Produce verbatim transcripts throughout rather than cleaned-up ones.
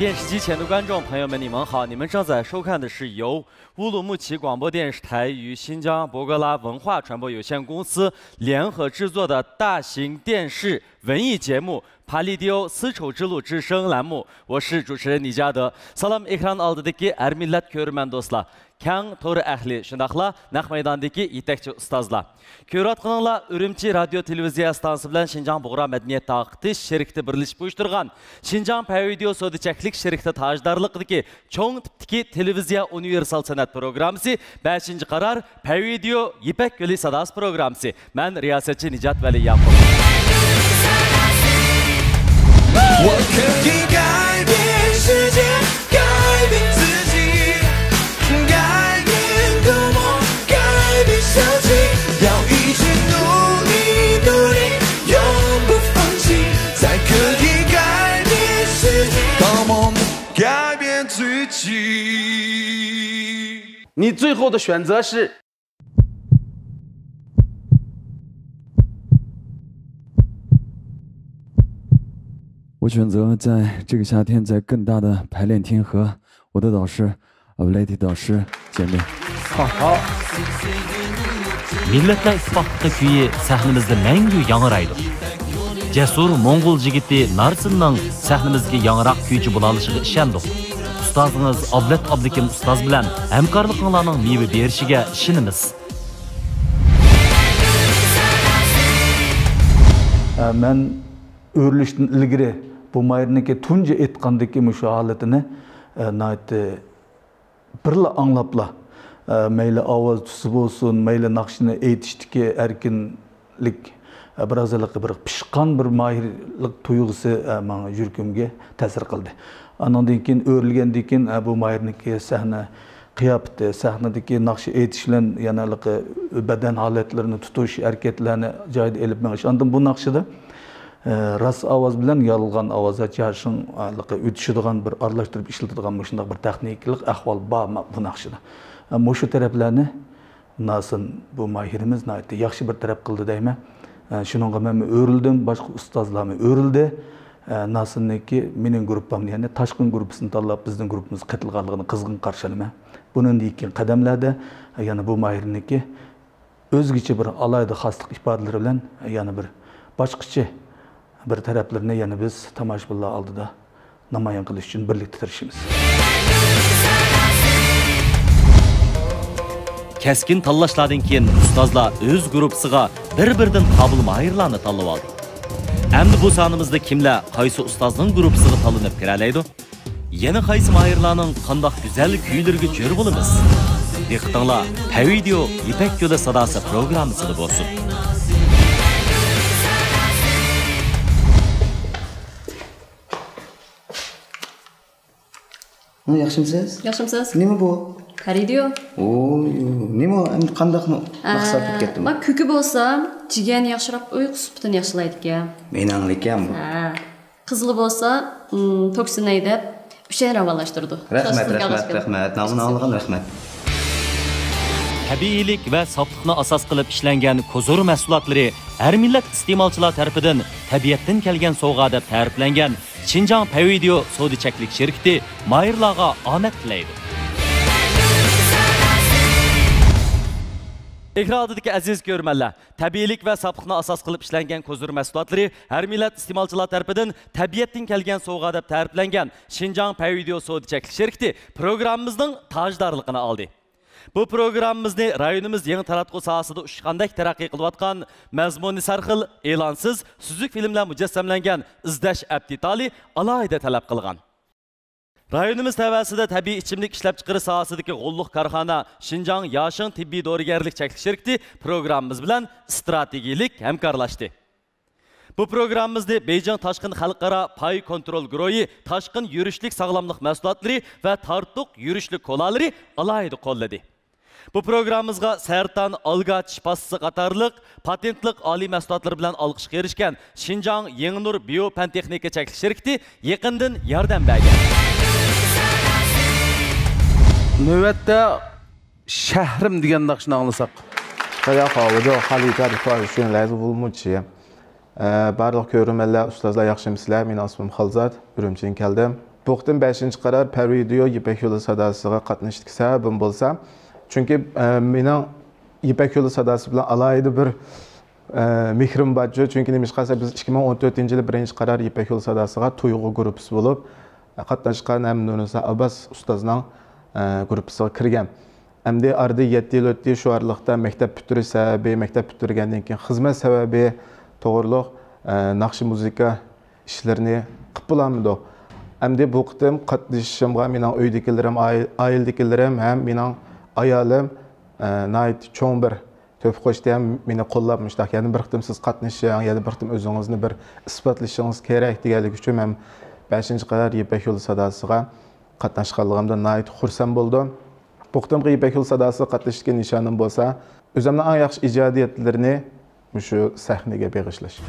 电视机前的观众朋友们，你们好！你们正在收看的是由乌鲁木齐广播电视台与新疆博格拉文化传播有限公司联合制作的大型电视文艺节目《پالېدىيو丝绸之路之声》栏目，我是主持人李嘉德。سالام ئېكران ئالدىدىكى ھەر مىللەت كۆرۈرمەن دوستلار، كەڭ تور ئەھلى، شۇنداقلا نەق مەيداندىكى يېتەكچى ئۇستازلار. كۆرۈۋاتقىنىڭلار ئۈرۈمچى رادىيو تېلېۋىزىيە ئىستانسىسى بىلەن شىنجاڭ بۇغرا مەدەنىيەت تارقىتىش شىركىتى بىرلىشىپ ئۇيۇشتۇرغان شىنجاڭ پەيۋىدېئو سودا چەكلىك شىركىتى تاجدارلىقىدىكى چوڭ تىپتىكى تېلېۋىزىيە ئۇنىۋېرسال سەنئەت پروگراممىسى، بەشىنچى قارار، پەيۋىدېئو يىپەك يولى ساداسى پروگراممىسى. مەن رىياسەتچى نىجات ۋەلى ياقۇپ. 我可以改变世界，改变自己，改变恶魔，改变小气，要一直努力，努力，永不放弃，才可以改变世界。当我们改变自己。你最后的选择是？ 我选择在这个夏天，在更大的排练厅和我的导师，呃，Lady 导师见面。好。 مىللەتلەر ئىتتىپاقلىقى كۈيى سەھنىمىزدە مەڭگۈ ياڭرايدۇ. جەسۇر موڭغۇل يىگىتى نارسىننىڭ سەھنىمىزدىكى ياڭراق كۈيچى بولالىشىغا ئىشەندۇق. ئۇستازىڭىز ئابلەت ئابلىكىم ئۇستاز بىلەن ھەمكارلىقىڭلارنىڭ مېۋە بېرىشىگە ئىشىنىمىز. ئە، مەن ئۆرۈلۈشتىن ئىلگىرى بۇ ماھىرنىڭكى تۇنجى ئېيتقاندىكى مۇشۇ ھالىتىنى، ئە، ناھايىتى بىرلا ئاڭلاپلا، ئە، مەيلى ئاۋاز تۈسى بولسۇن، مەيلى ناخشىنى ئېيتىشتىكى ئەركىنلىك، ئە، بىراز ھېلىقى بىر پىشقان بىر ماھىرلىق تۇيغۇسى، ئە، ماڭا يۈرىكىمگە تەسىر قىلدى. ئانىڭدىن كېيىن، ئۆرۈلگەندىن كېيىن، ئە، بۇ ماھىرنىڭكى سەھنە قىياپىتى، سەھنىدىكى ناخشا ئېيتىش بىلەن يەنە ھېلىقى بەدەن ھالەتلىرىنى تۇتۇش، ھەرىكەتلەرنى جايىدا ئېلىپ مېڭىش. ئاندىن بۇ ناخشىدا، ئە، راست ئاۋاز بىلەن يالغان ئاۋاز، جاشىڭ، ئە، ھېلىقى ئۆتۈشىدىغان بىر ئارىلاشتۇرۇپ ئىشلىتىدىغان مۇشۇنداق بىر تېخنىكىلىق ئەھۋال بار ما-، بۇ ناخشىدا. ئە، مۇشۇ تەرەپلەرنى ناسىن بۇ ماھىرىمىز ناھايىتى ياخشى بىر تەرەپ قىلدى دەيمەن. ئە، شۇنىڭغا مەنمۇ ئۆرۈلدۈم، باشقا ئۇستازلارمۇ ئۆرۈلدى. ئە، ناسىننىڭكى مېنىڭ گۇرۇپپامنى، يەنى تاشقىن گۇرۇپپىسىنى تاللاپ، بىزنىڭ گۇرۇپپىمىزغا قېتىلغانلىقىنى قىزغىن قارشى ئالىمەن. بۇنىڭدىن كېيىنكى قەدەملەردە، ئە، يەنە بۇ ماھىرنىڭكى ئۆزگىچە بىر ئالاھىدە خاسلىق ئىپادىلىرى بىلەن، ئە، يەنە بىر باشقىچە بىر تەرەپلىرىنى يەنە بىز تاماشىبىنلار ئالدىدا نامايان قىلىش ئۈچۈن بىرلىكتە تىرىشىمىز. كەسكىن تاللاشلاردىن كېيىن ئۇستازلار ئۆز گۇرۇپپىسىغا بىر-بىردىن قابىل ماھىرلارنى تاللىۋالدى. ئەمدى بۇ سانىمىزدا كىملەر قايسى ئۇستازنىڭ گۇرۇپپىسىغا تاللىنىپ كىرەلەيدۇ؟ يەنە قايسى ماھىرلارنىڭ قانداق گۈزەل كۈيلىرىگە جۆر بولىمىز؟ دىققىتىڭلار پەيۋىدېئو يىپەك يولى ساداسى پروگراممىسىدا بولسۇن. ھە، ياخشىمسىز؟ ياخشىمسىز؟ نېمە بۇ؟ پەيۋىدېئو. ئوي، نېمە ئۇ؟ ئەمدى قانداق مەقسەت بولۇپ كەتتى بۇ؟ ما كۆكى بولسا جىگەرنى ياخشىراق، ئۇيقۇ سۈپىتىنى ياخشىلايدىكەن. مېنىڭلىكەن بۇ. ھە. قىزىلى بولسا، ئىم، توكسىن ھەيدەپ، ئۈچەينى راۋانلاشتۇرىدۇ. رەھمەت، رەھمەت، رەھمەت. نامىنى ئاڭلىغان رەھمەت. تەبىئىيلىك ۋە ساپلىقنى ئاساس قىلىپ ئىشلەنگەن كوزۇر مەھسۇلاتلىرى ھەر مىللەت ئىستېمالچىلار تەرىپىدىن تەبىئەتتىن كەلگەن سوۋغا دەپ تەرىپلەنگەن شىنجاڭ پەيۋىدېئو سودا چەكلىك شىركىتى ماھىرلارغا ئامەت تىلەيدۇ. ئېكران ئالدىدىكى ئەزىز كۆرۈرمەنلەر، تەبىئىيلىك ۋە ساپلىقنى ئاساس قىلىپ ئىشلەنگەن كوزۇر مەھسۇلاتلىرى ھەر مىللەت ئىستېمالچىلار تەرىپىدىن تەبىئەتتىن كەلگەن سوۋغا دەپ تەرىپلەنگەن شىنجاڭ پەيۋىدېئو سودا چەكلىك شىركىتى پروگراممىمىزنىڭ تاجدارلىقىنى ئالدى. بۇ پروگراممىمىزنى رايونىمىز يېڭى تاراتقۇ ساھەسىدە ئۇچقاندەك تەرەققىي قىلىۋاتقان، مەزمۇنى سەرخىل، ئېلانسىز، سۈزۈك فىلىملەر مۇجەسسەملەنگەن ئىزدەش ئەپتىتالى ئالاھىدە تەلەپ قىلغان. رايونىمىز تەۋەسىدە تەبىئىي ئىچىملىك ئىشلەپچىقىرىش ساھەسىدىكى غوللۇق كارخانا شىنجاڭ ياشىڭ تېببىي دورىگەرلىك چەكلىك شىركىتى پروگراممىمىز بىلەن ئىستراتېگىيىلىك ھەمكارلاشتى. بۇ پروگراممىمىزنى بېيجىڭ تاشقىن خەلقئارا پاي كونترول گۇرۇھى تاشقىن يۈرۈشلۈك ساغلاملىق مەھسۇلاتلىرى ۋە تارتۇق يۈرۈشلۈك كولالىرى ئالاھىدە قوللىدى. بۇ پروگراممىمىزغا سەرتان، ئالگاچ، پاسسا قاتارلىق پاتېنتلىق ئالىي مەھسۇلاتلىرى بىلەن ئالقىشقا ئېرىشكەن شىنجاڭ يېڭىنۇر بىيو پەن تېخنىكا چەكلىك شىركىتى يېقىندىن ياردەم بەرگەن. نۆۋەتتە شەھىرىم دېگەن ناخشىنى ئاڭلىساق. 大家好，我叫哈利·加里·克尔逊，来自乌鲁木齐。呃，بارلىق كۆرۈرمەنلەر، ئۇستازلار ياخشىمۇسىلەر؟ مېنىڭ ئىسمىم خالزات، ئۈرۈمچىدىن كەلدىم. بۇ قېتىم بەشىنچى قارار پەر ۋىدېئو يىپەك يولى ساداسىغا قاتنىشىشتىكى سەۋەبىم بولسا، چۈنكى، ئە، مېنىڭ يىپەك يولى ساداسى بىلەن ئالاھىدە بىر، ئە، مېھرىم بارچۇ. چۈنكى نېمىشقا دېسە، بىز ئىككى مىڭ ئون تۆتىنچى يىلى بىرىنچى قارار يىپەك يولى ساداسىغا تۇيغۇ گۇرۇپپىسى بولۇپ، قاتناشقان ھەم نۇرنىسا ئابباس ئۇستازنىڭ، ئە، گۇرۇپپىسىغا كىرگەن. ئەمدى ئارىدا يەتتە يىل ئۆتتى، شۇ ئارىلىقتا مەكتەپ پۈتتۈرۈش سەۋەبى، مەكتەپ پۈتتۈرگەندىن كېيىن خىزمەت سەۋەبى توغرۇلۇق، ئە، ناخشا مۇزىكا ئىشلىرىنى قىلىپ بولالمىدۇق. ئەمدى بۇ قېتىم قاتنىشىشىمغا مېنىڭ ئۆيدىكىلىرىم، ئائىل-، ئائىلىدىكىلىرىم ھەم مېنىڭ ئايالىم، ئە، ناھايىتى چوڭ بىر تۆھپە قوشتى ھەم مېنى قوللاپ، مۇشۇنداق يەنە بىر قېتىم سىز قاتنىشىڭ، يەنە بىر قېتىم ئۆزىڭىزنى بىر ئىسپاتلىشىڭىز كېرەك دېگەنلىكى ئۈچۈن مەن بەشىنچى قارار يىپەك يولى ساداسىغا قاتناشقانلىقىمدىن ناھايىتى خۇرسەن بولدۇم. بۇ قېتىمقى يىپەك يولى ساداسىغا قاتنىشىشتىكى نىشانىم بولسا، ئۆزۈمنىڭ ئەڭ ياخشى ئىجادىيەتلىرىنى مۇشۇ سەھنىگە بېغىشلاش.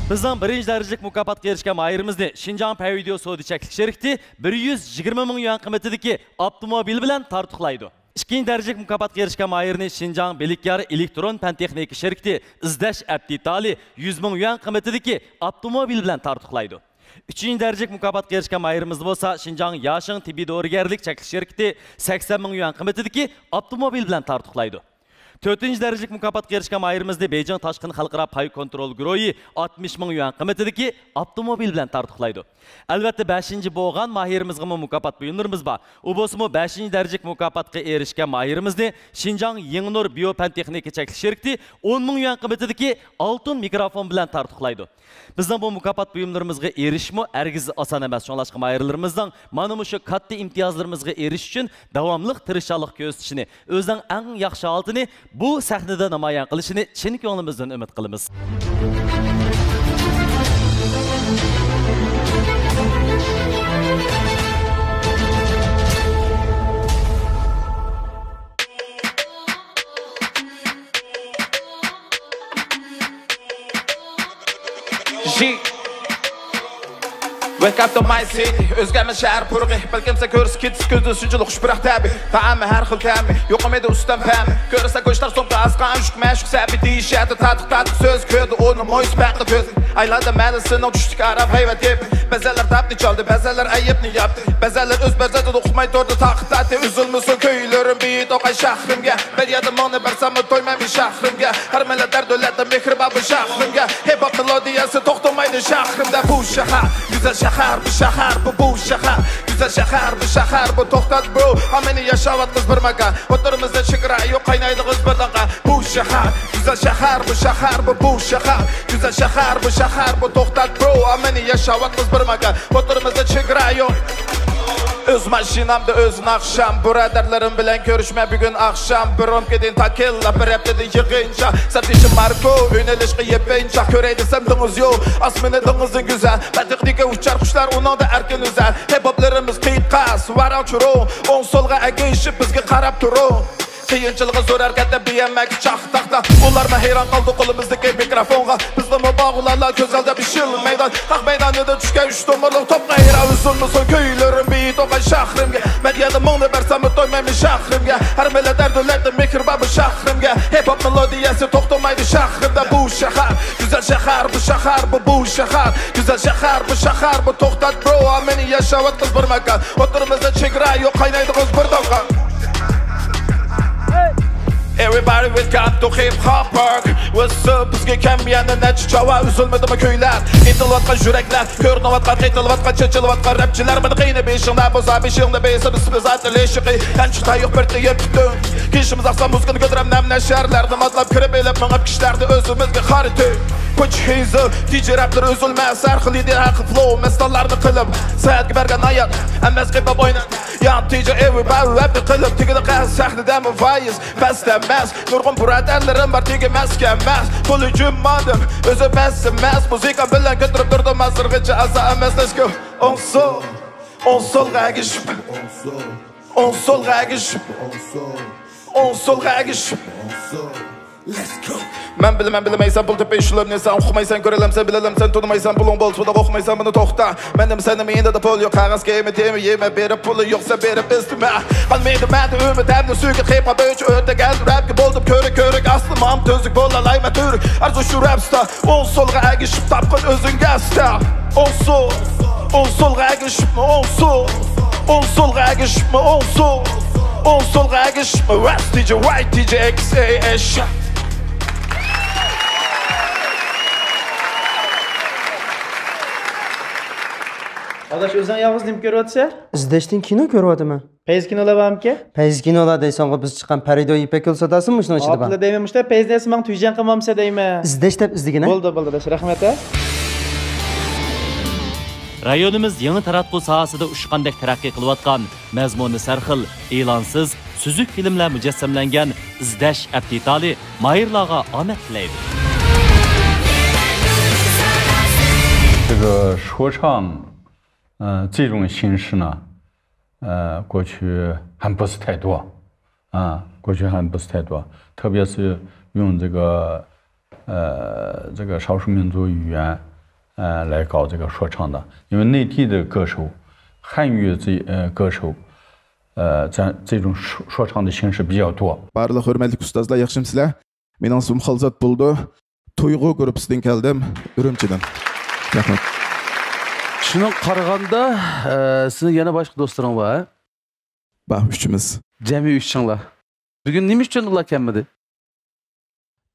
بىزنىڭ بىرىنچى دەرىجىلىك مۇكاپاتقا ئېرىشكەن ماھىرىمىزنى شىنجاڭ پەن ۋىدېئو سودا چەكلىك شىركىتى بىر يۈز يىگىرمە مىڭ يۈەن قىممىتىدىكى ئاپتوموبىل بىلەن تارتۇقلايدۇ. ئىككىنچى دەرىجىلىك مۇكاپاتقا ئېرىشكەن ماھىرىنى شىنجاڭ بىلىكيار ئېلېكترون پەن تېخنىكا شىركىتى ئىزدەش ئەپ دېتالى يۈز مىڭ يۈەن قىممىتىدىكى ئاپتوموبىل بىلەن تارتۇقلايدۇ. ئۈچىنچى دەرىجىلىك مۇكاپاتقا ئېرىشكەن ماھىرىمىز بولسا شىنجاڭ ياشىڭ تېببىي دورىگەرلىك چەكلىك شىركىتى سەكسەن مىڭ يۈەن قىممىتىدىكى ئاپتوموبىل بىلەن تارتۇقلايدۇ. تۆتىنچى دەرىجىلىك مۇكاپاتقا ئېرىشكەن ماھىرىمىزنى بېيجىڭ تاشقىن خەلقئارا پاي كونترول گۇرۇھى ئاتمىش مىڭ يۈەن قىممىتىدىكى ئاپتوموبىل بىلەن تارتۇقلايدۇ. ئەلۋەتتە، بەشىنچى بولغان ماھىرىمىزغىمۇ مۇكاپات بۇيۇملىرىمىز بار. ئۇ بولسىمۇ بەشىنچى دەرىجىلىك مۇكاپاتقا ئېرىشكەن ماھىرىمىزنى شىنجاڭ يېڭىنۇر بىيو پەن تېخنىكا چەكلىك شىركىتى ئون مىڭ يۈەن قىممىتىدىكى ئالتۇن مىكروفون بىلەن تارتۇقلايدۇ. بىزنىڭ بۇ مۇكاپات بۇيۇملىرىمىزغا ئېرىشىشمۇ ھەرگىز ئاسان ئەمەس. شۇڭلاشقا ماھىرلىرىمىزنىڭ مانا مۇشۇ كاتتا ئىمتىيازلىرىمىزغا ئېرىشىش ئۈچۈن داۋاملىق تىرىشچانلىق كۆرسىتىشىنى، ئۆزىنىڭ ئەڭ ياخشى ھالىتىنى بۇ سەھنىدە نامايان قىلىشىنى چىن كۆڭلىمىزدىن ئۈمىد قىلىمىز. Wake up to my city. ئۆزگەرمەس شەھەر پۇرىقى. بەلكىم سەن كۆرسە كېتىسى كۆزدىن شۇنچىلىك خۇش پۇراق تەبىئىي. تائامى ھەر خىل تەمى. يۇقۇمىدى ئۇستام پەمى. كۆرسە گۆشتار سومكا ئاسقان ئۈچ مەشۇق سەبىي دېيىشەتتى تاتلىق تاتلىق سۆز. كۆردى ئۇنى مويس پەققە كۆز. ئايلاندى مەنزىل سېنىڭ چۈشتىكى ئارام ھەيۋەت يېپى. بەزەنلەر داپنى چالدى، بەزەنلەر ئەيىبنى ياپتى. بەزەنلەر ئۆز پەرزەنتىدە ئۇقماي تۇردى تاقىتى. ئۈزۈلمىسۇن كۈيلىرىم بىيىت ئوقاي شەھىرىمگە. مەن يەردە مىڭنى بەرسەممۇ تويمايمەن شەھىرىمگە. ھەر مىللەت ھەر دۆلەتتە مېھرى بار بۇ شەھىرىمگە. ھىپ ھاپ مېلودىيەسى توختىمايدۇ شەھىرىمدە. بۇ شەھەر، گۈزەل شەھەر، بۇ شەھەر، بۇ، بۇ شەھەر. گۈزەل شەھەر، بۇ شەھەر، بۇ توختات، برو. ھەممىنى ياشاۋاتقۇز بىر ماكان. ئوتتۇرىمىزدا چېگرا يوق، قاينايدىغۇز بىر داڭقا. بۇ شەھەر، گۈزەل شەھەر، بۇ شەھەر، بۇ، بۇ شەھەر. گۈزەل شەھەر، بۇ شەھەر، بۇ توختات، برو. ھەممىنى ياشاۋاتقۇز بىر ماكان. ئوتتۇرىمىزدا چېگرا يوق. ئۆز ماشىنامدا ئۆز ناخشام، بۇرادەرلىرىم بىلەن كۆرۈشمە بۈگۈن ئاخشام. بىر رومكىدىن تاكىلا، بىر ھەپتىدىن يىغىنچاق. سەپدىشىم ماركو، ئۆينى ئېلىشقا يېپىنچاق. كۆرەي دېسەم دېڭىز يوق، ئاسمىنى دېڭىزدىن گۈزەل. بەتېخنىكا ئۇچار قۇشلار ئۇنىڭدا ئەركىن ئۈزەر. ھىپ ھوپلىرىمىز قىيتقاس، ۋاراڭ چۇرۇڭ. ئوڭ سولغا ئەگىشىپ بىزگە قاراپ تۇرۇڭ. قىيىنچىلىقى زور ھەرىكەتتە بىيەمەك چاق تاختا. ئۇلارمۇ ھەيران قالدى قولىمىزدىكى مىكروفونغا. بىزنىمۇ باغلارلا كۆز ئالدىدا بىشىل مەيدان. ھەق مەيدانىدا چۈشكەن ئۈچ تومۇرلۇق توپقا ھەيران. ئۈزۈلمىسۇن كۈيلىرىم بىيىت ئوقاي شەھىرىمگە. مەن يەردە مىڭنى بەرسەممۇ تويمايمەن شەھىرىمگە. ھەر مىللەت ھەر دۆلەتتە مېھرى بار بۇ شەھىرىمگە. ھىپ ھوپ مېلودىيەسى توختىمايدۇ شەھىرىمدە. بۇ شەھەر، گۈزەل شەھەر، بۇ شەھەر، بۇ، بۇ شەھەر. گۈزەل شەھەر، بۇ شەھەر، بۇ توختات، برو. ھەممىنى ياشاۋاتقۇز بىر ماكان. ئوتتۇرىمىزدا چېگرا يوق، قاينايدىغۇز بىر داڭقا. Everybody, welcome to Hip Hop Park. What's up? بىزگە كەم يەنە نەچچە چاۋا. ئۈزۈلمىدىمۇ كۈيلەر؟ ئېتىلىۋاتقان يۈرەكلەر، كۆرۈنۈۋاتقان، قېتىلىۋاتقان، چېچىلىۋاتقان رەپچىلەر. مانا قىينى بېشىڭدا بولسا، بېشىڭدا بېسىپ، ئىسپىزاتى لېشىقى. ھەنچە تايۇق بىر تېيىپ پۈتۈن. كېشىمىز ئاقسا، مۇزىكىنى كۆتۈرەم، نەم نەشەرلەرنى ماتلاپ، كىرىپ ئېلىپ، مېڭىپ كىشىلەردە ئۆزىمىزگە خارىتى. پۇچ ھېيزىل، دىجى رەپلەر ئۈزۈلمەس، ھەر خىل ئىدىيە، ھەر خىل فلو، مەستانلارنى قىلىپ، سەھەتكە بەرگەن ھايات، ئەمەس قېپىپ ئويناپ. ياڭ تىجى ئېۋى بەۋەپنى قىلىپ، تېگىدە قەھەت سەھنىدەمۇ ۋايىز، بەس دەمەس. نۇرغۇن بۇرادەرلىرىم بار، تېگى مەسكەن ئەمەس. پۇلى جۈممادىم، ئۆزى بەس ئەمەس. مۇزىكا بىلەن كۆتۈرۈپ تۇردۇم ھازىرغىچە، ئازا ئەمەس. Let's go. ئوڭ سول، ئوڭ سولغا ئەگىشىپ. ئوڭ سولغا ئەگىشىپ. ئوڭ سولغا ئەگىشىپ. Let's go. مەن بىلىمەن، بىلمەيسەن پۇل تېپىش يولىنى، سەن ئۇقمايسەن، كۆرەلەمسەن، بىلەلەمسەن، تونۇمايسان، پۇلۇڭ بولسىلا ئۇقمايسان بۇنى، توختا. مەندىمۇ سەندىمۇ يېنىدا پۇل يوق، قەغەز كېمە تېمە يېمە، بېرىپ پۇلى يوقسا بېرىپ ئىزدىمە. قالمىدى مەندە ئۈمىد ھەمدە سۆيگۈ، قېپقا بۆچ ئۆتەگەن رەپكە بولدۇم كۆرۈك، كۆرۈك ئاسلىمام تۈزۈك بولالايمەن تۈرۈك، ئارزۇ شۇ رەپستا. ئوڭ سولغا ئەگىشىپ تاپقىن ئۆزۈڭگە ئاستا. ئوڭ سول، ئوڭ سولغا ئەگىشىپمۇ ئوڭ سول، ئوڭ سولغا ئەگىشىپمۇ ئوڭ سول، ئوڭ سولغا ئەگىشىپمۇ ۋەس تىجى ۋاي تىجى ئېكس ئەي ئەش. ئاداش، ئۆزۈڭ يالغۇز نېمە كۆرۈۋاتىسەن؟ ئىزدەشتىن كىنو كۆرۈۋاتىمەن. پەيزى كىنولا بارمىكى؟ پەيزى كىنولا دەيسەنغۇ، بىز چىققان پەرىدو يىپەك يولى ساداسىمۇ شۇنىڭ ئىچىدە بار؟ ئاپلا دەيمەن، مۇشتا پەيزى دەيسە ماڭا تۈيجەڭ قىلمامسە دەيمەن. ئىزدەش دەپ ئىزدىگىنە. بولدى، بولدى، داش، رەھمەت، ھە. رايونىمىز يېڭى تاراتقۇ ساھەسىدە ئۇچقاندەك تەرەققىي قىلىۋاتقان، مەزمۇنى سەرخىل، ئېلانسىز، سۈزۈك فىلىملەر مۇجەسسەملەنگەن ئىزدەش ئەپ دېتالى ماھىرلارغا ئامەت تىلەيدۇ. 这个说唱，呃，这种形式呢，呃，过去还不是太多，啊，过去还不是太多，特别是用这个，呃，这个少数民族语言，呃，来搞这个说唱的，因为内地的歌手，汉语这，呃，歌手，呃，这，这种说，说唱的形式比较多。 بارلىق ھۆرمەتلىك ئۇستازلار، ياخشىمۇسىلەر؟ مېنىڭ ئىسمىم خالزات بولىدۇ. تۇيغۇ گۇرۇپپىسىدىن كەلدىم، ئۈرۈمچىدىن. رەھمەت. شۇنىڭغا قارىغاندا، ئە، سىزنىڭ يەنە باشقا دوستلىرىڭ بار، ھە؟ بار، ئۈچىمىز. جەمئىي ئۈچىڭلار. بۈگۈن نېمە ئۈچۈن ئۇلار كەلمىدى؟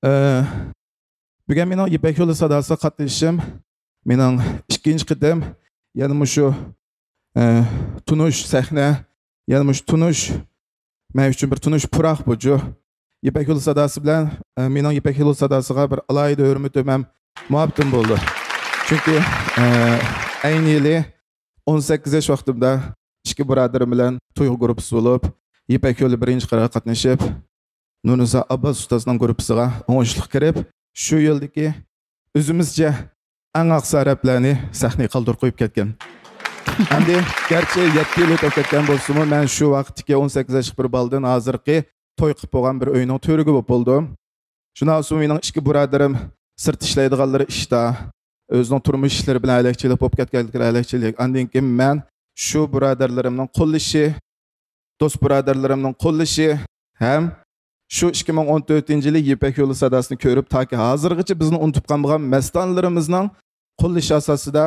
ئە، بۈگۈن مېنىڭ يىپەك يولى ساداسىغا قاتنىشىشىم مېنىڭ ئىككىنچى قېتىم، يەنە مۇشۇ، ئە، تونۇش سەھنە، يەنە مۇشۇ تونۇش، مەن ئۈچۈن بىر تونۇش پۇراق بۇ جۇ. يىپەك يولى ساداسى بىلەن، ئە، مېنىڭ يىپەك يولى ساداسىغا بىر ئالاھىدە ھۆرمىتىم ھەم مۇھەببىتىم بولىدۇ. چۈنكى، ئە، ئەينى يىلى ئون سەككىز ياش ۋاقتىمدا ئىككى بۇرادىرىم بىلەن تۇيغۇ گۇرۇپپىسى بولۇپ، يىپەك يولى بىرىنچى قىرىغا قاتنىشىپ، نۇرنىسا ئابباس ئۇستازنىڭ گۇرۇپپىسىغا ئوڭۇشلۇق كىرىپ، شۇ يىلدىكى ئۆزىمىزچە ئەڭ ئاقسا رەپلەرنى سەھنىگە قالدۇرۇپ قويۇپ كەتكەن. ئەمدى گەرچە يەتتە يىل ئۆتۈپ كەتكەن بولسىمۇ، مەن شۇ ۋاقىتتىكى ئون سەككىز ياشلىق بىر بالىدىن ھازىرقى توي قىلىپ بولغان بىر ئۆينىڭ تۈۋرۈكى بولۇپ بولدۇم. شۇنداق بولسىمۇ، مېنىڭ ئىككى بۇرادىرىم سىرت ئىشلەيدىغانلىرى ئىشتا، ئۆزىنىڭ تۇرمۇش ئىشلىرى بىلەن ھەلەكچىلىك بولۇپ كەتكەنلىكلىرى ھەلەكچىلىك. ئاندىن كېيىن مەن شۇ بۇرادەرلىرىمنىڭ قوللىشى، دوست بۇرادەرلىرىمنىڭ قوللىشى ھەم شۇ ئىككى مىڭ ئون تۆتىنچى يىلى يىپەك يولى ساداسىنى كۆرۈپ، تاكى ھازىرغىچە بىزنى ئۇنتۇپ قالمىغان مەستانىلىرىمىزنىڭ قوللىشى ئاساسىدا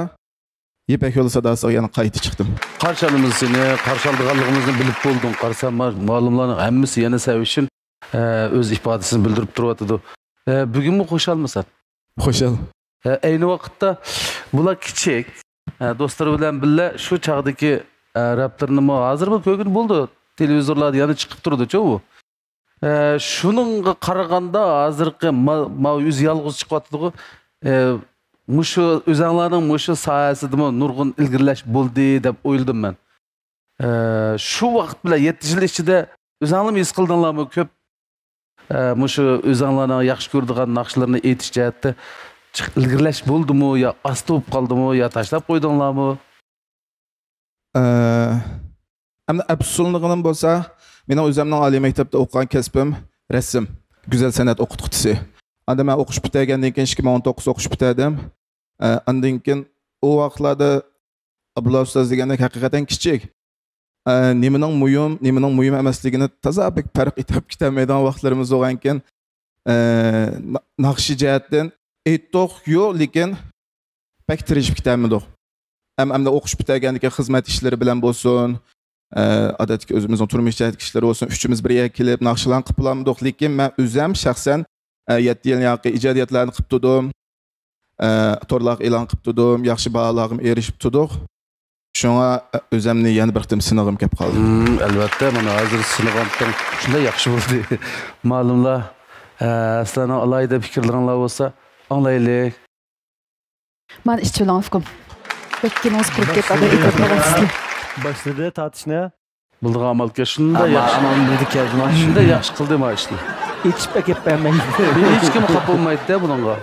يىپەك يولى ساداسىغا يەنە قايتا چىقتىم. قارشى ئالىمىز سېنى، قارشى ئالىدىغانلىقىمىزنى بىلىپ بولدۇڭ. قارىسام، ما-، مالۇملارنىڭ ھەممىسى يەنە سەن ئۈچۈن، ئە، ئۆز ئىپادىسىنى بىلدۈرۈپ تۇرۇۋاتىدۇ. ئە، بۈگۈنمۇ خۇشالمىسەن؟ خۇشال. ئە، ئەينى ۋاقىتتا بۇلار كىچىك، ئە، دوستلىرى بىلەن بىللە شۇ چاغدىكى، ئە، رەپلىرىنىمۇ ھازىرمۇ كۆرگىلى بولىدۇ. تېلېۋىزورلاردا يەنە چىقىپ تۇرىدۇچۇ ئۇ. ئە، شۇنىڭغا قارىغاندا ھازىرقى ما-، ماۋۇ ئۆزى يالغۇز چىقىۋاتىدىغۇ، ئە، مۇشۇ ئۆزەڭلارنىڭ مۇشۇ ساھەسىدىمۇ نۇرغۇن ئىلگىرىلەش بولدى دەپ ئويلىدىم مەن. ئە، شۇ ۋاقىت بىلەن يەتتە يىل ئىچىدە ئۆزەڭلارمۇ ھېس قىلدىڭلارمۇ كۆپ؟ ئە، مۇشۇ ئۆزەڭلارنىڭ ياخشى كۆرىدىغان ناخشىلىرىنى ئېيتىش جەھەتتە چىق-، ئىلگىرىلەش بولدىمۇ يا ئاستا بولۇپ قالدىمۇ يا تاشلاپ قويدۇڭلارمۇ؟ ئە، ئەمدى ئەپسۇسلىنىدىغىنىم بولسا، مېنىڭ ئۆزۈمنىڭ ئالىي مەكتەپتە ئوقۇغان كەسپىم رەسىم، گۈزەل سەنئەت ئوقۇتقۇچىسى. ئاندىن مەن ئوقۇش پۈتتۈرگەندىن كېيىن، ئىككى مىڭ ئون توققۇز ئوقۇش پۈتتۈردۈم. ئە، ئاندىن كېيىن ئۇ ۋاقىتلاردا ئابدۇللا ئۇستاز دېگەندەك ھەقىقەتەن كىچىك. ئە، نېمىنىڭ مۇھىم، نېمىنىڭ مۇھىم ئەمەسلىكىنى تازا بەك پەرق ئېتىپ كېتەلمەيدىغان ۋاقىتلىرىمىز بولغانىكەن، ئە، نا-، ناخشا جەھەتتىن ئېيتتۇق-يۇ، لېكىن بەك تىرىشىپ كېتەلمىدۇق. ھەم ئەمدى ئوقۇش پۈتتۈرگەندىكىن خىزمەت ئىشلىرى بىلەن بولسۇن، ئە، ئادەتتىكى ئۆزىمىزنىڭ تۇرمۇش جەھەتتىكى ئىشلىرى بولسۇن، ئۈچىمىز بىر يەرگە كېلىپ ناخشىلارنى قىلىپ بولالمىدۇق. لېكىن مەن ئۆزۈم شەخسەن، ئە، يەتتە يىل ياقى ئىجادىيەتلەرنى قىلىپ تۇردۇم. ئە، تورلارغا ئېلان قىلىپ تۇردۇم، ياخشى باھالارغىمۇ ئېرىشىپ تۇردۇق. شۇڭا، ئە، ئۆزۈمنى يەنە بىر قېتىم سىنىغۇم كەپ قالدى. ھىم، ئەلۋەتتە، مانا ھازىر سىنىغانتىڭ شۇنداق ياخشى بولدى. مالۇملار، ئە، سىلەرنىڭ ئالاھىدە پىكىرلىرىڭلار بولسا ئاڭلايلى. مانا ئىچىۋېلىڭ، ئۇكام. بەك كېلىڭىز قۇرۇپ كەتتى، ئادەم ئېتىۋاتقان ۋاقتىسىدا. باشلىدى تارتىشنى. بولىدىغان ئامالكەن، شۇنداق ئەمما ياخشى. ئانام بىلدى كەلدى، مانا شۇنداق ياخشى قىلدى، مانا ئىشنى. ئېچىپ ئەكەپ بەرمەيدۇ. ھېچكىم خاپا بولمايدۇ-دە بۇنىڭغا.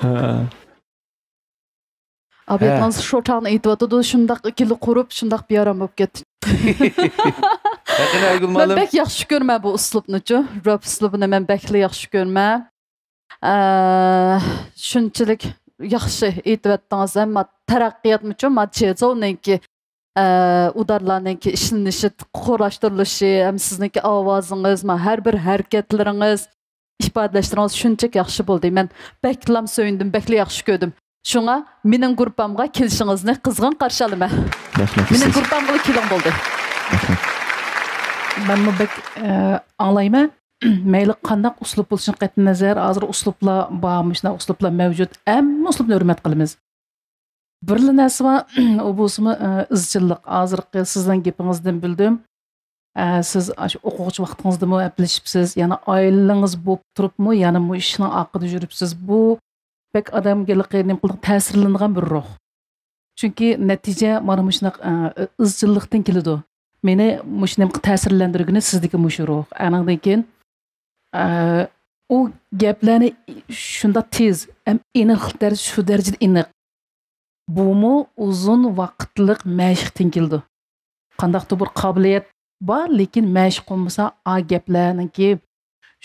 ھە. ئابىدىڭىز شۇ چاغنى ئېيتىۋاتىدۇ، شۇنداق گېلى قۇرۇپ، شۇنداق بىئارام بولۇپ كەتتى. ياقىن ئايگۈل مەن مۇئەللىم. بەك ياخشى كۆرىمەن بۇ ئۇسلۇبنىچۇ. رەپ ئۇسلۇبىنى مەن بەكلا ياخشى كۆرىمەن. ئە، شۇنچىلىك ياخشى ئېيتىۋەتتىڭىز. ھەم تەرەققىياتمۇچۇ، ما جېزونىڭكى، ئە، ئۇدارلارنىڭكى ئىشلىنىشى، قۇراشتۇرۇلۇشى، ھەم سىزنىڭكى ئاۋازىڭىز، ما ھەر بىر ھەرىكەتلىرىڭىز، ئىپادىلەشلىرىڭىز شۇنچىلىك ياخشى بولدى. مەن بەكلام سۆيۈندۈم، بەكلا ياخشى كۆردۈم. شۇڭا مېنىڭ گۇرۇپپامغا كېلىشىڭىزنى قىزغىن قارشى ئالىمەن. رەھمەت مېنىڭ سىز. گۇرۇپپامغىلا كېلىڭ بولدى. رەھمەت. مەنمۇ بەك، ئە، ئاڭلايمەن. مەيلى قانداق ئۇسلۇب بولۇشىدىن قەتئىينەزەر، ھازىر ئۇسلۇبلار بار، مۇشۇنداق ئۇسلۇبلار مەۋجۇت. ھەممە ئۇسلۇبنى ھۆرمەت قىلىمىز. بىرلا نەرسە بار، ئۇ بولسىمۇ، ئە، ئىزچىللىق. ھازىرقى سىزنىڭ گېپىڭىزدىن بىلدىم. ئە، سىز ئاشۇ ئوقۇغۇچى ۋاقتىڭىزدىمۇ ئەپلىشىپسىز، يەنە ئائىلىڭىز بولۇپ تۇرۇپمۇ، يەنە مۇشۇ ئىشنىڭ ئارقىدا يۈرۈپسىز. بۇ بەك ئادەمگە ھېلىقى نېمە قىلىدىغان، تەسىرلىنىدىغان بىر روھ. چۈنكى نەتىجە مانا مۇشۇنداق، ئە، ئىزچىللىقتىن كېلىدۇ. مېنى مۇشۇ نېمە تەسىرلەندۈرگىنى سىزدىكى مۇشۇ روھ. ئانىڭدىن كېيىن، ئە، ئۇ گەپلەرنى شۇنداق تېز، ھەم ئېنىقلىق دەرىجىسى شۇ دەرىجىدە ئېنىق. بۇمۇ ئۇزۇن ۋاقىتلىق مەشىقتىن كېلىدۇ. قانداقتۇر بىر قابىلىيەت بار، لېكىن مەشىق بولمىسا، ئا گەپلەرنىڭكى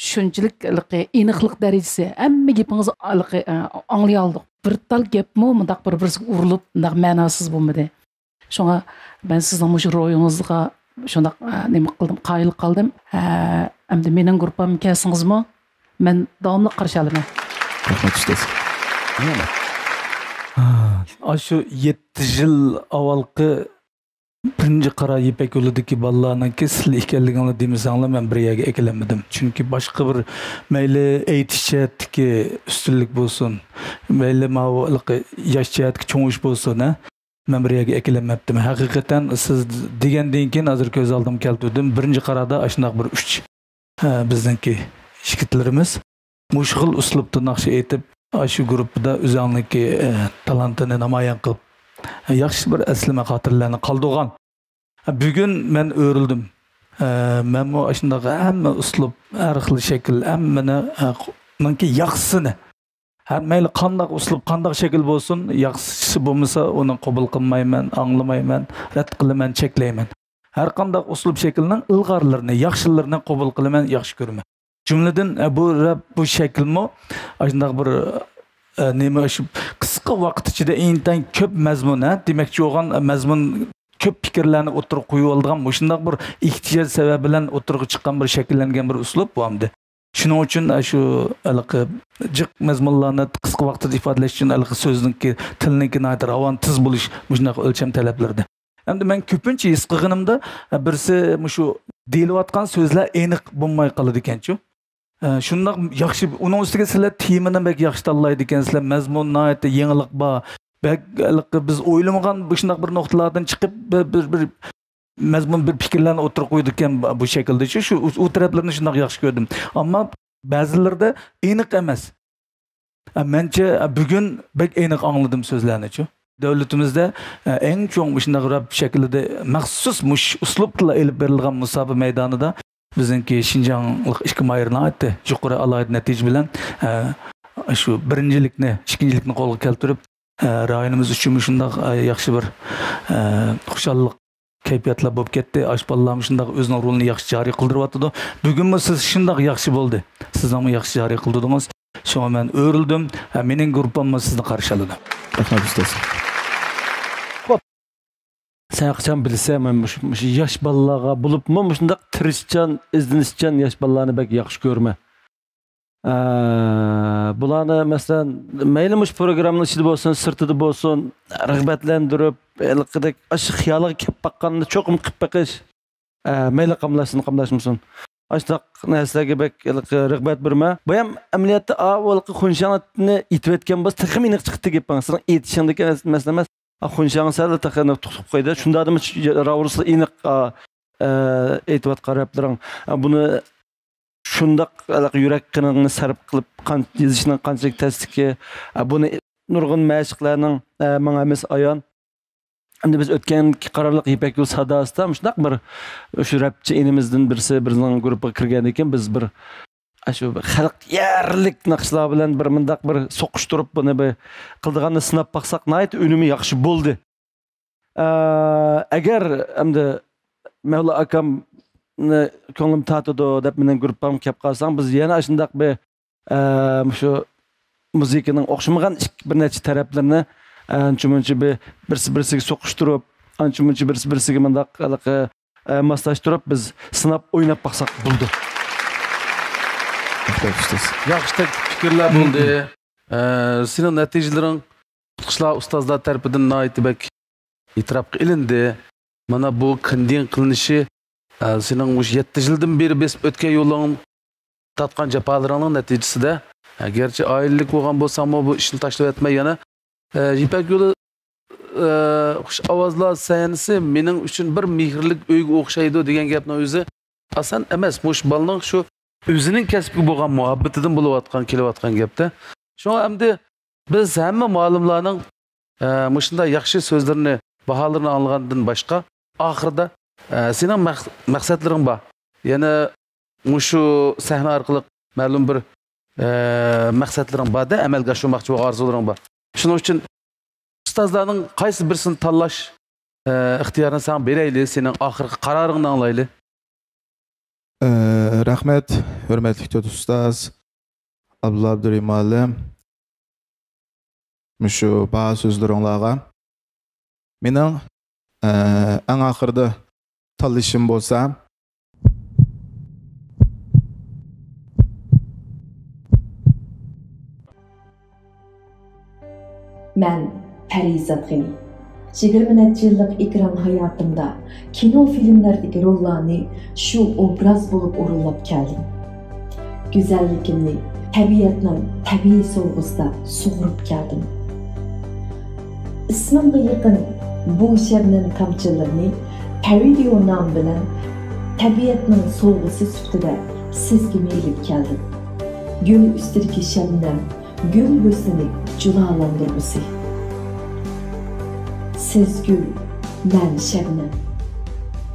شۇنچىلىك ھېلىقى ئېنىقلىق دەرىجىسى، ھەممە گېپىڭىزنى ھېلىقى، ئە، ئاڭلىيالىدۇق. بىر تال گەپمۇ مۇنداق بىر-بىرسىگە ئۇرۇلۇپ، مۇنداق مەناسىز بولمىدى. شۇڭا مەن سىزنىڭ مۇشۇ روھىڭىزغا شۇنداق، ئە، نېمە قىلدىم، قايىل قالدىم. ئە، ئەمدى مېنىڭ گۇرۇپپامغا كەلسىڭىزمۇ، مەن داۋاملىق قارشى ئالىمەن. رەھمەت، ئۇستاز. يەنە. ئاشۇ يەتتە يىل ئاۋۋالقى بىرىنچى قارا يىپەك يولىدىكى بالىلارنىڭكى سىلەر ئىكەنلىكىڭلار دېمىسەڭلار، مەن بىر يەرگە ئەكېلەلمىدىم. چۈنكى باشقا بىر، مەيلى ئېيتىش جەھەتتىكى ئۈستۈنلۈك بولسۇن، مەيلى ماۋۇ ھېلىقى ياش جەھەتتىكى چوڭىيىش بولسۇن، ھە، مەن بىر يەرگە ئەكېلەلمەپتىمەن. ھەقىقەتەن سىز دېگەندىن كېيىن ھازىر كۆز ئالدىمغا كەلتۈردۈم. بىرىنچى قارادا ئاشۇنداق بىر ئۈچ، ھە، بىزنىڭكى يىگىتلىرىمىز مۇشۇ خىل ئۇسلۇبتا ناخشا ئېيتىپ، ئاشۇ گۇرۇپپىدا ئۆزۈڭنىڭكى، ئە، تالانتىنى نامايان قىلىپ، ئە، ياخشى بىر ئەسلىمە خاتىرىلەرنى قالدۇرغان. ئە، بۈگۈن مەن ئۆرۈلدۈم. ئە، مەنمۇ ئاشۇنداق ھەممە ئۇسلۇب، ھەر خىل شەكىل، ھەممىنى، ئە، نىڭكى ياخشىسىنى، ھەر مەيلى قانداق ئۇسلۇب، قانداق شەكىل بولسۇن، ياخشىسى بولمىسا، ئۇنى قوبۇل قىلمايمەن، ئاڭلىمايمەن، رەت قىلىمەن، چەكلەيمەن. ھەر قانداق ئۇسلۇب شەكىلنىڭ ئىلغارلىرىنى، ياخشىلىرىنى قوبۇل قىلىمەن، ياخشى كۆرىمەن. جۈملىدىن، ئە، بۇ رەپ، بۇ شەكىلمۇ ئاشۇنداق بىر، ئە، نېمە، شۇ قىسقا ۋاقىت ئىچىدە ئىنتايىن كۆپ مەزمۇن، ھە، دېمەكچى بولغان، ئە، مەزمۇن، كۆپ پىكىرلەرنى ئوتتۇرىغا قويۇۋالىدىغان مۇشۇنداق بىر ئېھتىياج سەۋەبى بىلەن ئوتتۇرىغا چىققان بىر شەكىللەنگەن بىر ئۇسلۇب بۇ ئەمدى. شۇنىڭ ئۈچۈن، ئە، شۇ ھېلىقى جىق مەزمۇنلارنى قىسقا ۋاقىتتا ئىپادىلەش ئۈچۈن ھېلىقى سۆزنىڭكى، تىلنىڭكى ناھايىتى راۋان، تېز بولۇش مۇشۇنداق ئۆلچەم تەلەپلىرىدە. ئەمدى مەن كۆپىنچە ھېس قىلغىنىمدا، ئە، بىرسى مۇشۇ دېيىلىۋاتقان سۆزلەر ئېنىق بولماي قالىدىكەنچۇ. ئە، شۇنداق ياخشى، ئۇنىڭ ئۈستىگە سىلەر تېمىنى بەك ياخشى تاللايدىكەنسىلەر، مەزمۇن ناھايىتى يېڭىلىق بار. بەك ھېلىقى بىز ئويلىمىغان مۇشۇنداق بىر نۇقتىلاردىن چىقىپ، بىر، بىر، بىر مەزمۇن، بىر پىكىرلەرنى ئوتتۇرىغا قويىدىكەن بۇ شەكىلدىچۇ. شۇ، ئۇ، ئۇ تەرەپلىرىنى شۇنداق ياخشى كۆردۈم. ئەمما بەزىلىرىدە ئېنىق ئەمەس. ئە، مەنچە، ئە، بۈگۈن بەك ئېنىق ئاڭلىدىم سۆزلەرنىچۇ. دۆلىتىمىزدە، ئە، ئەڭ چوڭ مۇشۇنداق رەپ شەكلىدە مەخسۇس مۇش ئۇسلۇبتىلا ئېلىپ بېرىلغان مۇسابىقە مەيدانىدا بىزنىڭكى شىنجاڭلىق ئىككى ماھىر ناھايىتى يۇقىرى ئالاھىدە نەتىجە بىلەن، ئە، شۇ بىرىنچىلىكنى، ئىككىنچىلىكنى قولغا كەلتۈرۈپ، ئە، رايونىمىز ئۈچۈن مۇشۇنداق، ئە، ياخشى بىر، ئە، خۇشاللىق كەيپىياتلار بولۇپ كەتتى. ئاشۇ بالىلار مۇشۇنداق ئۆزىنىڭ رولىنى ياخشى جارى قىلدۇرۇۋاتىدۇ. بۈگۈنمۇ سىز شۇنداق ياخشى بولدى. سىزنىڭمۇ ياخشى جارى قىلدۇردىڭىز. شۇڭا مەن ئۆرۈلدۈم. ھە، مېنىڭ گۇرۇپپاممۇ سىزنى قارشى ئالىدۇ. رەھمەت، ئۇستاز. خوپ. سەن قاچان بىلىسەن، مەن مۇشۇ، مۇشۇ ياش بالىلارغا بولۇپمۇ مۇشۇنداق تىرىشچان، ئىزدىنىشچان ياش بالىلارنى بەك ياخشى كۆرىمەن. ئە، بۇلارنى، مەسىلەن، مەيلى مۇشۇ پروگراممىنىڭ ئىچىدە بولسۇن، سىرتىدا بولسۇن، رىغبەتلەندۈرۈپ، ھېلىقىدەك ئاشۇ خىيالىغا كەپ باققاندا چوقۇم قىلىپ بېقىش. ئە، مەيلى قاملاشسۇن، قاملاشمىسۇن. ئاشۇنداق نەرسىلەرگە بەك ھېلىقى رىغبەت بېرىمەن. بۇ ھەم ئەمەلىيەتتە ئاۋۇ ھېلىقى خۇنشاڭنى ئېيتىۋەتكەن بولسا تېخىمۇ ئېنىق چىقتى گېپىڭ. سېنىڭ ئېيتىشىڭدىكى مەسىلە ئەمەس. ئا، خۇنشاڭ سەل تېخى تۇتۇپ قويدى. شۇنداقتىمۇ راۋۇرۇسلا ئېنىق، ئا، ئە، ئېيتىۋاتقان رەپلىرىڭ. ئا، بۇنى شۇنداق ھېلىقى يۈرەك قېنىڭنى سەرپ قىلىپ، قان-، يېزىشنىڭ قانچىلىك تەسلىكى، ئا، بۇنى نۇرغۇن مەشىقلەرنىڭ، ئە، ماڭا ھەممىسى ئايان. ئەمدى بىز ئۆتكەن قارارلىق يىپەك يولى ساداسىدا مۇشۇنداق بىر شۇ رەپچى ئىنىمىزدىن بىرسى بىزنىڭ گۇرۇپپىغا كىرگەندىن كېيىن بىز بىر، شۇ خەلق يەرلىك ناخشىلار بىلەن بىر مۇنداق بىر سوقۇشتۇرۇپ بۇنى بىر قىلىدىغاننى سىناپ باقساق ناھايىتى ئۈنۈمى ياخشى بولدى. ئە، ئەگەر ئەمدى مەۋلا ئاكامنى كۆڭلۈم تارتىدۇ دەپ مېنىڭ گۇرۇپپامغا كەپ قالساڭ، بىز يەنە ئاشۇنداق بىر، ئە، مۇشۇ مۇزىكىنىڭ ئوخشىمىغان ئىككى، بىر نەچچە تەرەپلىرىنى، ئە، ئانچە-مۇنچە بىر، بىرسى-بىرسىگە سوقۇشتۇرۇپ، ئانچە-مۇنچە بىرسى-بىرسىگە مۇنداق ھېلىقى، ئە، ماسلاشتۇرۇپ، بىز سىناپ ئويناپ باقساق بولىدۇ. رەھمەت، ئۇستاز. ياخشى تەكلىپ پىكىرلەر بولدى. ئە، سېنىڭ نەتىجىلىرىڭ ئوقۇتقۇچىلار، ئۇستازلار تەرىپىدىن ناھايىتى بەك ئېتىراپقا ئېلىندى. مانا بۇ كاندىن قىلىنىشى، ئە، سېنىڭ مۇشۇ يەتتە يىلدىن بېرى بېسىپ ئۆتكەن يولۇڭ، تارتقان جاپالىرىڭنىڭ نەتىجىسىدە، ئە، گەرچە ئائىلىلىك بولغان بولساڭمۇ، بۇ ئىشنى تاشلىۋەتمەي يەنە، ئە، يىپەك يولى، ئە، خۇش ئاۋازلار سەھنىسى مېنىڭ ئۈچۈن بىر مېھىرلىك ئۆيگە ئوخشايدۇ دېگەن گەپنىڭ ئۆزى ئاسان ئەمەس. مۇشۇ بالىنىڭ شۇ ئۆزىنىڭ كەسىپكە بولغان مۇھەببىتىدىن بولۇۋاتقان، كېلىۋاتقان گەپتە. شۇڭا ئەمدى بىز ھەممە مۇئەللىملارنىڭ، ئە، مۇشۇنداق ياخشى سۆزلىرىنى، باھالىرىنى ئاڭلىغاندىن باشقا، ئاخىرىدا، ئە، سېنىڭ مەق-، مەقسەتلىرىڭ بار. يەنە مۇشۇ سەھنە ئارقىلىق مەلۇم بىر، ئە، مەقسەتلىرىڭ بار-دە، ئەمەلگە ئاشۇرماقچى بولغان ئارزۇلىرىڭ بار. شۇنىڭ ئۈچۈن ئۇستازلارنىڭ قايسى بىرسىنى تاللاش، ئە، ئىختىيارىنى ساڭا بېرەيلى، سېنىڭ ئاخىرقى قارارىڭنى ئاڭلايلى. ئە، رەھمەت، ھۆرمەتلىك تۆت ئۇستاز، ئابدۇللا ئابدۇرېھىم مۇئەللىم، مۇشۇ باھا سۆزلىرىڭلارغا. مېنىڭ، ئە، ئەڭ ئاخىرىدا تاللىشىم بولسا، مەن پەرىزات غېنى. يىگىرمە نەچچە يىللىق ئېكران ھاياتىمدا كىنو فىلىملەردىكى روللارنى شۇ ئوبراز بولۇپ ئورۇنلاپ كەلدىم. گۈزەللىكىمنى تەبىئەتنىڭ تەبىئىي سوۋغىسىدا سۇغۇرۇپ كەلدىم. ئىسمىمغا يېقىن بۇ شەبنەم تامچىلىرىنى پەرىدىيو نامى بىلەن تەبىئەتنىڭ سوۋغىسى سۈپىتىدە سىزگىمۇ ئېلىپ كەلدىم. گۈل ئۈستىدىكى شەبنەم، گۈل ھۆسنىنى جۇلالاندۇرغۇسى. سىز گۈل، مەن شەبنەم.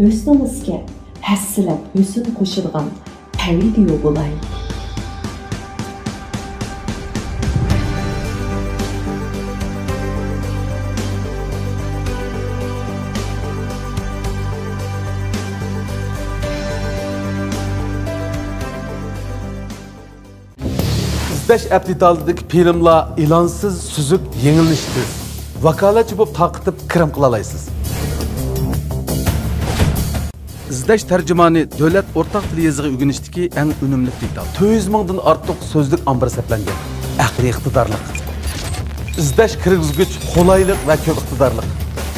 ھۆسنىڭىزگە ھەسسىلەپ ھۆسن قوشىدىغان پەرىدىيو بولاي. ئىزدەش ئەپ دېتالىدىكى فىلىملار ئېلانسىز، سۈزۈك، يېڭىلىنىشى تېز. ۋاكالەتچى بولۇپ تارقىتىپ كىرىم قىلالايسىز. ئىزدەش تەرجىمانى دۆلەت ئورتاق تىل يېزىقى ئۆگىنىشتىكى ئەڭ ئۈنۈملۈك دېتال. تۆت يۈز مىڭدىن ئارتۇق سۆزلۈك ئامبىرى سەپلەنگەن. ئەقلىي ئىقتىدارلىق. ئىزدەش كىرگۈزگۈچ قولايلىق ۋە كۆپ ئىقتىدارلىق.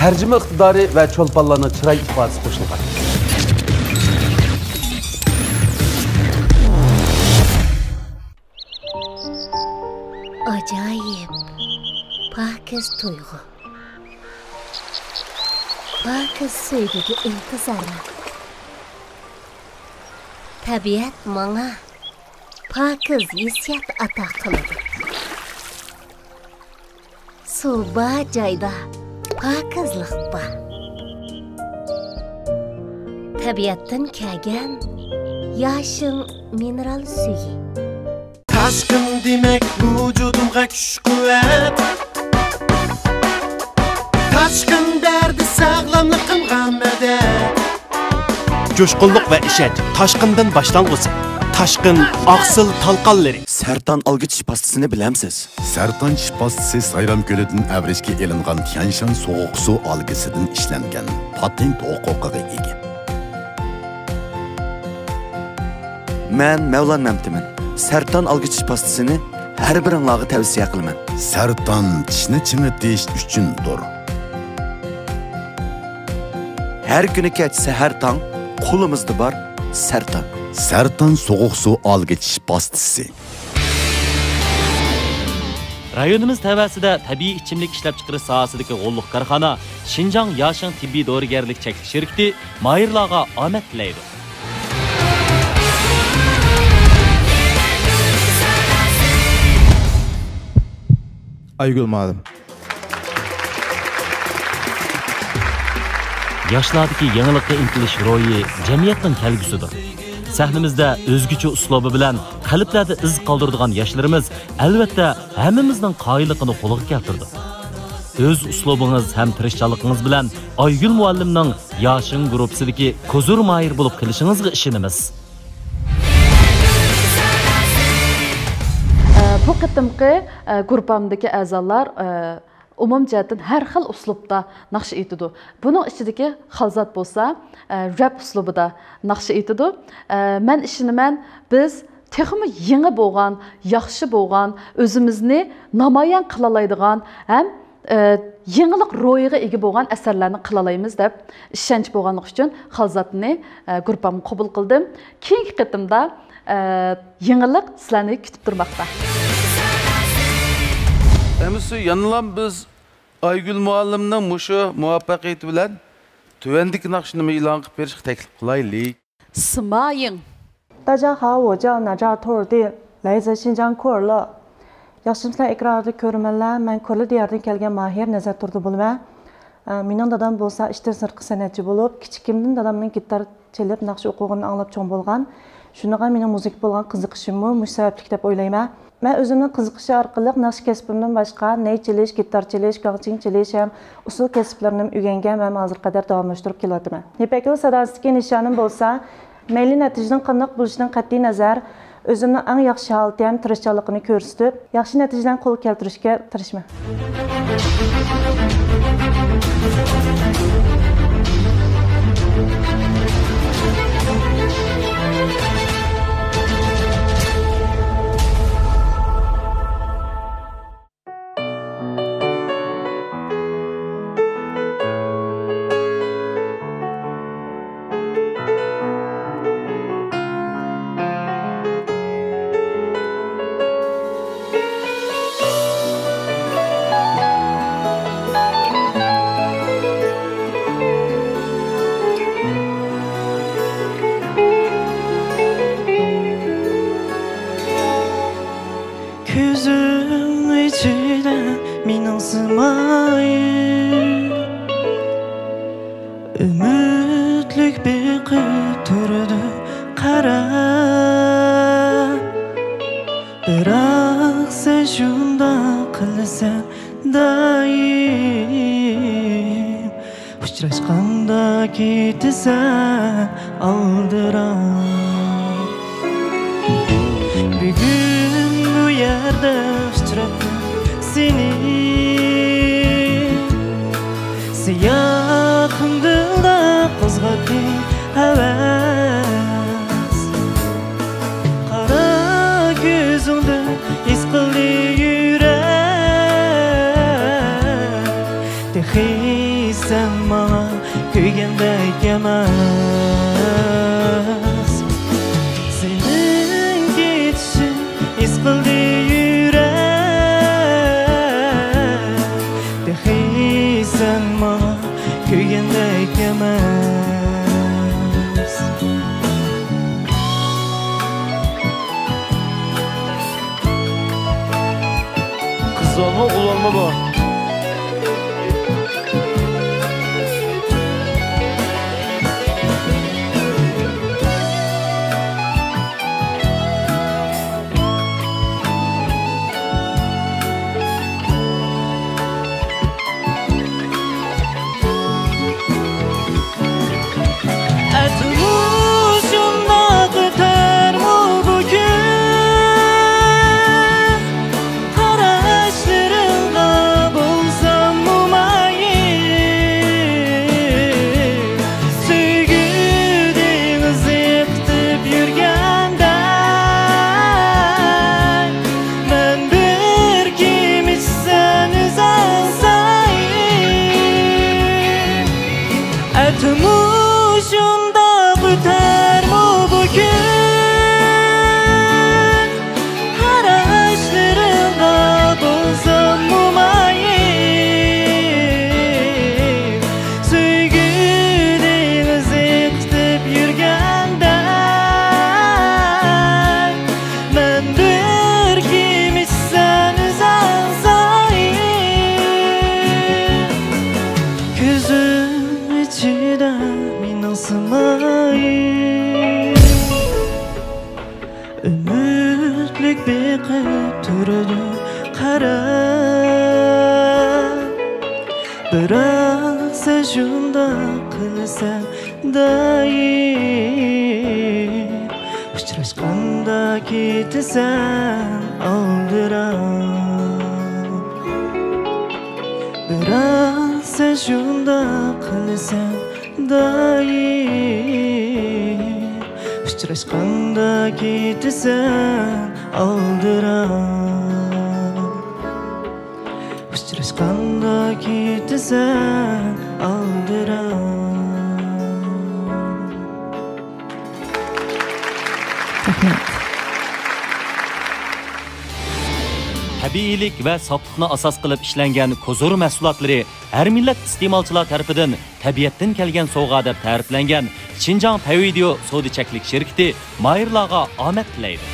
تەرجىمە ئىقتىدارى ۋە چولپانلارنىڭ چىراي ئىپادىسى قوشۇلغان. ئاجايىپ، پاكىز تۇيغۇ. پاكىز سۆيگۈگە ئىنتىزارلىق. تەبىئەت ماڭا پاكىز ھېسسىيات ئاتا قىلىدۇ. سۇ بار جايدا پاكىزلىق بار. تەبىئەتتىن كەلگەن ياشىڭ مىنېرال سۈيى. تاشقىن دېمەك ۋۇجۇدۇمغا كۈچ-قۇۋۋەت. تاشقىن بەردى ساغلاملىقىمغا مەدەت. جۇشقۇنلۇق ۋە ئىشەنچ تاشقىندىن باشلانغۇسى. تاشقىن ئاقسىل تالقانلىرى. سەرتان ئالگۈچ پاستىسىنى بىلەمسىز؟ سەرتان چىش پاستىسى سايرام كۆلىدىن ئەۋرىشكە ئېلىنغان تيەنشان سوغۇق سۇ ئالگىسىدىن ئىشلەنگەن، پاتېنت ھوقۇقىغا ئىگە. مەن مەۋلان مەمتىمىن. سەرتان ئالگۈچ چىش پاستىسىنى ھەر بىرىڭلارغا تەۋسىيە قىلىمەن. سەرتان چىشنى چىڭىتىش ئۈچۈندۇر. ھەر كۈنى كەچ سەھەر تاڭ قولىمىزدا بار سەرتان. سەرتان سوغۇق سۇ ئالگۈچ چىش پاستىسى. رايونىمىز تەۋەسىدە تەبىئىي ئىچىملىك ئىشلەپچىقىرىش ساھەسىدىكى غوللۇق كارخانا شىنجاڭ ياشىڭ تېببىي دورىگەرلىك چەكلىك شىركىتى ماھىرلارغا ئامەت تىلەيدۇ. ئايگۈل مۇئەللىم. ياشلاردىكى يېڭىلىققا ئىنتىلىش روھى جەمئىيەتنىڭ كەلگۈسىدۇر. سەھنىمىزدە ئۆزگىچە ئۇسلۇبى بىلەن قەلبلەردە ئىز قالدۇرىدىغان ياشلىرىمىز، ئەلۋەتتە، ھەممىمىزنىڭ قايىللىقىنى قولغا كەلتۈردى. ئۆز ئۇسلۇبىڭىز ھەم تىرىشچانلىقىڭىز بىلەن ئايگۈل مۇئەللىمنىڭ ياشىڭ گۇرۇپپىسىدىكى كوزۇر ماھىر بولۇپ قېلىشىڭىزغا ئىشىنىمىز. بۇ قېتىمقى، ئە، گۇرۇپپامدىكى ئەزالار، ئە، ئومۇمىي جەھەتتىن ھەر خىل ئۇسلۇبتا ناخشا ئېيتىدۇ. بۇنىڭ ئىچىدىكى خالزات بولسا، ئە، رەپ ئۇسلۇبىدا ناخشا ئېيتىدۇ. ئە، مەن ئىشىنىمەن، بىز تېخىمۇ يېڭى بولغان، ياخشى بولغان، ئۆزىمىزنى نامايان قىلالايدىغان ھەم، ئە، يېڭىلىق روھىغا ئىگە بولغان ئەسەرلەرنى قىلالايمىز دەپ ئىشەنچ بولغانلىقى ئۈچۈن خالزاتنى، ئە، گۇرۇپپامغا قوبۇل قىلدىم. كېيىنكى قېتىمدا، ئە، يېڭىلىق سىلەرنى كۈتۈپ تۇرماقتا. ئەمىسە يەنىلا بىز ئايگۈل مۇئەللىمنىڭ مۇشۇ مۇۋەپپەقىيىتى بىلەن تۆۋەندىكى ناخشىنىمۇ ئېلان قىلىپ بېرىشقا تەكلىپ قىلايلى. سىمايىڭ. 大家好，我叫哪扎托尔蒂，来自新疆库尔勒。 ياخشىمۇسىلەر ئېكران ئالدىدىكى كۆرۈرمەنلەر؟ مەن كورلا دىيارىدىن كەلگەن ماھىر نەزەر تۇردى بولىمەن. ئە، مېنىڭ دادام بولسا ئىشتىن سىرتقى سەنئەتچى بولۇپ، كىچىكىمدىن دادامنىڭ گىتار چېلىپ ناخشا ئوقۇغىنىنى ئاڭلاپ چوڭ بولغان. شۇنىڭغا مېنىڭ مۇزىكا بولغان قىزىقىشىممۇ مۇشۇ سەۋەبلىك دەپ ئويلايمەن. مەن ئۆزۈمنىڭ قىزىقىشى ئارقىلىق ناخشا كەسپىمدىن باشقا نەي چېلىش، گىتار چېلىش، گاڭچىڭ چېلىش ھەم ئۇسسۇل كەسىپلىرىنىمۇ ئۆگەنگەن ھەم ھازىرغا قەدەر داۋاملاشتۇرۇپ كېلىۋاتىمەن. يىپەك يولى ساداسىدىكى نىشانىم بولسا مەيلى نەتىجىنىڭ قانداق بولۇشىدىن قەتئىينەزەر، ئۆزۈمنىڭ ئەڭ ياخشى ھالىتى ھەم تىرىشچانلىقىنى كۆرسىتىپ، ياخشى نەتىجىلەرنى قولغا كەلتۈرۈشكە تىرىشىمەن. كۆزۈڭ ئىچىدە مېنىڭ سىمايىم، ئۈمىدلىك بېقىپ تۇرىدۇ قارا. بىراق سەن شۇنداق قىلىسەن دائىم. ئۇچراشقاندا كېتىسەن ئالدىراپ. بۈگۈن بۇ يەردە ئۇچراتتىم سېنى. سىياھىم دىلدا قوزغاتتى ھەۋەس. قارا كۆزۈڭدىن ھېس قىلدى يۈرەك. تېخى سەن ماڭا كۆيگەندەك ئەمەس. سېنىڭ كېتىشىڭ ھېس قىلدى يۈرەك. تېخى سەن ماڭا كۆيگەندەك ئەمەس. قىز بالىمۇ، ئوغۇل بالىمۇ بۇ؟ ئەتىمۇ شۇنداق ئۆتەرمۇ بۇ كۈن؟ قاراشلىرىڭغا بولسام مۇمايىل، سۆيگۈ دېڭىزى قېتىپ يۈرگەندەك، مەن بىر كېمىچى، سەن ئۆزۈڭ سايىم. ئەتىمۇ شۇنداق ئۆتەرمۇ بۇ كۈن؟ قاراشلىرىڭغا بولسام مۇمايىل، سۆيگۈ دېڭىزى قېتىپ يۈرگەندەك، مەن بىر كېمىچى، سەن ئۆزۈڭ سايىم. كۆزۈڭ ئىچىدە مېنىڭ سىمايىم، ئۈمىدلىك بېقىپ تۇرىدۇ قارا. بىراق سەن شۇنداق قىلىسەن دائىم. ئۇچراشقاندا كېتىسەن ئالدىراپ، بىراق سەن شۇنداق قىلىسەن دائىم. ئۇچراشقاندا كېتىسەن ئالدىراپ، ئۇچراشقاندا كېتىسەن ئالدىراپ. رەھمەت. تەبىئىيلىك ۋە ساپلىقنى ئاساس قىلىپ ئىشلەنگەن كوزۇر مەھسۇلاتلىرى ھەر مىللەت ئىستېمالچىلار تەرىپىدىن تەبىئەتتىن كەلگەن سوۋغا دەپ تەرىپلەنگەن شىنجاڭ پەيۋىدېئو سودا چەكلىك شىركىتى ماھىرلارغا ئامەت تىلەيدۇ.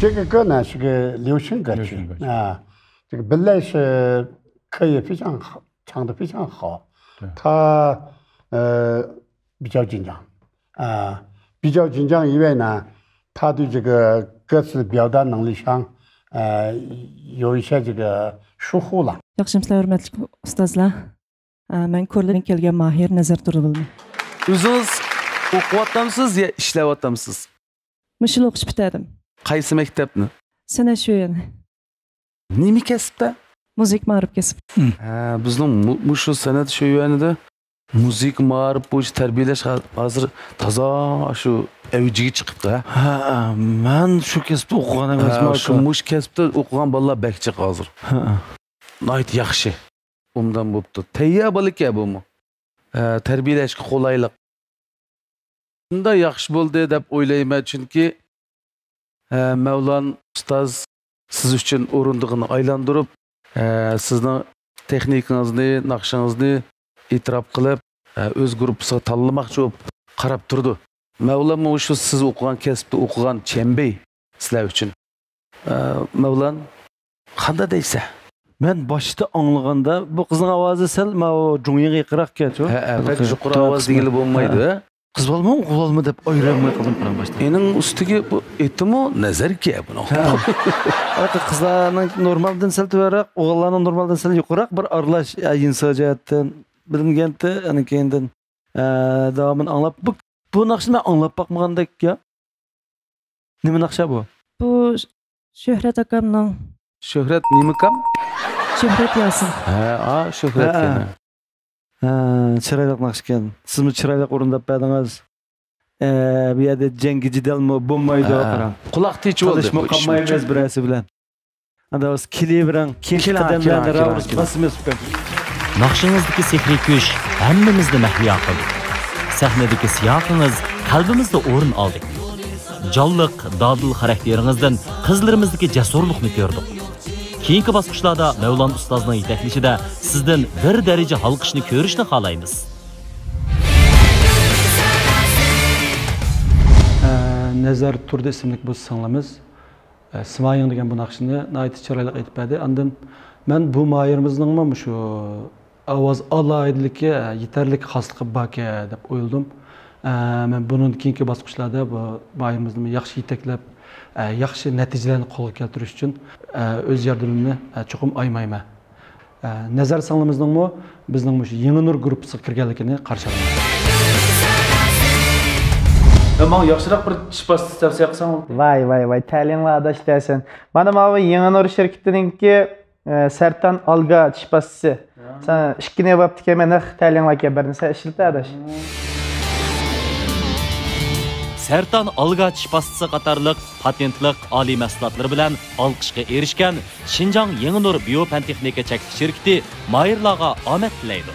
这个歌呢是个流行歌曲，流行歌曲。啊，这个本来是可以非常好，唱得非常好，对。他，呃，比较紧张，啊，比较紧张以外呢，他对这个歌词表达能力上，呃，有一些这个疏忽了。 ياخشىمۇسىلەر ھۆرمەتلىك ئۇستازلار؟ ئە، مەن كورلىدىن كەلگەن ماھىر نەزەر تۇردى بولىمەن. ئۆزىڭىز ئوقۇۋاتامسىز يا ئىشلەۋاتامسىز؟ مۇشۇ يىل ئوقۇش پۈتتۈردۈم. قايسى مەكتەپنى؟ سەنئەت شۆيۈەن. نېمە كەسىپتە؟ مۇزىكا مائارىپ كەسىپ. ھە، بىزنىڭ مۇ-، مۇشۇ سەنئەت شۆيۈەنىدە مۇزىكا مائارىپ بويىچە تەربىيەلەش ھا-، ھازىر تازا شۇ ئەۋجىگە چىقىپتۇ، ھە؟ ھە، مەن شۇ كەسىپتە ئوقۇغان ئەمەسمەن، ھە، شۇ ئاكا. مۇشۇ كەسىپتە ئوقۇغان بالىلار بەك جىق ھازىر. ھە. ناھايىتى ياخشى. ئوبدان بوپتۇ. تەييار بالىكەن بۇمۇ. ئە، تەربىيەلەشكە قولايلىق. شۇنداق ياخشى بولدى دەپ ئويلايمەن، چۈنكى، ئە، مەۋلان ئۇستاز سىز ئۈچۈن ئورۇندۇقىنى ئايلاندۇرۇپ، ئە، سىزنىڭ تېخنىكىڭىزنى، ناخشىڭىزنى ئېتىراپ قىلىپ، ئە، ئۆز گۇرۇپپىسىغا تاللىماقچى بولۇپ قاراپ تۇرىدۇ. مەۋلانمۇ شۇ سىز ئوقۇغان كەسىپتە ئوقۇغان چەمبەي سىلەر ئۈچۈن. ئە، مەۋلان، قاندا دەيسە؟ مەن باشتا ئاڭلىغاندا، بۇ قىزنىڭ ئاۋازى سەل ماۋۇ جۇڭيىڭغا يېقىنراقكەن، چۇ؟ ھە، ھە، بەك يۇقىرى ئاۋاز دېگىلى بولمايدۇ، ھە. قىز بالىمۇ، ئوغۇل بالىمۇ دەپ ئايرىيالماي قالدىم قاراڭ باشتا. ئېنىڭ ئۈستىگە بۇ ئېتىمۇ نەزەركە بۇنىڭ. ھە. ئارقا قىزلارنىڭ نورمالدىن سەل تۆۋەنرەك، ئوغۇللارنىڭ نورمالدىن سەل يۇقىرىراق بىر ئارىلاش، يا، يىنسا جەھەتتىن بىلىنگەنتى، ئاندىن كېيىندىن، ئە، داۋامىنى ئاڭلاپ، بۇ، بۇ ناخشىنى مەن ئاڭلاپ باقمىغاندەك، يا. نېمە ناخشا بۇ؟ بۇ شۆھرەت ئاكامنىڭ. شۆھرەت نېمىكام؟ شۆھرەت ياسىن. ھە، ئا، شۆھرەتكەن. ھە. ھە، چىرايلىق ناخشىكەن. سىزمۇ چىرايلىق ئورۇنداپ بەردىڭىز. ئە، بۇ يەردە جەڭگى جېدەلمۇ بولمايدۇ، ھە، قاراڭ. قۇلاق تېچىۋالدى. تالىشىپمۇ قالمايمىز بىرەرسى بىلەن. ئانداق بولسا كېلىۋېرىڭ، كېيىنكى قەدەملەرنى راۋۇرۇس باسىمىز ئۇكام. ناخشىڭىزدىكى سېھرىي كۈچ ھەممىمىزنى مەھلىيا قىلدى. سەھنىدىكى سىياقىڭىز قەلبىمىزدە ئورۇن ئالدى. جانلىق، دادىل خاراكتېرىڭىزدىن قىزلىرىمىزدىكى جەسۇرلۇقنى كۆردۇق. كېيىنكى باسقۇچلاردا مەۋلان ئۇستازنىڭ يېتەكلىشىدە سىزدىن بىر دەرىجە ھالقىشنى كۆرۈشنى خالايمىز. ئە، نەزەر تۇردى ئىسىملىك بۇ سىڭلىمىز. ئە، سىمايىڭ دېگەن بۇ ناخشىنى ناھايىتى چىرايلىق ئېيتىپ بەردى. ئاندىن مەن بۇ ماھىرىمىزنىڭمۇ مۇشۇ ئاۋاز ئالاھىدىلىكى، ئە، يېتەرلىك خاسلىقى باركەن دەپ ئويلىدىم. ئە، مەن بۇنىڭدىن كېيىنكى باسقۇچلاردا بۇ ماھىرىمىزنى ياخشى يېتەكلەپ، ئە، ياخشى نەتىجىلەرنى قولغا كەلتۈرۈش ئۈچۈن، ئە، ئۆز ياردىمىمنى، ئە، چوقۇم ئايىمايمەن. ئە، نەزەر سىڭلىمىزنىڭمۇ بىزنىڭ مۇشۇ يېڭى نۇر گۇرۇپپىسىغا كىرگەنلىكىنى قارشى ئالىمەن. ھە، ماڭا ياخشىراق بىر چىش پاستىسى تەۋسىيە قىلساڭ. ۋاي، ۋاي، ۋاي، تەلىيىڭلار ئاداش دەسەن. مانا ماۋۇ يېڭى نۇر شىركىتىنىڭكى، ئە، سەرتان ئالگا چىش پاستىسى. يا. سەن ئىككىنى بوپتىكەن، مەن نەق تەلىيىڭلاركەن، بىرنى سەن ئىشلىتە ئاداش. سەرتان ئالگا چىش پاستىسى قاتارلىق پاتېنتلىق ئالىي مەھسۇلاتلىرى بىلەن ئالقىشقا ئېرىشكەن شىنجاڭ يېڭى نۇر بىيو پەن تېخنىكا چەكلىك شىركىتى ماھىرلارغا ئامەت تىلەيدۇ.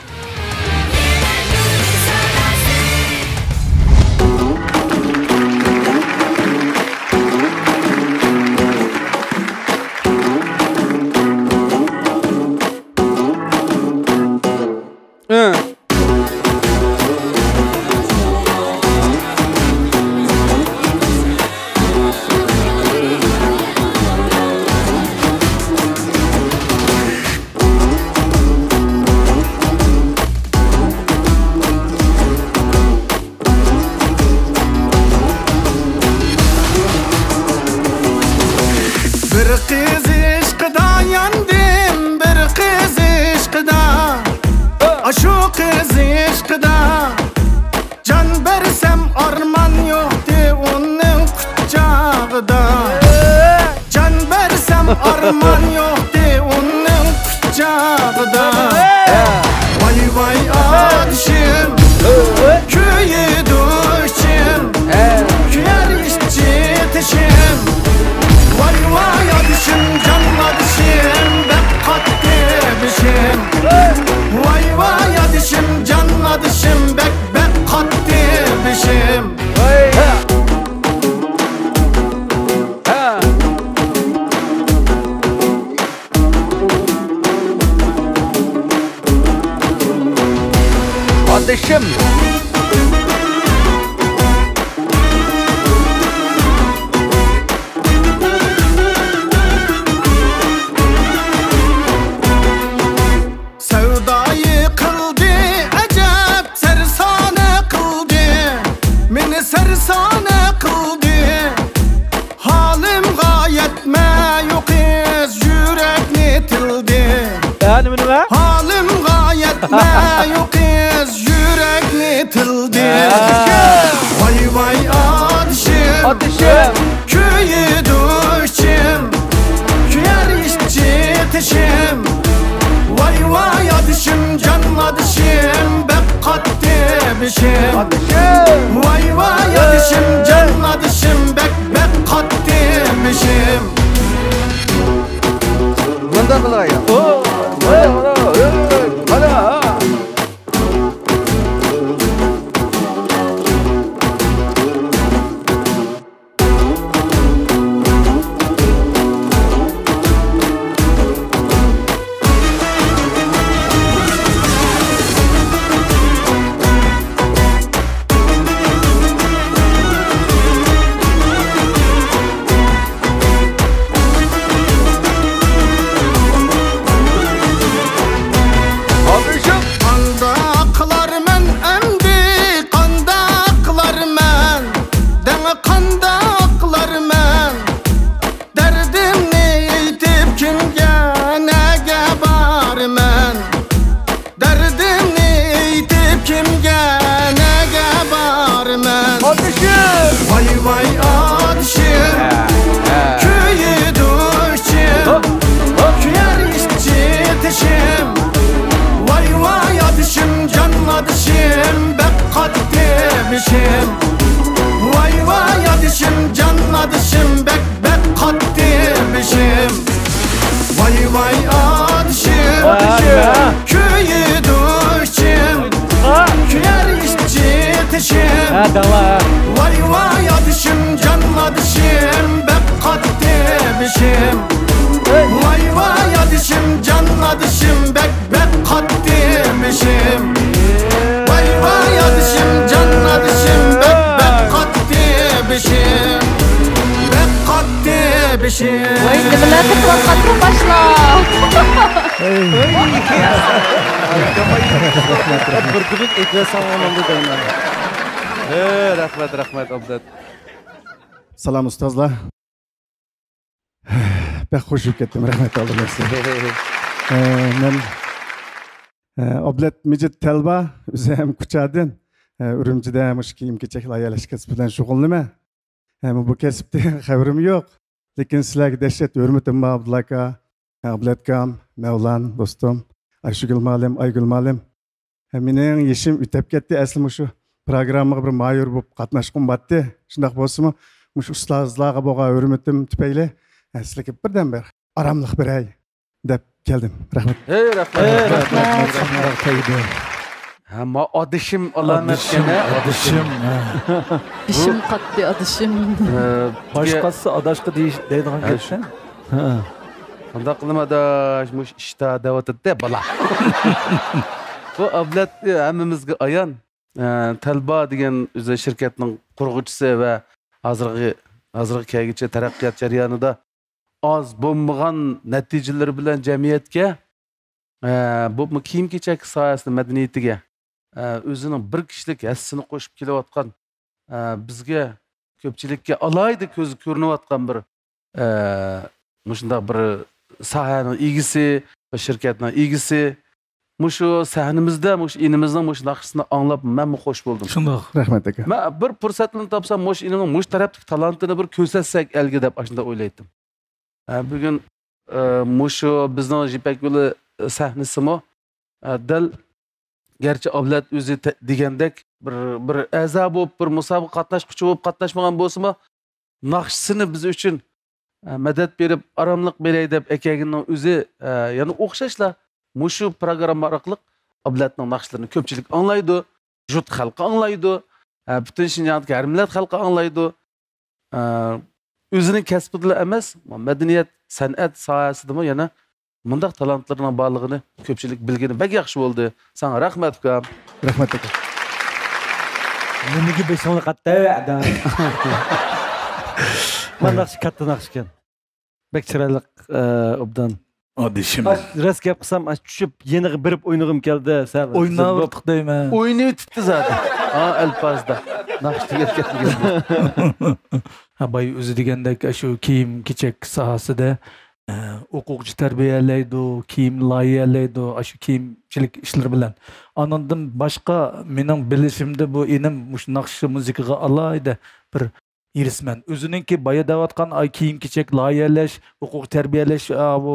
بىر قىز ئىشقىدا ياندىم، بىر قىز ئىشقىدا، ئاشۇ قىز ئىشقىدا جان بەرسەم ئارمان يوقتى ئۇنىڭ قۇچاقىدا. ۋاي ۋاي ئادىشىم، كۆيىدۇ ئىچىم، كۆيەر ئىچى تېشىم. ۋاي ۋاي ئادىشىم، جان ئادىشىم، بەك قاتتى بېشىم. ۋاي ۋاي ئادىشىم، جان ئادىشىم، بەك بەك قاتتى بېشىم. ئادىشىم. سەۋدايى قىلدى ئەجەب، سەرسانە قىلدى، مېنى سەرسانە قىلدى. ھالىمغا يەتمەي ئۇ قىز يۈرەكنى تىلدى. ھە، نېمە، نېمە؟ ھالىمغا يەتمەي ئۇ قىز يۈرەكنى تىلدى. ھە. ۋاي ۋاي ئادىشىم. ئادىشىم. كۆيىدۇ ئىچىم، كۆيەر ئىچى تېشىم. ۋاي ۋاي ئادىشىم، جان ئادىشىم، بەك قاتتى بېشىم. ئادىشىم. ۋاي ۋاي ئادىشىم، جان ئادىشىم، بەك بەك قاتتى بېشىم. مۇنداق قىلاي. ئو، ئو، ئو، ئو، ئانا. قانداق قىلارمەن ئەمدى، قانداق قىلارمەن؟ دەڭ، قانداق قىلارمەن؟ دەردىمنى ئېيتىپ كىمگە، نەگە بارىمەن؟ دەردىمنى ئېيتىپ كىمگە، نەگە بارىمەن؟ ئادىشىم! ۋاي ۋاي ئادىشىم، ھە، ھە. كۆيىدۇ ئىچىم، ھوپ، ھوپ. كۆيەر ئىچى تېشىم. ۋاي ۋاي ئادىشىم، جان ئادىشىم، بەك قاتتى بېشىم. ۋاي ۋاي ئادىشىم، جان ئادىشىم، بەك بەك قاتتى بېشىم. ۋاي ۋاي ئادىشىم، ۋاي، ھە. كۆيىدۇ ئىچىم، ھە. كۆيەر ئىچى تېشىم. ھە، داۋا. ۋاي ۋاي ئادىشىم، جان ئادىشىم، بەك قاتتى بېشىم. ۋاي ۋاي ئادىشىم، جان ئادىشىم، بەك بەك قاتتى بېشىم. ۋاي ۋاي ئادىشىم، جان ئادىشىم، بەك بەك قاتتى بېشىم. بەك قاتتى بېشىم. ۋاي، نېمىلەر قىلىۋاتقاندۇ باشلار؟ بىر كۈنۈك ئېيتىۋەتسەڭ بولامدۇ دەيمەن. ھە، رەھمەت، رەھمەت، ئابلەت. سالام ئۇستازلار. بەك خوش بولۇپ كەتتىم، رەھمەت ئالدىم سىزگە. ئە، مەن، ئە، ئابلەت مىجىت تەلۋا، ئۆزۈم كۇچادىن، ئە، ئۈرۈمچىدە مۇشۇ كىيىم-كېچەك لايىھەلەش كەسپى بىلەن شۇغۇللىنىمەن. ئە، بۇ كەسىپتىن خەۋىرىم يوق. لېكىن سىلەرگە دەھشەت ھۆرمىتىم بار، ئابدۇللا ئاكا، ئابلەت ئاكام، مەۋلان دوستۇم، ئايشۇگۈل مۇئەللىم، ئايگۈل مۇئەللىم. ھە، مېنىڭ يېشىم ئۆتەپ كەتتى. ئەسلى مۇشۇ پروگراممىغا بىر ماھىر بولۇپ قاتناشقۇم بارتتى. شۇنداق بولسىمۇ، مۇشۇ ئۇستازلارغا بولغان ھۆرمىتىم تۈپەيلى، ھە، سىلەرگە بىردەمبىر ئاراملىق بېرەي دەپ كەلدىم. رەھمەت. ھەي، رەھمەت. ھەي، رەھمەت. رەھمەت. شۇنداق تەگدى. ھە، ما ئادىشىم ئالامەتكەن، ھە، ئادىشىم، ئادىشىم. ھە. بېشىم قاتتى، ئادىشىم. ھە، باشقىسى ئاداشقا دېيىش، دەيدىغان ھە، گەپكەن. ھە. قانداق قىلىمەن ئاداش، مۇشۇ ئىشتا دەۋاتاتتى بالا. بۇ ئابلەت ھەممىمىزگە ئايان. ئە، تەلبا دېگەن ئۆزى شىركەتنىڭ قۇرغۇچىسى ۋە ھازىرغى، ھازىرغا كەلگۈچە تەرەققىيات جەريانىدا ئاز بولمىغان نەتىجىلىرى بىلەن جەمئىيەتكە، ئە، بولۇپمۇ كىيىم-كېچەك ساھەسىنىڭ مەدەنىيىتىگە، ئە، ئۆزىنىڭ بىر كىشىلىك ھەسسىسىنى قوشۇپ كېلىۋاتقان، ئە، بىزگە، كۆپچىلىككە ئالاھىدە كۆزگە كۆرۈنۈۋاتقان بىر، ئە، مۇشۇنداق بىر ساھەنىڭ ئىگىسى، بىر شىركەتنىڭ ئىگىسى، مۇشۇ سەھنىمىزدە مۇشۇ ئىنىمىزنىڭ مۇشۇ ناخشىسىنى ئاڭلاپ مەنمۇ خوش بولدۇم. شۇنداق. رەھمەت ئاكا. مەن بىر پۇرسەتنى تاپسام، مۇشۇ ئىنىمنىڭ مۇشۇ تەرەپتىكى تالانتىنى بىر كۆرسەتسەك ئەلگە دەپ ئاشۇنداق ئويلايتتىم. ھە، بۈگۈن ئە، مۇشۇ بىزنىڭ يىپەك يولى سەھنىسىمۇ، ئە، دەل گەرچە ئابلەت ئۆزى تە-، دېگەندەك بىر، بىر ئەزا بولۇپ، بىر مۇسابىقە قاتناشقۇچى بولۇپ قاتناشمىغان بولسىمۇ، ناخشىسىنى بىز ئۈچۈن، ئە، مەدەت بېرىپ، ئاراملىق بېرەي دەپ ئەكەلگىنىنىڭ ئۆزى، ئە، يەنە ئوخشاشلا مۇشۇ پروگرامما ئارقىلىق ئابلەتنىڭ ناخشىلىرىنى كۆپچىلىك ئاڭلايدۇ، جۇت خەلقى ئاڭلايدۇ، ئە، پۈتۈن شىنجاڭدىكى ھەر مىللەت خەلقى ئاڭلايدۇ. ئە، ئۆزىنىڭ كەسپىدىلا ئەمەس، مەدەنىيەت، سەنئەت ساھەسىدىمۇ يەنە مۇنداق تالانتلىرىنىڭ بارلىقىنى كۆپچىلىك بىلگىنى بەك ياخشى بولدى. ساڭا رەھمەت، ئۇكام. رەھمەت، ئاكا. نېمىگە بېشىڭنى قاتتى، ئەدە؟ مانا ناخشا، كاتتا ناخشا ئىكەن. بەك چىرايلىق، ئە، ئوبدان. ئادىشىم. ئاش، راست گەپ قىلسام، ئاش چۈشۈپ يېنىغا بېرىپ ئوينىغۇم كەلدى، سەل. ئويناۋاتتۇق دەيمەن. ئوينىۋېتىپتۇ زادى. ھا، ئەلپازدا. ناخشا تۈگەپ كەتتى. ھا، باي ئۆزى دېگەندەك، شۇ كىيىم-كېچەك ساھەسىدە، ئە، ئوقۇغۇچى تەربىيەلەيدۇ، كىيىم لايىھەلەيدۇ، ئاشۇ كىيىمچىلىك ئىشلىرى بىلەن. ئانىڭدىن باشقا، مېنىڭ بىلىشىمدە، بۇ ئىنىم مۇشۇ ناخشا مۇزىكىغا ئالاھىدە بىر ھېرىسمەن. ئۆزىنىڭكى بايا دەۋاتقان، ئاي، كىيىم-كېچەك لايىھەلەش، ئوقۇغۇچى تەربىيەلەش، ئا، بۇ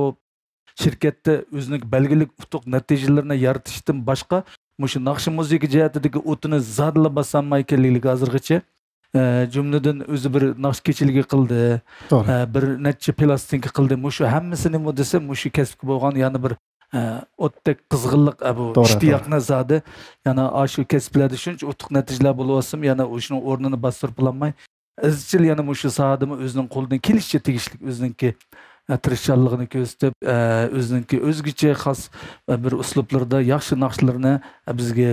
شىركەتتە ئۆزىنىڭ بەلگىلىك ئۇتۇق نەتىجىلىرىنى يارىتىشتىن باشقا، مۇشۇ ناخشا مۇزىكا جەھەتتىكى ئوتىنى زادىلا باسالماي كەلگىلىك ھازىرغىچە. ئە، جۈملىدىن ئۆزى بىر ناخشا كېچىلىكى قىلدى. توغرا. ئە، بىر نەچچە پىلاستىنكا قىلدى. مۇشۇ ھەممىسىنىمۇ دېسە، مۇشۇ كەسىپكە بولغان يەنە بىر، ئە، ئوتتەك قىزغىنلىق، ئە، بۇ توغرا، ئىشتىياقنى توغرا. زادى. يەنە ئاشۇ كەسىپلەردە شۇنچە ئۇتۇق نەتىجىلەر بولۇۋاتسىمۇ، يەنە ئۇ شۇنىڭ ئورنىنى باستۇرۇپ بولالماي، ئىزچىل يەنە مۇشۇ ساھەدىمۇ ئۆزىنىڭ قولىدىن كېلىشىچە تېگىشلىك، ئۆزىنىڭكى، ئە، تىرىشچانلىقىنى كۆرسىتىپ، ئە، ئۆزىنىڭكى ئۆزگىچە خاس، ئە، بىر ئۇسلۇبلىرىدا ياخشى ناخشىلىرىنى، ئە، بىزگە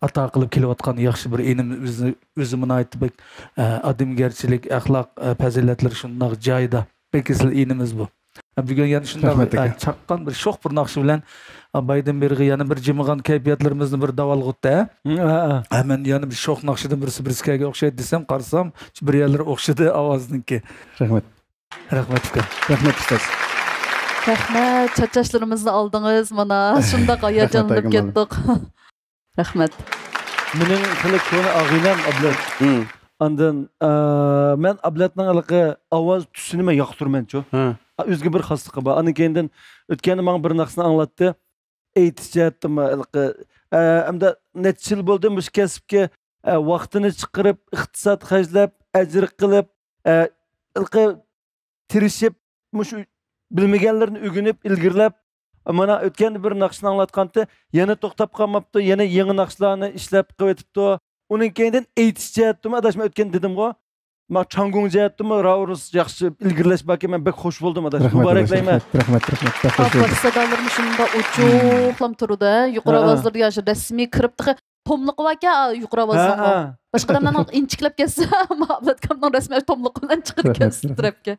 ئاتا قىلىپ كېلىۋاتقان ياخشى بىر ئىنىم، ئۆزى، ئۆزىمۇ ناھايىتى بەك، ئە، ئادەمگەرچىلىك، ئەخلاق، ئە، پەزىلەتلىرى شۇنداق جايىدا. بەك ئېسىل ئىنىمىز بۇ. بۈگۈن يەنە شۇنداق، رەھمەت، ئاكا. ئە، چاققان بىر شوخ بىر ناخشا بىلەن، ئە، بايدىن بېرىغى يەنە بىر جىمىغان كەيپىياتلىرىمىزنى بىر داۋالغۇتتى، ھە؟ ھە، ھە. ھە، مەن يەنە بىر شوخ ناخشىدىن بىرسى بىرسىكەگە ئوخشايدۇ دېسەم، قارىسام، بىر يەرلىرى ئوخشىدى ئاۋازنىڭكى. رەھمەت. رەھمەت، ئۇكا. رەھمەت، ئۇستاز. رەھمەت، چاچاشلىرىمىزنى ئالدىڭىز، مانا، شۇنداق ھاياجانلىنىپ رەھمەت، ئاكا، مانا. كەتتۇق. رەھمەت. مېنىڭ خېلى كونا ئاغىنەم ئابلەت. ھىم. ئاندىن، ئە، مەن ئابلەتنىڭ ھېلىقى ئاۋاز تۈسىنى مەن ياقتۇرىمەنچۇ. ھە. ئا، ئۆزىگە بىر خاسلىقى بار. ئاندىن كېيىندىن ئۆتكەندە ماڭا بىر ناخشىنى ئاڭلاتتى. ئېيتىش جەھەتتىمۇ ھېلىقى، ئە، ئەمدى نەچچە يىل بولدى مۇشۇ كەسىپكە، ئە، ۋاقتىنى چىقىرىپ، ئىقتىساد خەجلەپ، ئەجىر قىلىپ، ئە، ھېلىقى تىرىشىپ، مۇشۇ بىلمىگەنلىرىنى ئۆگىنىپ، ئىلگىرىلەپ، مانا ئۆتكەندە بىر ناخشىنى ئاڭلاتقانتى، يەنە توختاپ قالماپتۇ، يەنە يېڭى ناخشىلارنى ئىشلەپ قىلىۋېتىپتۇ. ئۇنىڭ كەينىدىن ئېيتىش جەھەتتىمۇ، ئاداش، مەن ئۆتكەندە دېدىمغۇ، ما چاڭگۇڭ جەھەتتىمۇ راۋۇرۇس ياخشى ئىلگىرىلەش باركەن، مەن بەك خوش بولدۇم، ئاداش. رەھمەت، مۇبارەكلەيمەن. رەھمەت، رەھمەت، رەھمەت. بەك خوش بولدۇم. ئاپاش سادالىرىمۇ شۇنداق ئوچۇقلام تۇرىدۇ، ھە؟ يۇقىرى ھە، ھە. ئاۋازلىرىدا ياخشى رەسمىي كىرىپتىخى توملۇقى باركەن، ئا، يۇقىرى ئاۋازلىق. ھە، ھە. باشقا ئادەملەرنىڭ ئىنچىكىلەپ كەتسە، مۇھەببەتكامنىڭ رەسمىي توملۇقى بىلەن چىقىدىكەن رەھمەت، سىز رەھمەت. تەرەپكە.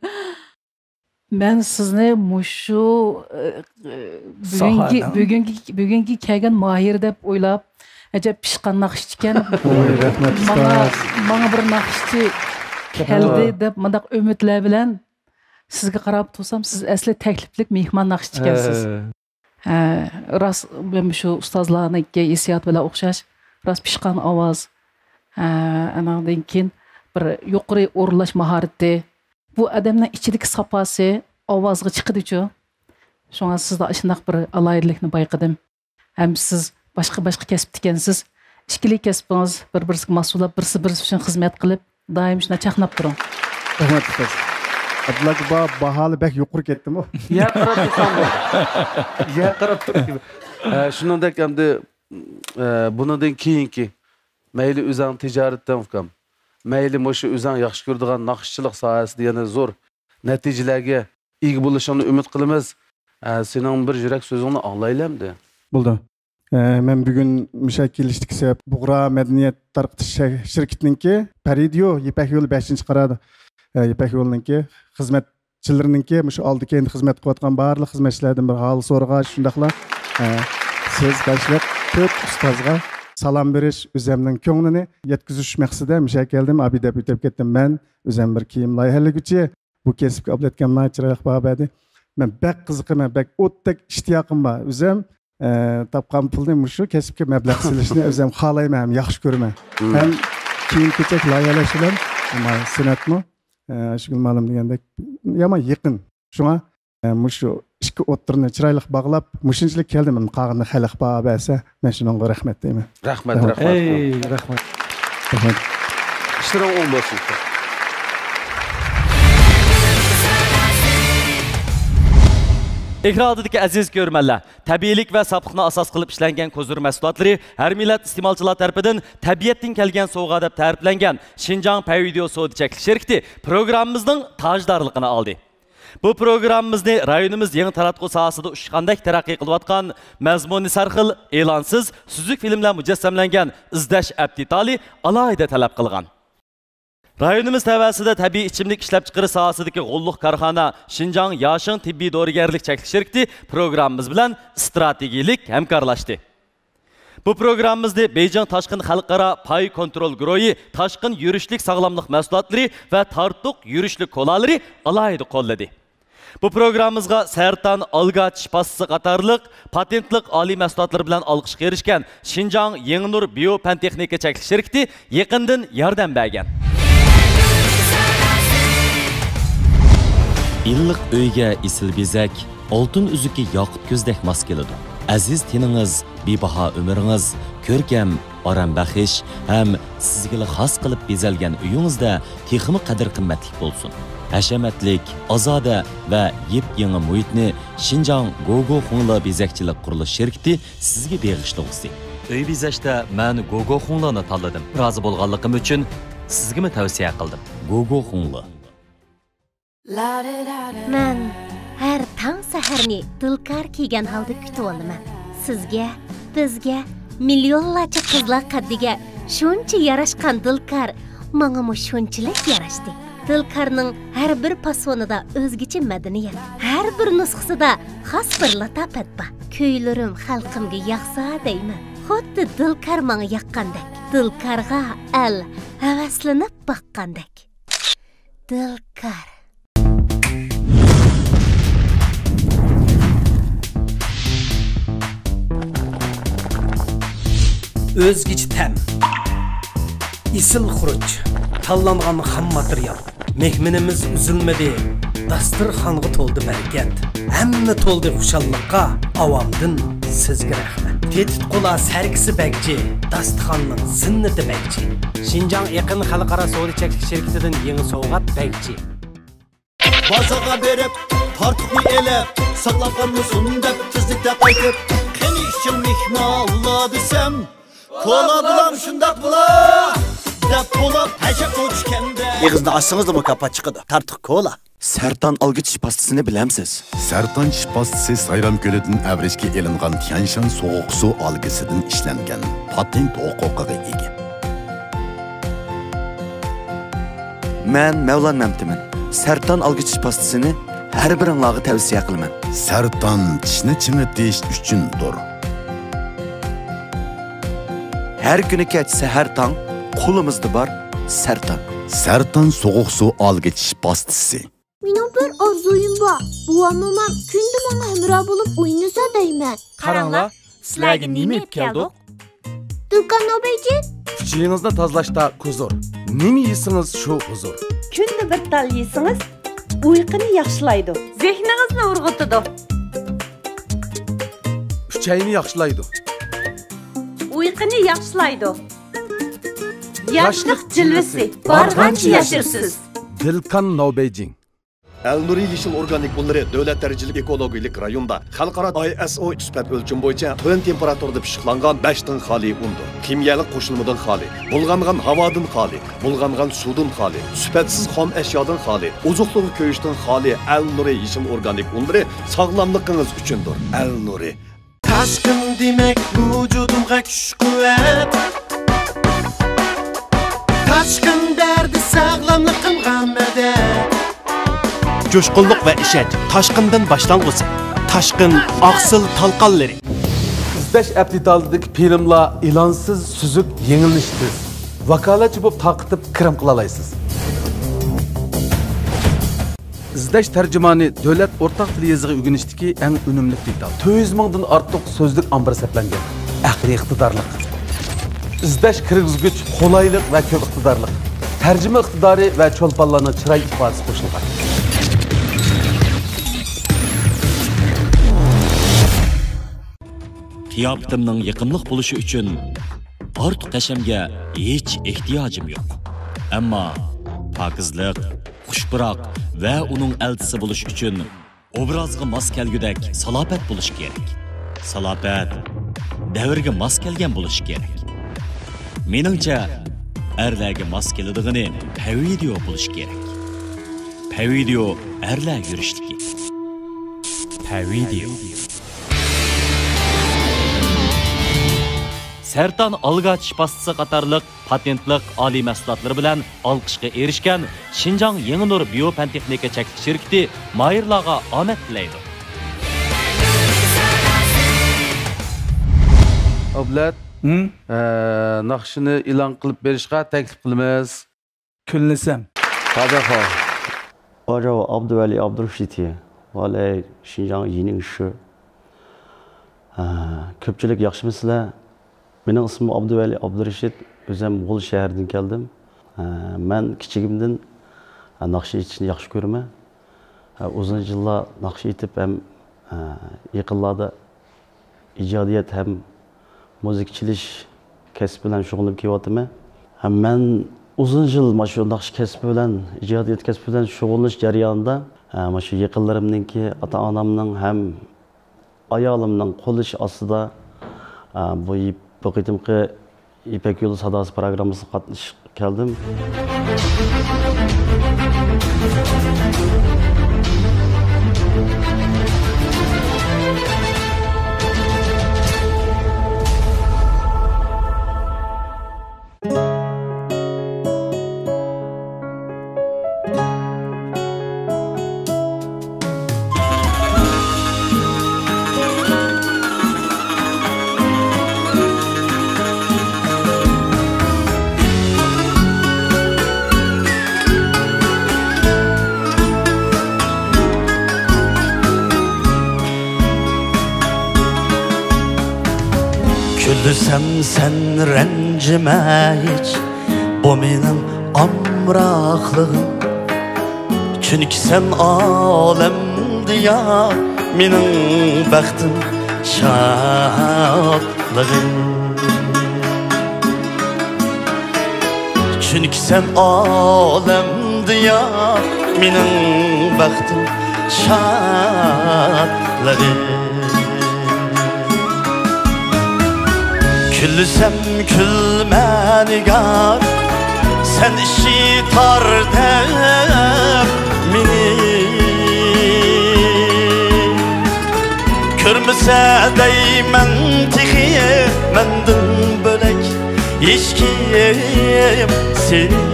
مەن سىزنى مۇشۇ، ئە، ئە، بۈگۈنكى، ساھەنىڭ؟ بۈگۈنكى، بۈگۈنكى كەلگەن ماھىر دەپ ئويلاپ، ئەجەب پىشقان ناخشىچىكەن. ۋاي، رەھمەت، ماڭا، ئۇستاز. ماڭا بىر ناخشىچى كەپتۇ. كەلدى دەپ مۇنداق ئۈمىدلەر بىلەن سىزگە قاراپ تۇرسام، سىز ئەسلى تەكلىپلىك مېھمان ناخشىچىكەنسىز. ھە. ھە، راست، مەن شۇ ئۇستازلارنىڭكى ھېسسىياتى بىلەن ئوخشاش، راست پىشقان ئاۋاز. ھە، ئاناندىن كېيىن بىر يۇقىرى ئورۇنلاش ماھارىتى. بۇ ئادەمنىڭ ئىچىدىكى ساپاسى ئاۋازغا چىقىدىچۇ. شۇڭا سىزدە ئاشۇنداق بىر ئالاھىدىلىكنى بايقىدىم. ھەم سىز باشقا-باشقا كەسىپتىكەنسىز. ئىككىلى كەسپىڭىز بىر-بىرسىگە ماسلىشىپ، بىرسى-بىرسى ئۈچۈن خىزمەت قىلىپ، دائىم شۇنداق چاقناپ تۇرۇڭ. رەھمەت، ئۇستاز. ئابدۇللا ئاكا، با-، باھالار بەك يۇقىرى كەتتىمۇ؟ يەر قاراپ تۇرساڭ بولدى. يەر قاراپ تۇر. ھە، شۇنىڭدەك ئەمدى، ئە، بۇنىڭدىن كېيىنكى، مەيلى ئۆزۈڭ تىجارەتتىن، ئۇكام، مەيلى مۇشۇ ئۆزۈڭ ياخشى كۆرىدىغان ناخشىچىلىق ساھەسىدە يەنە زور نەتىجىلەرگە ئىگە بولۇشۇڭنى ئۈمىد قىلىمىز. ئە، سېنىڭ بىر يۈرەك سۆزۈڭنى ئاڭلايلى ئەمدى. بولدى. ئە، مەن بۈگۈن مۇشۇ يەرگە كېلىشتىكى سەۋەب بۇغرا مەدەنىيەت تارقىتىش شە-، شىركىتىنىڭكى پەرىدىيو يىپەك يولى بەشىنچى قارا، ئە، يىپەك يولىنىڭكى خىزمەتچىلىرىنىڭكى مۇشۇ ئالدى كەينىدە خىزمەت قىلىۋاتقان بارلىق خىزمەتچىلەردىن بىر ھال سورىغاچ، شۇنداقلا، ئە، سىز باشلىق تۆت ئۇستازغا سالام بېرىش، ئۆزەمنىڭ كۆڭلىنى يەتكۈزۈش مەقسىتىدە مۇشۇ يەرگە كەلدىم. ئابىدەپ ئۆتۈپ كەتتىم. مەن ئۆزەم بىر كىيىم لايىھەلىگۈچى. بۇ كەسىپكە ئابلەتكەم ناھايىتى چىرايلىق باھا بەردى. مەن بەك قىزىقىمەن، بەك ئوتتەك ئىشتىياقىم بار. ئۆزۈم، ئە، تاپقان پۇلنى مۇشۇ كەسىپكە مەبلەغ سېلىشنى ئۆزۈم خالايمەن ھەم ياخشى كۆرىمەن. مم. ھەم كىيىم-كېچەك لايىھەلەش بىلەن، ئەمما سەنئەتمۇ، ئە، ئايشەگۈل مۇئەللىم دېگەندەك يامان يېقىن. شۇڭا، ئە، مۇشۇ ئىككى ئوتتۇرىنى چىرايلىق باغلاپ، مۇشۇنچىلىك كەلدىم. قالغىنىنى خەلق باھا بەرسە، مەن شۇنىڭغا رەھمەت دەيمەن. رەھمەت، رەھمەت. رەھمەت. ئەي، رەھمەت. رەھمەت. ئىشلىرىڭ ئوڭ بولسۇن. ئېكران ئالدىدىكى ئەزىز كۆرۈرمەنلەر، تەبىئىيلىك ۋە ساپلىقنى ئاساس قىلىپ ئىشلەنگەن كوزۇر مەھسۇلاتلىرى ھەر مىللەت ئىستېمالچىلار تەرىپىدىن تەبىئەتتىن كەلگەن سوۋغا دەپ تەرىپلەنگەن شىنجاڭ پەيۋىديو سودا چەكلىك شىركىتى پروگراممىمىزنىڭ تاجدارلىقىنى ئالدى. بۇ پروگراممىمىزنى رايونىمىز يېڭى تاراتقۇ ساھەسىدە ئۇچقاندەك تەرەققىي قىلىۋاتقان، مەزمۇنى سەرخىل، ئېلانسىز، سۈزۈك فىلىملەر مۇجەسسەملەنگەن ئىزدەش ئەپ دېتالى ئالاھىدە تەلەپ قىلغان. رايونىمىز تەۋەسىدە تەبىئىي ئىچىملىك ئىشلەپچىقىرىش ساھەسىدىكى غوللۇق كارخانا شىنجاڭ ياشىڭ تېببىي دورىگەرلىك چەكلىك شىركىتى پروگراممىمىز بىلەن ئىستراتېگىيىلىك ھەمكارلاشتى. بۇ پروگراممىمىزنى بېيجىڭ تاشقىن خەلقئارا پاي كونترول گۇرۇھى تاشقىن يۈرۈشلۈك ساغلاملىق مەھسۇلاتلىرى ۋە تارتۇق يۈرۈشلۈك كولالىرى ئالاھىدە قوللىدى. بۇ پروگراممىمىزغا سەرتان ئالگا چىش پاستىسى قاتارلىق پاتېنتلىق ئالىي مەھسۇلاتلىرى بىلەن ئالقىشقا ئېرىشكەن شىنجاڭ يېڭىنۇر بىيو پەن تېخنىكا چەكلىك شىركىتى يېقىندىن ياردەم بەرگەن. ئىللىق ئۆيگە ئېسىل بېزەك، ئالتۇن ئۈزۈكى ياقۇت كۆزدەك ماس كېلىدۇ. ئەزىز تېنىڭىز، بىباھا ئۆمرىڭىز، كۆركەم، ئارام بەخش ھەم سىزگىلا خاس قىلىپ بېزەلگەن ئۆيىڭىزدە تېخىمۇ قەدىر-قىممەتلىك بولسۇن. ھەشەمەتلىك، ئازادە ۋە يېپيېڭى مۇھىتنى شىنجاڭ گوگو خۇڭلې بېزەكچىلىك قۇرۇلۇش شىركىتى سىزگە بېغىشلىغۇسى. ئۆي بېزەشتە مەن گوگو خۇڭلېنى تاللىدىم. رازى بولغانلىقىم ئۈچۈن سىزگىمۇ تەۋسىيە قىلدىم. گوگو خۇڭلې. مەن ھەر تاڭ سەھەرنى دىلكار كىيگەن ھالدا كۈتۈۋالىمەن. سىزگە، بىزگە، مىليونلارچە قىزلار قەددىگە شۇنچە ياراشقان دىلكار ماڭىمۇ شۇنچىلىك ياراشتى. دىلكارنىڭ ھەر بىر پاسونىدا ئۆزگىچە مەدەنىيەت، ھەر بىر نۇسخىسىدا خاس بىر لاتاپەت بار. كۈيلىرىم خەلقىمگە ياقسا دەيمەن، خۇددى دىلكار ماڭا ياققاندەك. دىلكارغا ئەل ھەۋەسلىنىپ باققاندەك. دىلكار. ئۆزگىچە تەم، ئېسىل خۇرۇچ، تاللانغان خام ماتېرىيال. مېھمىنىمىز ئۈزۈلمىدى، داستىرخانغا تولدى بەرىكەت. ھەممە تولدى خۇشاللىققا، ئاۋامدىن سىزگە رەھمەت. تېتىتقۇلار سەركىسى بەگجى، داستىخاننىڭ زىننىتى بەگجى. شىنجاڭ ئېقىن خەلقئارا سودا چەكلىك شىركىتىدىن يېڭى سوۋغات بەگجى. بازارغا بېرىپ، تارتۇقنى ئېلىپ، ساقلاپ قالمىسۇن دەپ تېزلىكتە قايتىپ، قېنى ئىچىڭ مېھمانلار دېسەم، كولا بولام شۇنداق بولا دەپ بولۇپ ھەشەپ ئۇچكەندە. ئېغىزنى ئاچسىڭىزلا مۇكاپات چىقىدۇ. تارتۇق كولا. سەرتان ئالگىچىش پاستىسىنى بىلەمسىز؟ سەرتان چىش پاستىسى سايرام كۆلىدىن ئەۋرىشكە ئېلىنغان تيەنشان سوغۇق سۇ ئالگىسىدىن ئىشلەنگەن، پاتېنت ھوقۇقىغا ئىگە. مەن مەۋلان مەمتىمىن. سەرتان ئالگىچىش پاستىسىنى ھەر بىرىڭلارغا تەۋسىيە قىلىمەن. سەرتان چىشنى چىڭىتىش ئۈچۈندۇر. ھەر كۈنى كەچ سەھەر تاڭ قولىمىزدا بار سەرتان. سەرتان سوغۇق سۇ ئالگىچىش پاستىسى. مېنىڭ بىر ئارزۇيۇم بار. بوۋام، مومام كۈندە ماڭا ھەمراھ بولۇپ ئوينىسا دەيمەن. قاراڭلار، سىلەرگە نېمە ئېلىپ كەلدۇق؟ دۇكان ئوبېجى. ئۈچىيىڭىزنى تازىلاشتا كۇزۇر. نېمە يېسىڭىز، شۇ ھۇزۇر. كۈندە بىر تال يېسىڭىز، ئۇيقۇنى ياخشىلايدۇ. زېھنىڭىزنى ئۇرغۇتىدۇ. ئۈچەينى ياخشىلايدۇ. ئۇيقۇنى ياخشىلايدۇ. ياشلىق جىلۋىسى بارغانچە ياشىرىسىز. دىلكان ناۋبېيجىڭ. ئەلنۇرى يېشىل ئورگانىك ئۇنلىرى دۆلەت دەرىجىلىك ئېكولوگىيەلىك رايوندا خەلقئارا ئاي ئېس ئو سۈپەت ئۆلچىمى بويىچە تۆۋەن تېمپېراتۇرىدا پىششىقلانغان بەشتىن خالىي ئۇندۇر. كىميەلىك قوشۇلمىدىن خالىي، بۇلغانغان ھاۋادىن خالىي، بۇلغانغان سۇدىن خالىي، سۈپەتسىز خام ئەشيادىن خالىي، ئوزۇقلۇق كۆيۈشتىن خالىي ئەلنۇرى يېشىل ئورگانىك ئۇنلىرى ساغلاملىقىڭىز ئۈچۈندۇر. ئەلنۇرى. تاشقىن دېمەك ۋۇجۇدۇمغا كۈچ-قۇۋۋەت، تاشقىن دەردى ساغلاملىقىمغا مەدەت. جۇشقۇنلۇق ۋە ئىشەنچ تاشقىندىن باشلانغۇسى. تاشقىن ئاقسىل تالقانلىرى. ئىزدەش ئەپ دېتالىدىكى فىلىملار ئېلانسىز، سۈزۈك، يېڭىلىنىشى تېز. ۋاكالەتچى بولۇپ تارقىتىپ كىرىم قىلالايسىز. ئىزدەش تەرجىمانى دۆلەت ئورتاق تىل يېزىقى ئۆگىنىشتىكى ئەڭ ئۈنۈملۈك دېتال. تۆت يۈز مىڭدىن ئارتۇق سۆزلۈك ئامبىرى سەپلەنگەن. ئەقلىي ئىقتىدارلىق. ئىزدەش كىرگۈزگۈچ قولايلىق ۋە كۆپ ئىقتىدارلىق. تەرجىمە ئىقتىدارى ۋە چولپانلارنىڭ چىراي ئىپادىسى قوشۇلغان. قىياپىتىمنىڭ يېقىملىق بولۇشى ئۈچۈن ئارتۇق قەشەمگە ھېچ ئېھتىياجىم يوق. ئەمما پاكىزلىق، خۇش پۇراق ۋە ئۇنىڭ ئەلچىسى بولۇش ئۈچۈن ئوبرازغا ماس كەلگۈدەك سالاپەت بولۇشى كېرەك. سالاپەت دەۋرگە ماس كەلگەن بولۇشى كېرەك. مېنىڭچە، ئەرلەرگە ماس كېلىدىغىنى پەۋىدىيو بولۇشى كېرەك. پەۋىدىيو ئەرلەر يۈرۈشلۈكى. پەۋىدىيو. سەرتان ئالگاچ پاستىسى قاتارلىق پاتېنتلىق ئالىي مەھسۇلاتلىرى بىلەن ئالقىشقا ئېرىشكەن شىنجاڭ يېڭى نۇر بىيو پەن تېخنىكا چەكلىك شىركىتى ماھىرلارغا ئامەت تىلەيدۇ. ئابلەت، ھىم؟ ئە، ناخشىنى ئېلان قىلىپ بېرىشقا تەكلىپ قىلىمىز. كۈنلىسەم. 大家好，我叫阿布杜瓦里阿布杜什提，我来新疆伊宁市。ئە، كۆپچىلىك ياخشىمۇسىلەر؟ مېنىڭ ئىسمىم ئابدۇۋەلى ئابدۇرېشىت، ئۆزۈم غۇل شەھىرىدىن كەلدىم. ئە، مەن كىچىكىمدىن، ئە، ناخشا ئېيتىشنى ياخشى كۆرىمەن. ئە، ئۇزۇن يىللار ناخشا ئېيتىپ ھەم، ئە، يېقىنلاردا ئىجادىيەت ھەم مۇزىكا چېلىش كەسپى بىلەن شۇغۇللىنىپ كېلىۋاتىمەن. ھەم مەن ئۇزۇن يىل مانا شۇ ناخشا كەسپى بىلەن، ئىجادىيەت كەسپى بىلەن شۇغۇللىنىش جەريانىدا، ئە، مانا شۇ يېقىنلىرىمنىڭكى، ئاتا-ئانامنىڭ ھەم ئايالىمنىڭ قوللىشى ئاستىدا، ئە، بۇ يىپ-، بۇ قېتىمقى يىپەك يولى ساداسى پىروگراممىسىغا قاتنىشىپ كەلدىم. كۈلسەم سەن رەنجىمە ھېچ، بۇ مېنىڭ ئامراقلىقىم. چۈنكى سەن ئالەمدە يار، مېنىڭ بەختىم، شادلىقىم. چۈنكى سەن ئالەمدە يار، مېنىڭ بەختىم، شادلىقىم. كۈلسەم كۈلمە نىگار، سەن ئىشى تار دەپ مېنى كۆرمىسە دەيمەن تېخى مەندىن بۆلەك ھېچكىم سېنى.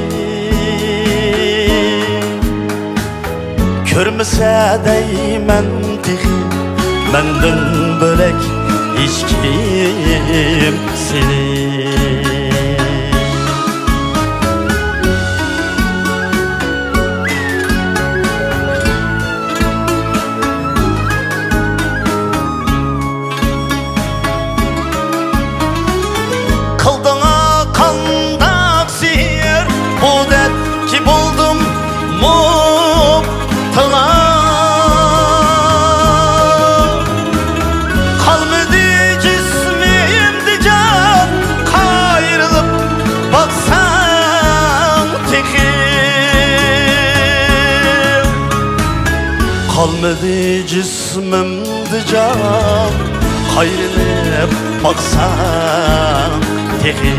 كۆرمىسە دەيمەن تېخى مەندىن بۆلەك ھېچكىم سېنى. قىلدىڭا قانداق سېھىر، بۇ دەردكە بولدۇم مۇپتىلا. قالمىدى جىسمىمدە جان، قايرىلىپ باقساڭ تېخى. قالمىدى جىسمىمدە جان، قايرىلىپ باقساڭ تېخى.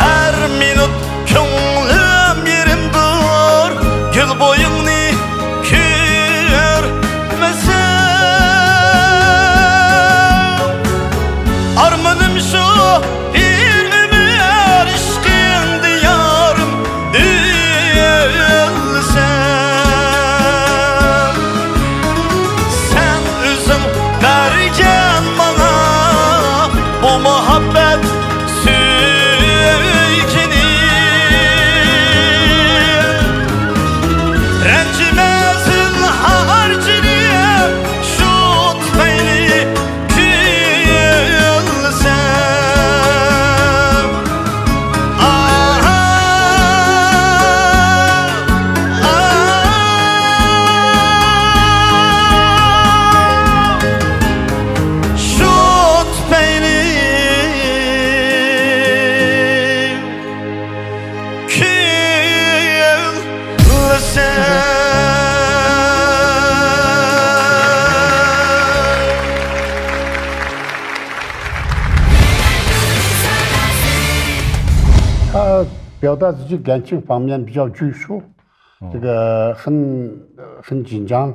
ھەر مىنۇت كۆڭلۈم يېرىمدۇر، گۈل بويۇڭنى كۆرمىسەم. ئارمىنىم شۇ، بىر ئۆمۈر ئىشقىڭدا يارىم ئۆلسەم. سەن ئۆزۈڭ بەرگەن ماڭا بۇ مۇھەببەت سۆيگىنى. 表达自己感情方面比较拘束，这个很很紧张，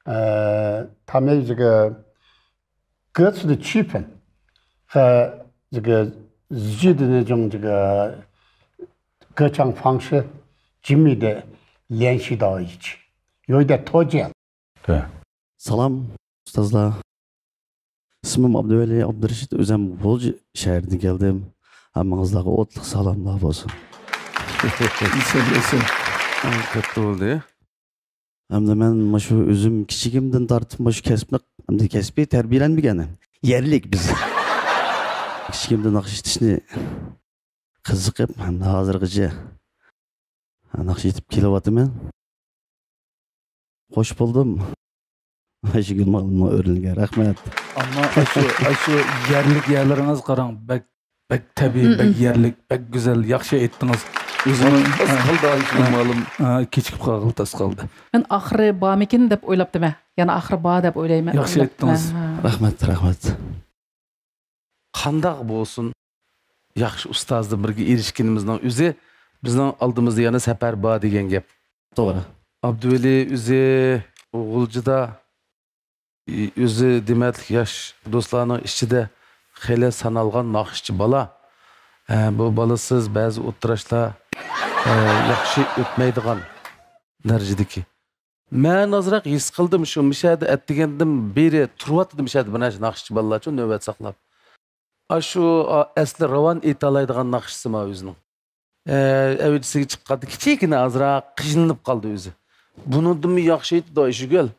呃，他们这个各自的气氛和这个自己的那种这个歌唱方式紧密的联系到一起，有一点脱节。对， سالام ئۇستازلار. ئىسمىم ئابدۇۋەلى ئابدۇرېشىت، ئۆزۈم غۇلجا شەھىرىدىن كەلدىم. ھەممىڭىزلارغا ئوتلۇق سالاملار بولسۇن. ئېسىل ئېسىل. كاتتا بولدى. ھەمدە مەن مۇشۇ ئۆزۈم كىچىكىمدىن تارتىپ مۇشۇ كەسىپنى، ھەمدە كەسپىي تەربىيەلەنمىگەن، يەرلىك بىز. كىچىكىمدىن ناخشا ئېيتىشنى قىزىقىپ، ھەمدە ھازىرغىچە ناخشا ئېيتىپ كېلىۋاتىمەن. خوش بولدۇم. ئايشىگۈل مۇئەللىمنىڭ ئۆرنىگە رەھمەت. ئەمما ئاشۇ ئاشۇ يەرلىك يەرلىرىڭىز قاراڭ، بەك بەك تەبىئىي، بەك يەرلىك، بەك گۈزەل، ياخشى ئېيتتىڭىز. ئۆزىمۇ تاس قالدى ئايشىگۈل مۇئەللىم. كېچىكىپ قالغىلى تاس قالدى. مەن ئاخىرى بارمىكىن دەپ ئويلاپتىمەن. يەنە ئاخىرى بار دەپ ئويلايمەن. ياخشى ئېيتتىڭىز. ھە. رەھمەت، رەھمەت. قانداق بولسۇن، ياخشى ئۇستازدىن بىرگە ئېرىشكىنىمىزنىڭ ئۆزى بىزنىڭ ئالدىمىزدا يەنە سەپەر بار دېگەن گەپ. توغرا. ئابدۇۋەلى ئۆزى غۇلجىدا، ئۆزى دېمەتلىك ياش دوستلارنىڭ ئىچىدە خېلى سانالغان ناخشىچى بالا. ھە، بۇ بالىسىز بەزى ئولتۇراشلار، ھە، ياخشى ئۆتمەيدىغان دەرىجىدىكى. مەن ئازراق ھېس قىلدىم، شۇ مۇشەدە ئەتىگەندىن بېرى تۇرۇۋاتىدۇ، مۇشەدە بىر نەچچە ناخشىچى بالىلارچۇ نۆۋەت ساقلاپ. ئاشۇ ئەسلى راۋان ئېيتالايدىغان ناخشىسىما ئۆزىنىڭ. ئەۋجىسىگە چىققاندا كىچىككىنە ئازراق قىينىلىپ قالدى ئۆزى. بۇنىڭدىنمۇ ياخشى ئېيتىدۇ ئايشىگۈل.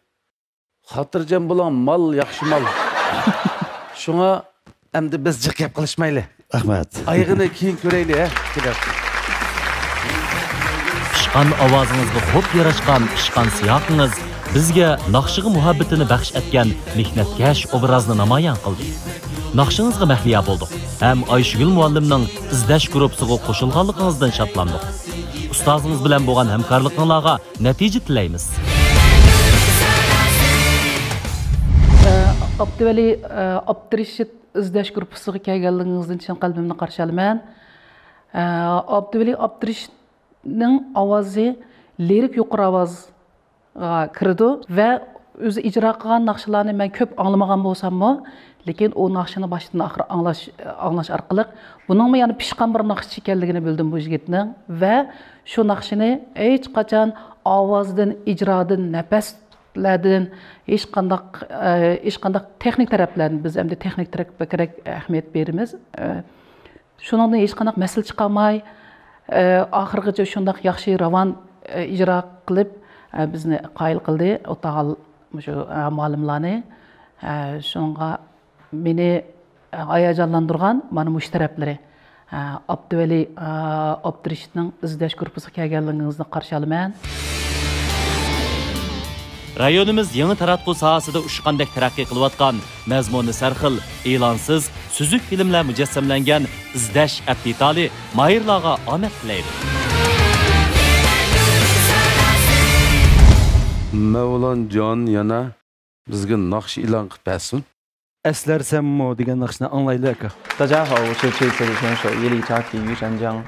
خاتىرجەم بولۇڭ، مال ياخشى مال. شۇڭا ئەمدى بىز جىق گەپ قىلىشمايلى. رەھمەت. ئايىغىنى كېيىن كۆرەيلى، ھە. پىشقان ئاۋازىڭىزغا خوپ ياراشقان پىشقان سىياقىڭىز بىزگە ناخشىغا مۇھەببىتىنى بەخش ئەتكەن مېھنەتكەش ئوبرازنى نامايان قىلدى. ناخشىڭىزغا مەھلىيا بولدۇق ھەم ئايشىگۈل مۇئەللىمنىڭ ئىزدەش گۇرۇپپىسىغا قوشۇلغانلىقىڭىزدىن شادلاندۇق. ئۇستازىڭىز بىلەن بولغان ھەمكارلىقىڭلارغا نەتىجە تىلەيمىز. ئابدۇۋەلى ئابدۇرېشىت ئىزدەش گۇرۇپپىسىغا كەلگەنلىكىڭىزدىن چىن قەلبىمدىن قارشى ئالىمەن. ئابدۇۋەلى ئابدۇرېشىتنىڭ ئاۋازى لىرىك يۇقىرى ئاۋازغا كىرىدۇ ۋە ئۆزى ئىجرا قىلغان ناخشىلارنى مەن كۆپ ئاڭلىمىغان بولساممۇ، لېكىن ئۇ ناخشىنى باشتىن ئاخىر ئاڭلاش ئاڭلاش ئارقىلىق بۇنىڭمۇ يەنە پىشقان بىر ناخشىچى ئىكەنلىكىنى بىلدىم بۇ يىگىتنىڭ. ۋە شۇ ناخشىنى ھېچقاچان ئاۋازدىن، ئىجرادىن، نەپەسلەردىن، ھېچقانداق ھېچقانداق تېخنىك تەرەپلەردىن، بىز ئەمدى تېخنىك تەرەپكە بەكرەك ئەھمىيەت بېرىمىز. شۇنىڭدىن ھېچقانداق مەسىلە چىقارماي، ئاخىرغىچە شۇنداق ياخشى راۋان ئىجرا قىلىپ، بىزنى قايىل قىلدى ئۇ تاغال مۇشۇ مۇئەللىملارنى. شۇنىڭغا مېنى ھاياجانلاندۇرغان مانا مۇشۇ تەرەپلىرى. ئابدۇۋەلى ئابدۇرېشىتنىڭ ئىزدەش گۇرۇپپىسىغا كەلگەنلىكىڭىزنى قارشى ئالىمەن. رايونىمىز يېڭى تاراتقۇ ساھەسىدە ئۇچقاندەك تەرەققىي قىلىۋاتقان، مەزمۇنى سەرخىل، ئېلانسىز، سۈزۈك فىلىملەر مۇجەسسەملەنگەن ئىزدەش ئەپ دېتالى ماھىرلارغا ئامەت تىلەيدۇ. مەۋلانجان يەنە بىزگە ناخشا ئېلان قىلىپ بەرسۇن. ئەسلەرسەنمۇ دېگەن ناخشىنى ئاڭلايلى ئاكا. 大家好，我是这一次的选手叶丽佳，体育山江。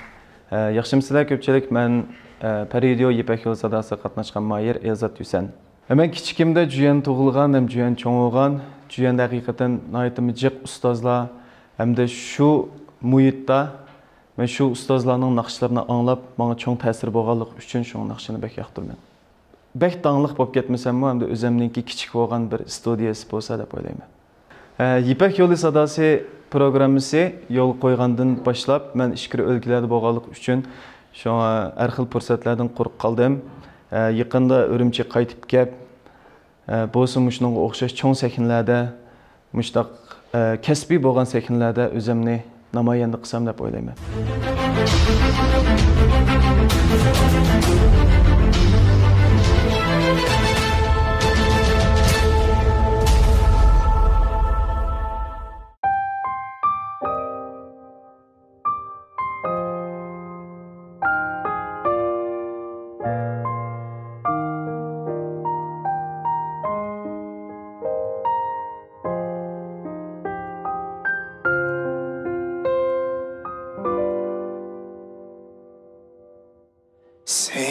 呃， ياخشىمۇسىلەر كۆپچىلىك؟ مەن، ئە، پەرى ۋىدېئو يىپەك يولى ساداسىغا قاتناشقان ماھىر ئېلزات ھۈسەن. مەن كىچىكىمدە جۈيەن تۇغۇلغان ھەم جۈيەن چوڭ بولغان. جۈيەندە ھەقىقەتەن ناھايىتىمۇ جىق ئۇستازلار ھەمدە شۇ مۇھىتتا مەن شۇ ئۇستازلارنىڭ ناخشىلىرىنى ئاڭلاپ، ماڭا چوڭ تەسىرى بولغانلىقى ئۈچۈن شۇ ناخشىنى بەك ياقتۇرىمەن. بەك داڭلىق بولۇپ كەتمىسەممۇ، ئەمدى ئۆزەمنىڭكى كىچىك بولغان بىر ئىستۇدىيەسى بولسا دەپ ئويلايمەن. ئە، يىپەك يولى ساداسى پروگراممىسى يولغا قويغاندىن باشلاپ، مەن ئىچكىرى ئۆلكىلەردە بولغانلىقى ئۈچۈن، شۇڭا ھەر خىل پۇرسەتلەردىن قۇرۇق قالدىم. ئە، يېقىندا ئۈرۈمچىگە قايتىپ كەپ، ئە، بولسا مۇشۇنىڭغا ئوخشاش چوڭ سەھنىلەردە، مۇشۇنداق، ئە، كەسپىي بولغان سەھنىلەردە ئۆزۈمنى نامايەندە قىلسام دەپ ئويلايمەن.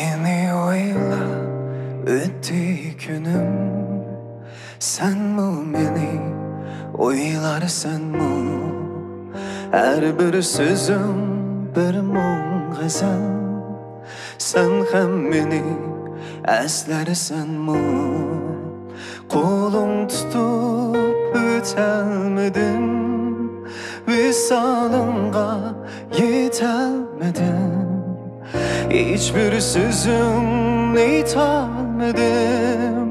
مېنى ئويلاپ ئۆتتى كۈنۈم، سەنمۇ مېنى ئويلارسەنمۇ؟ ھەر بىر سۆزۈڭ بىر مۇڭ غەزەل، سەن ھەم مېنى ئەسلەرسەنمۇ؟ قولۇڭ تۇتۇپ ئۆتەلمىدىم، ۋىسالىڭغا يېتەلمىدىم. ھېچبىر سۆزۈڭنى ئېيتالمىدىم،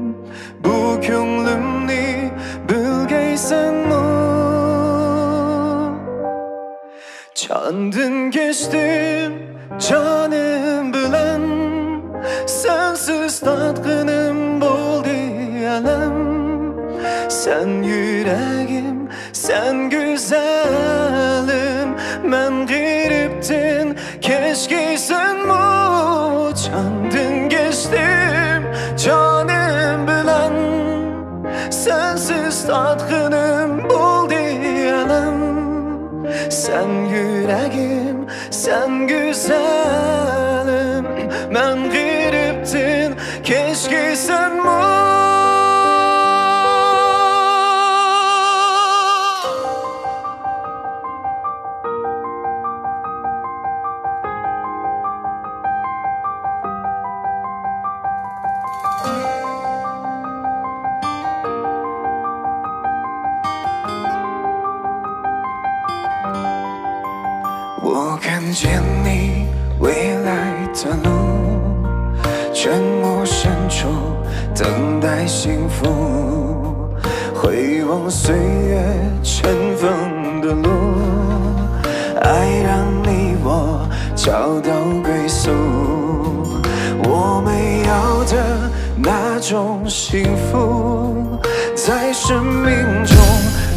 بۇ كۆڭلۈمنى بۆلگەيسەنمۇ؟ جاندىن كەچتىم جانىم بىلەن، سەنسىز تارتقىنىم بولدى ئەلەم. سەن يۈرەگىم، سەن گۈزەلىم، مەن غېرىبتىن كەچكەيسەنمۇ؟ جاندىن كەچتىم جانىم بىلەن، سەنسىز تارتقىنىم بولدى ئەلەم. سەن يۈرەگىم، سەن گۈزەلىم، مەن غېرىبتىن كەچكەيسەنمۇ؟ وكان جني未来的路，沉默深处等待幸福。回望岁月尘封的路，爱让你我找到归宿。我们要的那种幸福，在生命中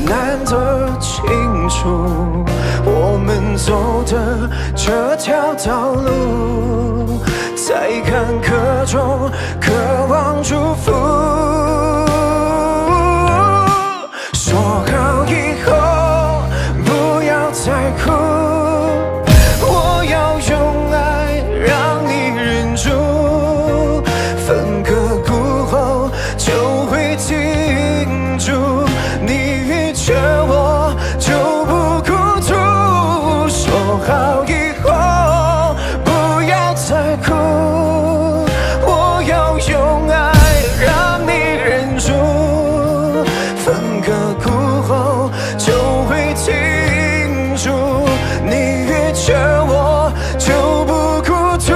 难得清楚。我们走的这条道路，在坎坷中渴望祝福。说好以后不要再哭，我要用爱让你忍住，分隔过后就会停住，你遇见我就不孤独。说好以后不要再哭，我要用爱让你忍住，分隔过后就会停住，你遇见我就不孤独。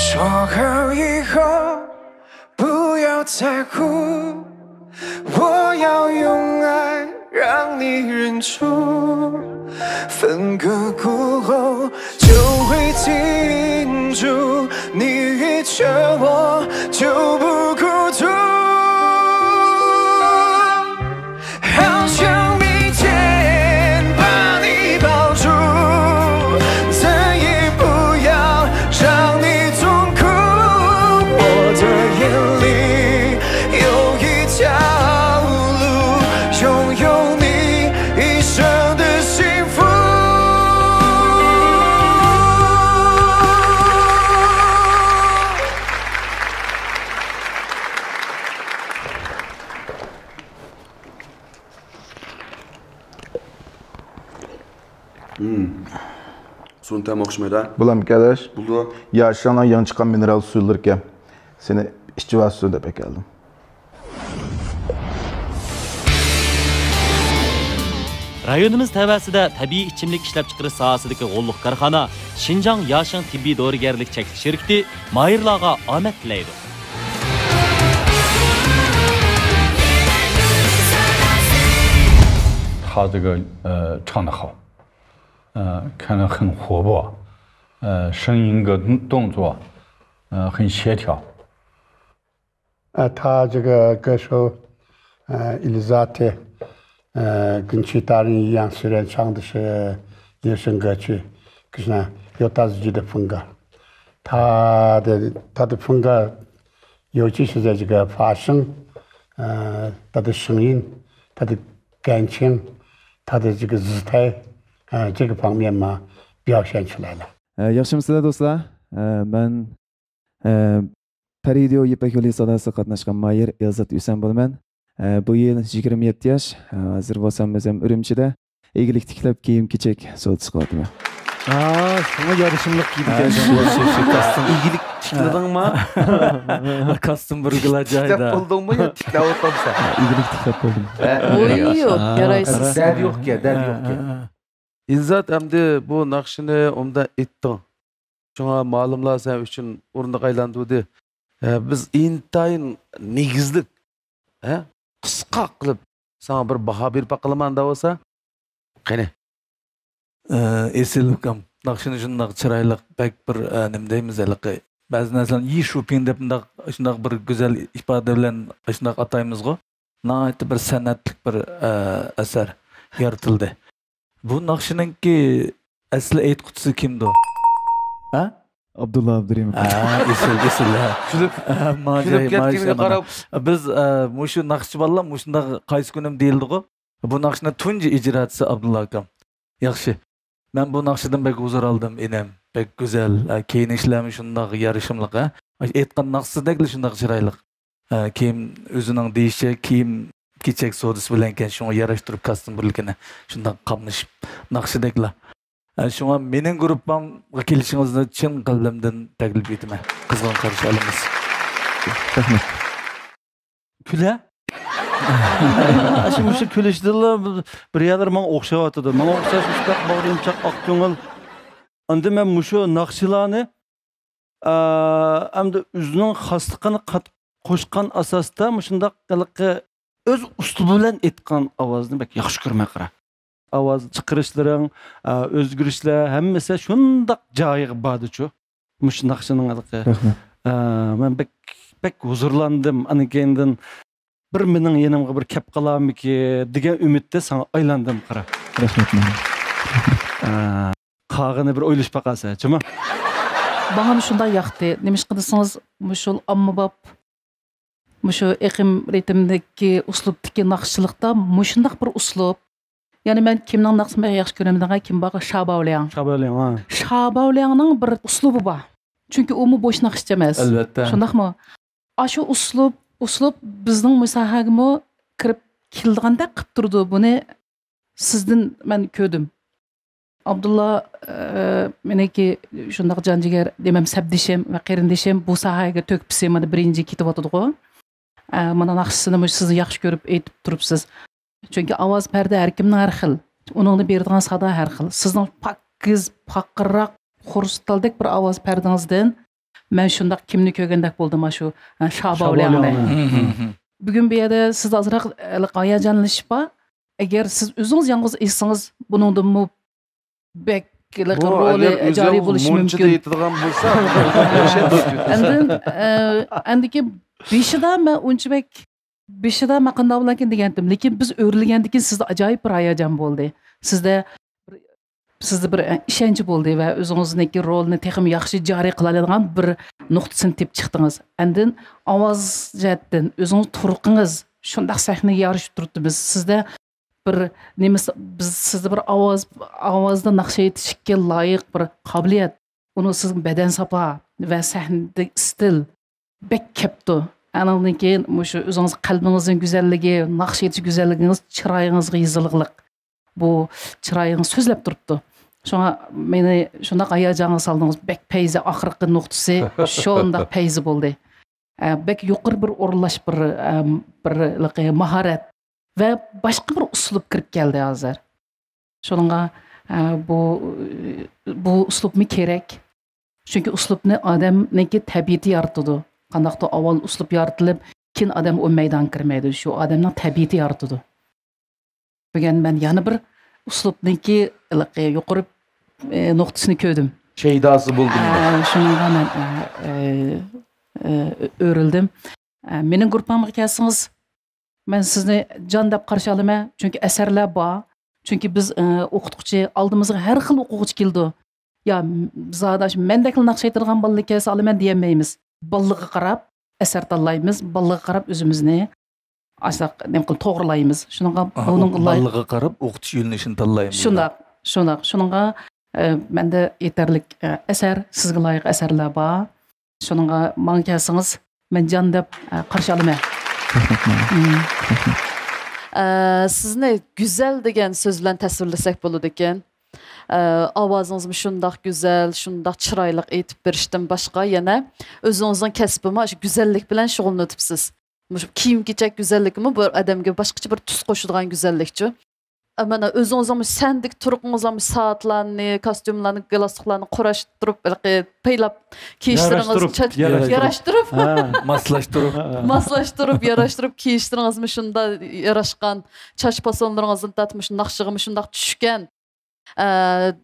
说好以后不要再哭，我要用爱让你忍住，分隔过后就会停住，你遇见我就不孤独。好想每天把你抱住，再也不要让你痛苦。我的眼里有一条路，拥有你一生的幸福。 سۇنى تەمى ئوخشىمايدۇ. بۇلام كەلەش. بولىدۇ. ياشىڭلار يېڭى چىققان مىنېرال سۇلىرىكەن. سېنى ئىچىۋالسۇن دەپ ئەكەلدىم. رايونىمىز تەۋەسىدە تەبىئىي ئىچىملىك ئىشلەپچىقىرىش ساھەسىدىكى غوللۇق كارخانا شىنجاڭ ياشىڭ تېببىي دورىگەرلىك چەكلىك شىركىتى ماھىرلارغا ئامەت تىلەيدۇ. 他这个呃唱得好，呃，看了很活泼，呃，声音跟动作，呃，很协调。呃，他这个歌手，呃，伊丽莎白，呃，跟其他人一样，虽然唱的是野生歌曲，可是呢，有他自己的风格。他的他的风格，尤其是在这个发声，呃，他的声音，他的感情，他的这个姿态，呃，这个方面嘛，表现出来了。 ئە، ياخشىمۇسىلەر دوستلار؟ ئە، مەن ئە، پەرىدىيو يىپەك يولى ساداسىغا قاتناشقان ماھىر ئېلزات ھۈسەن بولىمەن. ئە، بۇ يىل يىگىرمە يەتتە ياش. ئە، ھازىر بولسام ئۆزۈم ئۈرۈمچىدە ئىگىلىك تىكلەپ كىيىم-كېچەك سودىسى قىلىۋاتىمەن. ھا، شۇڭا يارىشىملىق كىيدىكەن. ئىگىلىك تىكلىدىڭما؟ كاستيۇم بىرگىلا جايدا. تىكلەپ بولدۇڭمۇ يا تىكلەپ ئولتۇرمسەن؟ ئىگىلىك تىكلەپ بولدۇم. ئۇيۇ، يارايسىز. دەردى يوقكەن، دەردى يوقكەن. ئىلزات ئەمدى بۇ ناخشىنى ئوبدان ئېيتتىڭ. شۇڭا مالۇملار سەن ئۈچۈن ئورۇندۇق ئايلاندۇردى. ئە، بىز ئىنتايىن نېگىزلىك، ھە، قىسقا قىلىپ ساڭا بىر باھا بېرىپ باقىلىما ئاندا بولسا. قېنى. ئە، ئېسىل ئۇكام، ناخشىنى شۇنداق چىرايلىق، بەك بىر، ئە، نېمە دەيمىز ھېلىقى، بەزى نەرسىلەرنى يى شۇپىڭ دەپ مۇنداق، شۇنداق بىر گۈزەل ئىپادە بىلەن شۇنداق ئاتايمىزغۇ. ناھايىتى بىر سەنئەتلىك بىر، ئە، ئەسەر يارىتىلدى. بۇ ناخشىنىڭكى ئەسلى ئېيتقۇچىسى كىمدۇ؟ ھە؟ ئابدۇللا ئابدۇرېھىموف. ھە، ئېسىل، ئېسىل، ھە. كۈلۈپ، ھە، ماجاي، كۈلۈپ كەتكىنىگە قاراپ. بىز، ئە، مۇشۇ ناخشىچى بالىلار مۇشۇنداق قايسى كۈنۈم دېيىلدىغۇ. بۇ ناخشىنىڭ تۇنجى ئىجراسى ئابدۇللا ئاكام. ياخشى. مەن بۇ ناخشىدىن بەك ھۇزۇر ئالدىم، ئىنىم. بەك گۈزەل. ئە، كىيىنىشلەرمۇ شۇنداق يارىشىملىق، ھە. ئېيتقان ناخشىسىدەكلا شۇنداق چىرايلىق. ئە، كىيىم، ئۆزىنىڭ دېيىشىچە كىيىم كېچەك سودىسى بىلەنكەن، شۇڭا ياراشتۇرۇپ كاستيۇم بىرلىكىنى شۇنداق قاملىشىپ ناخشىدەكلا. ئە، شۇڭا مېنىڭ گۇرۇپپامغا كېلىشىڭىزنى چىن قەلبىمدىن تەكلىپ ئېتىمەن. قىزغىن قارشى ئالىمىز. رەھمەت. كۈلە؟ ئاشۇ مۇشۇ كۈلۈشىدىنلا بىر يەرلىرى ماڭا ئوخشاۋاتىدۇ. ماڭا ئوخشاش مۇشۇنداق باغرى يۇمشاق، ئاق كۆڭۈل. ئاندىن مەن مۇشۇ ناخشىلارنى ئەمدى ئۆزىنىڭ خاسلىقىنى قوشقان ئاساستا مۇشۇنداق ھېلىقى ئۆز ئۇسلۇبى بىلەن ئېيتقان ئاۋازنى بەك ياخشى كۆرىمەن، قارا. ئاۋاز چىقىرىشلىرىڭ، ئۆزگىرىشلەر ھەممىسى شۇنداق جايىغا باردىچۇ. مۇشۇ ناخشىنىڭ ھېلىقى. مەن بەك، بەك ھۇزۇرلاندىم. ئاندىن كېيىندىن بىر مېنىڭ يېنىمغا بىر كەپ قالارمىكى دېگەن ئۈمىدتە ساڭا ئايلاندىم، قارا. رەھمەت. قالغىنى بىر ئويلىشىپ باقارسەن، جۇمۇ؟ ماڭىمۇ شۇنداق ياقتى. نېمىشقا دېسىڭىز، مۇشۇ ئاممىباب، مۇشۇ ئېقىم رىتىمدىكى ئۇسلۇبتىكى ناخشىچىلىقتا مۇشۇنداق بىر ئۇسلۇب. يەنى مەن كىمنىڭ ناخشىسىنى بەك ياخشى كۆرەمدىغان كىم بارغۇ، شاباۋلياڭ. شاباۋلياڭ، ھە. شاباۋلياڭنىڭ بىر ئۇسلۇبى بار. چۈنكى ئۇمۇ بوش ناخشىچى ئەمەس. ئەلۋەتتە. شۇنداقمۇ؟ ئاشۇ ئۇسلۇب، ئۇسلۇب بىزنىڭ مۇ ساھەگىمۇ كىرىپ كېلىدىغاندەك قىلىپ تۇرىدۇ. بۇنى سىزدىن مەن كۆردۈم. ئابدۇللا، ئە، مېنىڭكى شۇنداق جان جىگەر دېمەم، سەپدىشىم ۋە قېرىندىشىم، بۇ ساھەگە تۆھپىسى مانا بىرىنچى كېتىۋاتىدىغۇ. ئە، مانا ناخشىسىنىمۇ سىز ياخشى كۆرۈپ ئېيتىپ تۇرۇپسىز. چۈنكى ئاۋاز پەردە ھەر كىمنىڭ ھەر خىل. ئۇنىڭدىن بېرىدىغان سادا ھەر خىل. سىزنىڭ پاكىز، پارقىراق، خرۇستالدەك بىر ئاۋاز پەردىڭىزدىن مەن شۇنداق كىمنى كۆرگەندەك بولدۇم، ئاشۇ، ئە، شاباۋلياڭنى. بۈگۈن بۇ يەردە سىز ئازراق، ئە، ھاياجانلىنىش بار. ئەگەر سىز ئۆزىڭىز يالغۇز ئېيتسىڭىز، بۇنىڭدىنمۇ بەك ھېلىقى رولى جارى بولۇشى مۇمكىن. ئېيتىدىغان بولسا، ئاندىن، ئە، ئەندىكى بېشىدا مەن ئۇنچە بەك، بېشىدا مەن قانداق بولاركىن دېگەنتىم. لېكىن بىز ئۆرلىگەندىن كېيىن سىزدە ئاجايىپ بىر ھاياجان بولدى. سىزدە، سىزدە بىر، ئە، ئىشەنچ بولدى ۋە ئۆزىڭىزنىڭكى رولىنى تېخىمۇ ياخشى جارى قىلالايدىغان بىر نۇقتىسىنى تېپىپ چىقتىڭىز. ئاندىن ئاۋاز جەھەتتىن ئۆزىڭىز تۇرقىڭىز شۇنداق سەھنىگە يارىشىپ تۇرۇپتۇ. بىز سىزدە بىر نېمىسى، بىز سىزدە بىر ئاۋاز، ئاۋازدا ناخشا ئېيتىشكە لايىق بىر قابىلىيەت، ئۇنىڭ سىزنىڭ بەدەن ساپا ۋە سەھنىدىكى ئىستىل بەك كەپتۇ. ئانىڭدىن كېيىن مۇشۇ ئۆزىڭىز قەلبىڭىزنىڭ گۈزەللىكى، ناخشا ئېيتىش گۈزەللىكىڭىز چىرايىڭىزغا يېزىلغىلىق. بۇ چىرايىڭىز سۆزلەپ تۇرۇپتۇ. شۇڭا مېنى شۇنداق ھاياجانغا سالدىڭىز. بەك پەيزى، ئاخىرقى نۇقتىسى شۇنداق پەيزى بولدى. ئە، بەك يۇقىرى بىر ئورۇنلاش، بىر، ئە، بىر ماھارەت ۋە باشقا بىر ئۇسلۇب كىرىپ كەلدى ھازىر. شۇنىڭغا، ئە، بۇ، بۇ ئۇسلۇبمۇ كېرەك. چۈنكى ئۇسلۇبنى ئادەمنىڭكى تەبىئىتى يارىتىدۇ. قانداقتۇر ئاۋۋال ئۇسلۇب يارىتىلىپ، كېيىن ئادەم ئۇ مەيدانغا كىرمەيدۇ. شۇ ئادەمنىڭ تەبىئىتى يارىتىدۇ. بۈگۈن مەن يەنە بىر ئۇسلۇبنىڭكى ھېلىقى يۇقىرى، ئى، نۇقتىسىنى كۆردۈم. شەيداسى بولدۇم. ئە، شۇنىڭغا مەن، ئە، ئە، ئە، ئۆرۈلدۈم. ئە، مېنىڭ گۇرۇپپامغا كەلسىڭىز، مەن سىزنى جان دەپ قارشى ئالىمەن، چۈنكى ئەسەرلەر بار. چۈنكى بىز، ئە، ئوقۇتقۇچى، ئالدىمىزغا ھەر خىل ئوقۇغۇچى كېلىدۇ. يا، زادى شۇ مەندەكلا ناخشا ئېيتىدىغان بالىلار كەلسە ئالىمەن دېيەلمەيمىز. بالىلىرغا قاراپ ئەسەر تاللايمىز، بالىلىرغا قاراپ ئۆزىمىزنى ئاشۇنداق نېمە قىلىپ توغرىلايمىز. شۇنىڭغا ئا، بۇنىڭ ئوق-، لايىق بالىلىرغا قاراپ ئوقۇتۇش يۆنىلىشىنى تاللايمىز. شۇنداق، شۇنداق. شۇنىڭغا، ئە، مەندە يېتەرلىك، ئە، ئەسەر، سىزگە لايىق ئەسەرلەر بار. شۇنىڭغا ماڭا كەلسىڭىز، مەن جان دەپ، ئە، قارشى ئالىمەن. رەھمەت، ماڭا. مم. ئە، سىزنى گۈزەل دېگەن سۆز بىلەن تەسۋىرلىسەك بولىدىكەن. ئە، ئاۋازىڭىزمۇ شۇنداق گۈزەل، شۇنداق چىرايلىق ئېيتىپ بېرىشتىن باشقا، يەنە ئۆزىڭىزنىڭ كەسپىمۇ شۇ گۈزەللىك بىلەن شۇغۇللىنىۋاتىسىز. مۇشۇ كىيىم-كېچەك گۈزەللىكىمۇ بىر ئادەمگە باشقىچە بىر تۈس قوشىدىغان گۈزەللىكچۇ. ئە، مانا ئۆزىڭىزنىڭ سەھنىدىكى تۇرقىڭىزلارمۇ سائەتلەرنى، كاستيۇملارنى، گالستۇكلارنى قۇراشتۇرۇپ، ھېلىقى پەيلاپ كىيىشلىرىڭىز، ياراشتۇرۇپ، چاچ-، ياراشتۇرۇپ. ياراشتۇرۇپ. ھە. ماسلاشتۇرۇپ. ھە، ھە. ماسلاشتۇرۇپ، ياراشتۇرۇپ كىيىشلىرىڭىزمۇ شۇنداق ياراشقان، چاچ پاسونلىرىڭىزدىن تارتىپ مۇشۇ ناخشىغىمۇ شۇنداق چۈشكەن. ئە،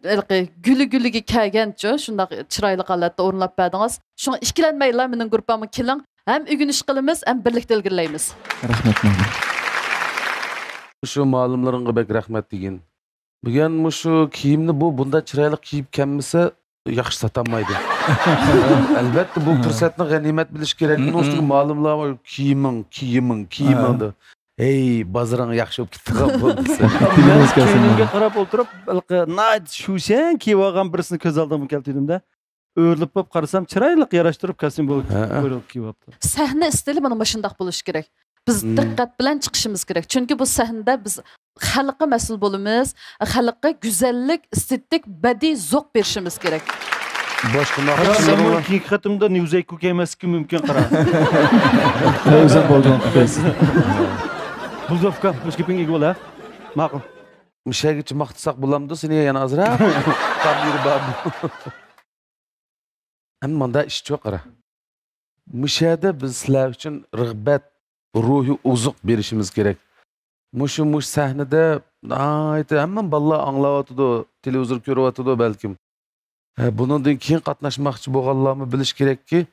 ھېلىقى گۈلى گۈلىگە كەلگەنچۇ، شۇنداق چىرايلىق ھالەتتە ئورۇنلاپ بەردىڭىز. شۇڭا ئىككىلەنمەيلا مېنىڭ گۇرۇپپامغا كېلىڭ، ھەم ئۆگىنىش قىلىمىز، ھەم بىرلىكتە ئىلگىرىلەيمىز. رەھمەت، مەمنۇن. شۇ مۇئەللىملىرىڭغا بەك رەھمەت دېگىن. بۈگۈن مۇشۇ كىيىمنى بۇ بۇنداق چىرايلىق كىيىپ كەلمىسە، ياخشى ساتالمايدۇ. ئەلۋەتتە، بۇ پۇرسەتنى غەنىيمەت بىلىش كېرەك. مم، بۇنىڭ ئۈستىگە مم. مۇئەللىملار كىيىمىڭ، كىيىمىڭ، كىيىمىڭ ھە. دەپ. ھەي، بازىرىڭ ياخشى بولۇپ كېتىدىغان بولدى سەن. مەن كىيىمىمگە قاراپ ئولتۇرۇپ، ھېلىقى ناھايىتى شۇشەن كىيىۋالغان بىرسىنى كۆز ئالدىمغا كەلتۈردۈم-دە. ئۆرۈلۈپ بولۇپ قارىسام، چىرايلىق ياراشتۇرۇپ كاستيۇم بولۇپ، ھە. بۇيرۇق كىيىۋاپتۇ. سەھنە ئىستىلى مانا مۇشۇنداق بولۇشى كېرەك. بىز مم. دىققەت بىلەن چىقىشىمىز كېرەك. چۈنكى بۇ سەھنىدە بىز خەلققە مەسئۇل بولىمىز، خەلققە گۈزەللىك، ئېستېتىك، بەدىي زوق بېرىشىمىز كېرەك. باشقا قارا، ناخشىلىرىڭ مەن بار؟ كېيىنكى قېتىمدا نىۋزەي كۇكەي ئەمەسلىكى مۇمكىن، قارا. ئۆزۈڭ بولدۇڭ، قىز. بۇلدۇر ئۇكام، ئۆز گېپىڭگە ئىگە بول، ھە؟ ماقۇل. مۇشەگىچە ماختىساق بولامدۇ سېنى يەنە ئازراق؟ تامىرى بارمۇ؟ ئەمما مۇنداق ئىشچۇ، قارا. مۇشەدە بىز سىلەر ئۈچۈن رىغبەت، روھىي ئوزۇق بېرىشىمىز كېرەك. مۇشۇ، مۇشۇ سەھنىدە ناھايىتى ھەممە بالىلار ئاڭلاۋاتىدۇ، تېلېۋىزور كۆرۈۋاتىدۇ بەلكىم. ھە، بۇنىڭدىن كېيىن قاتناشماقچى بولغانلارمۇ بىلىشى كېرەككى،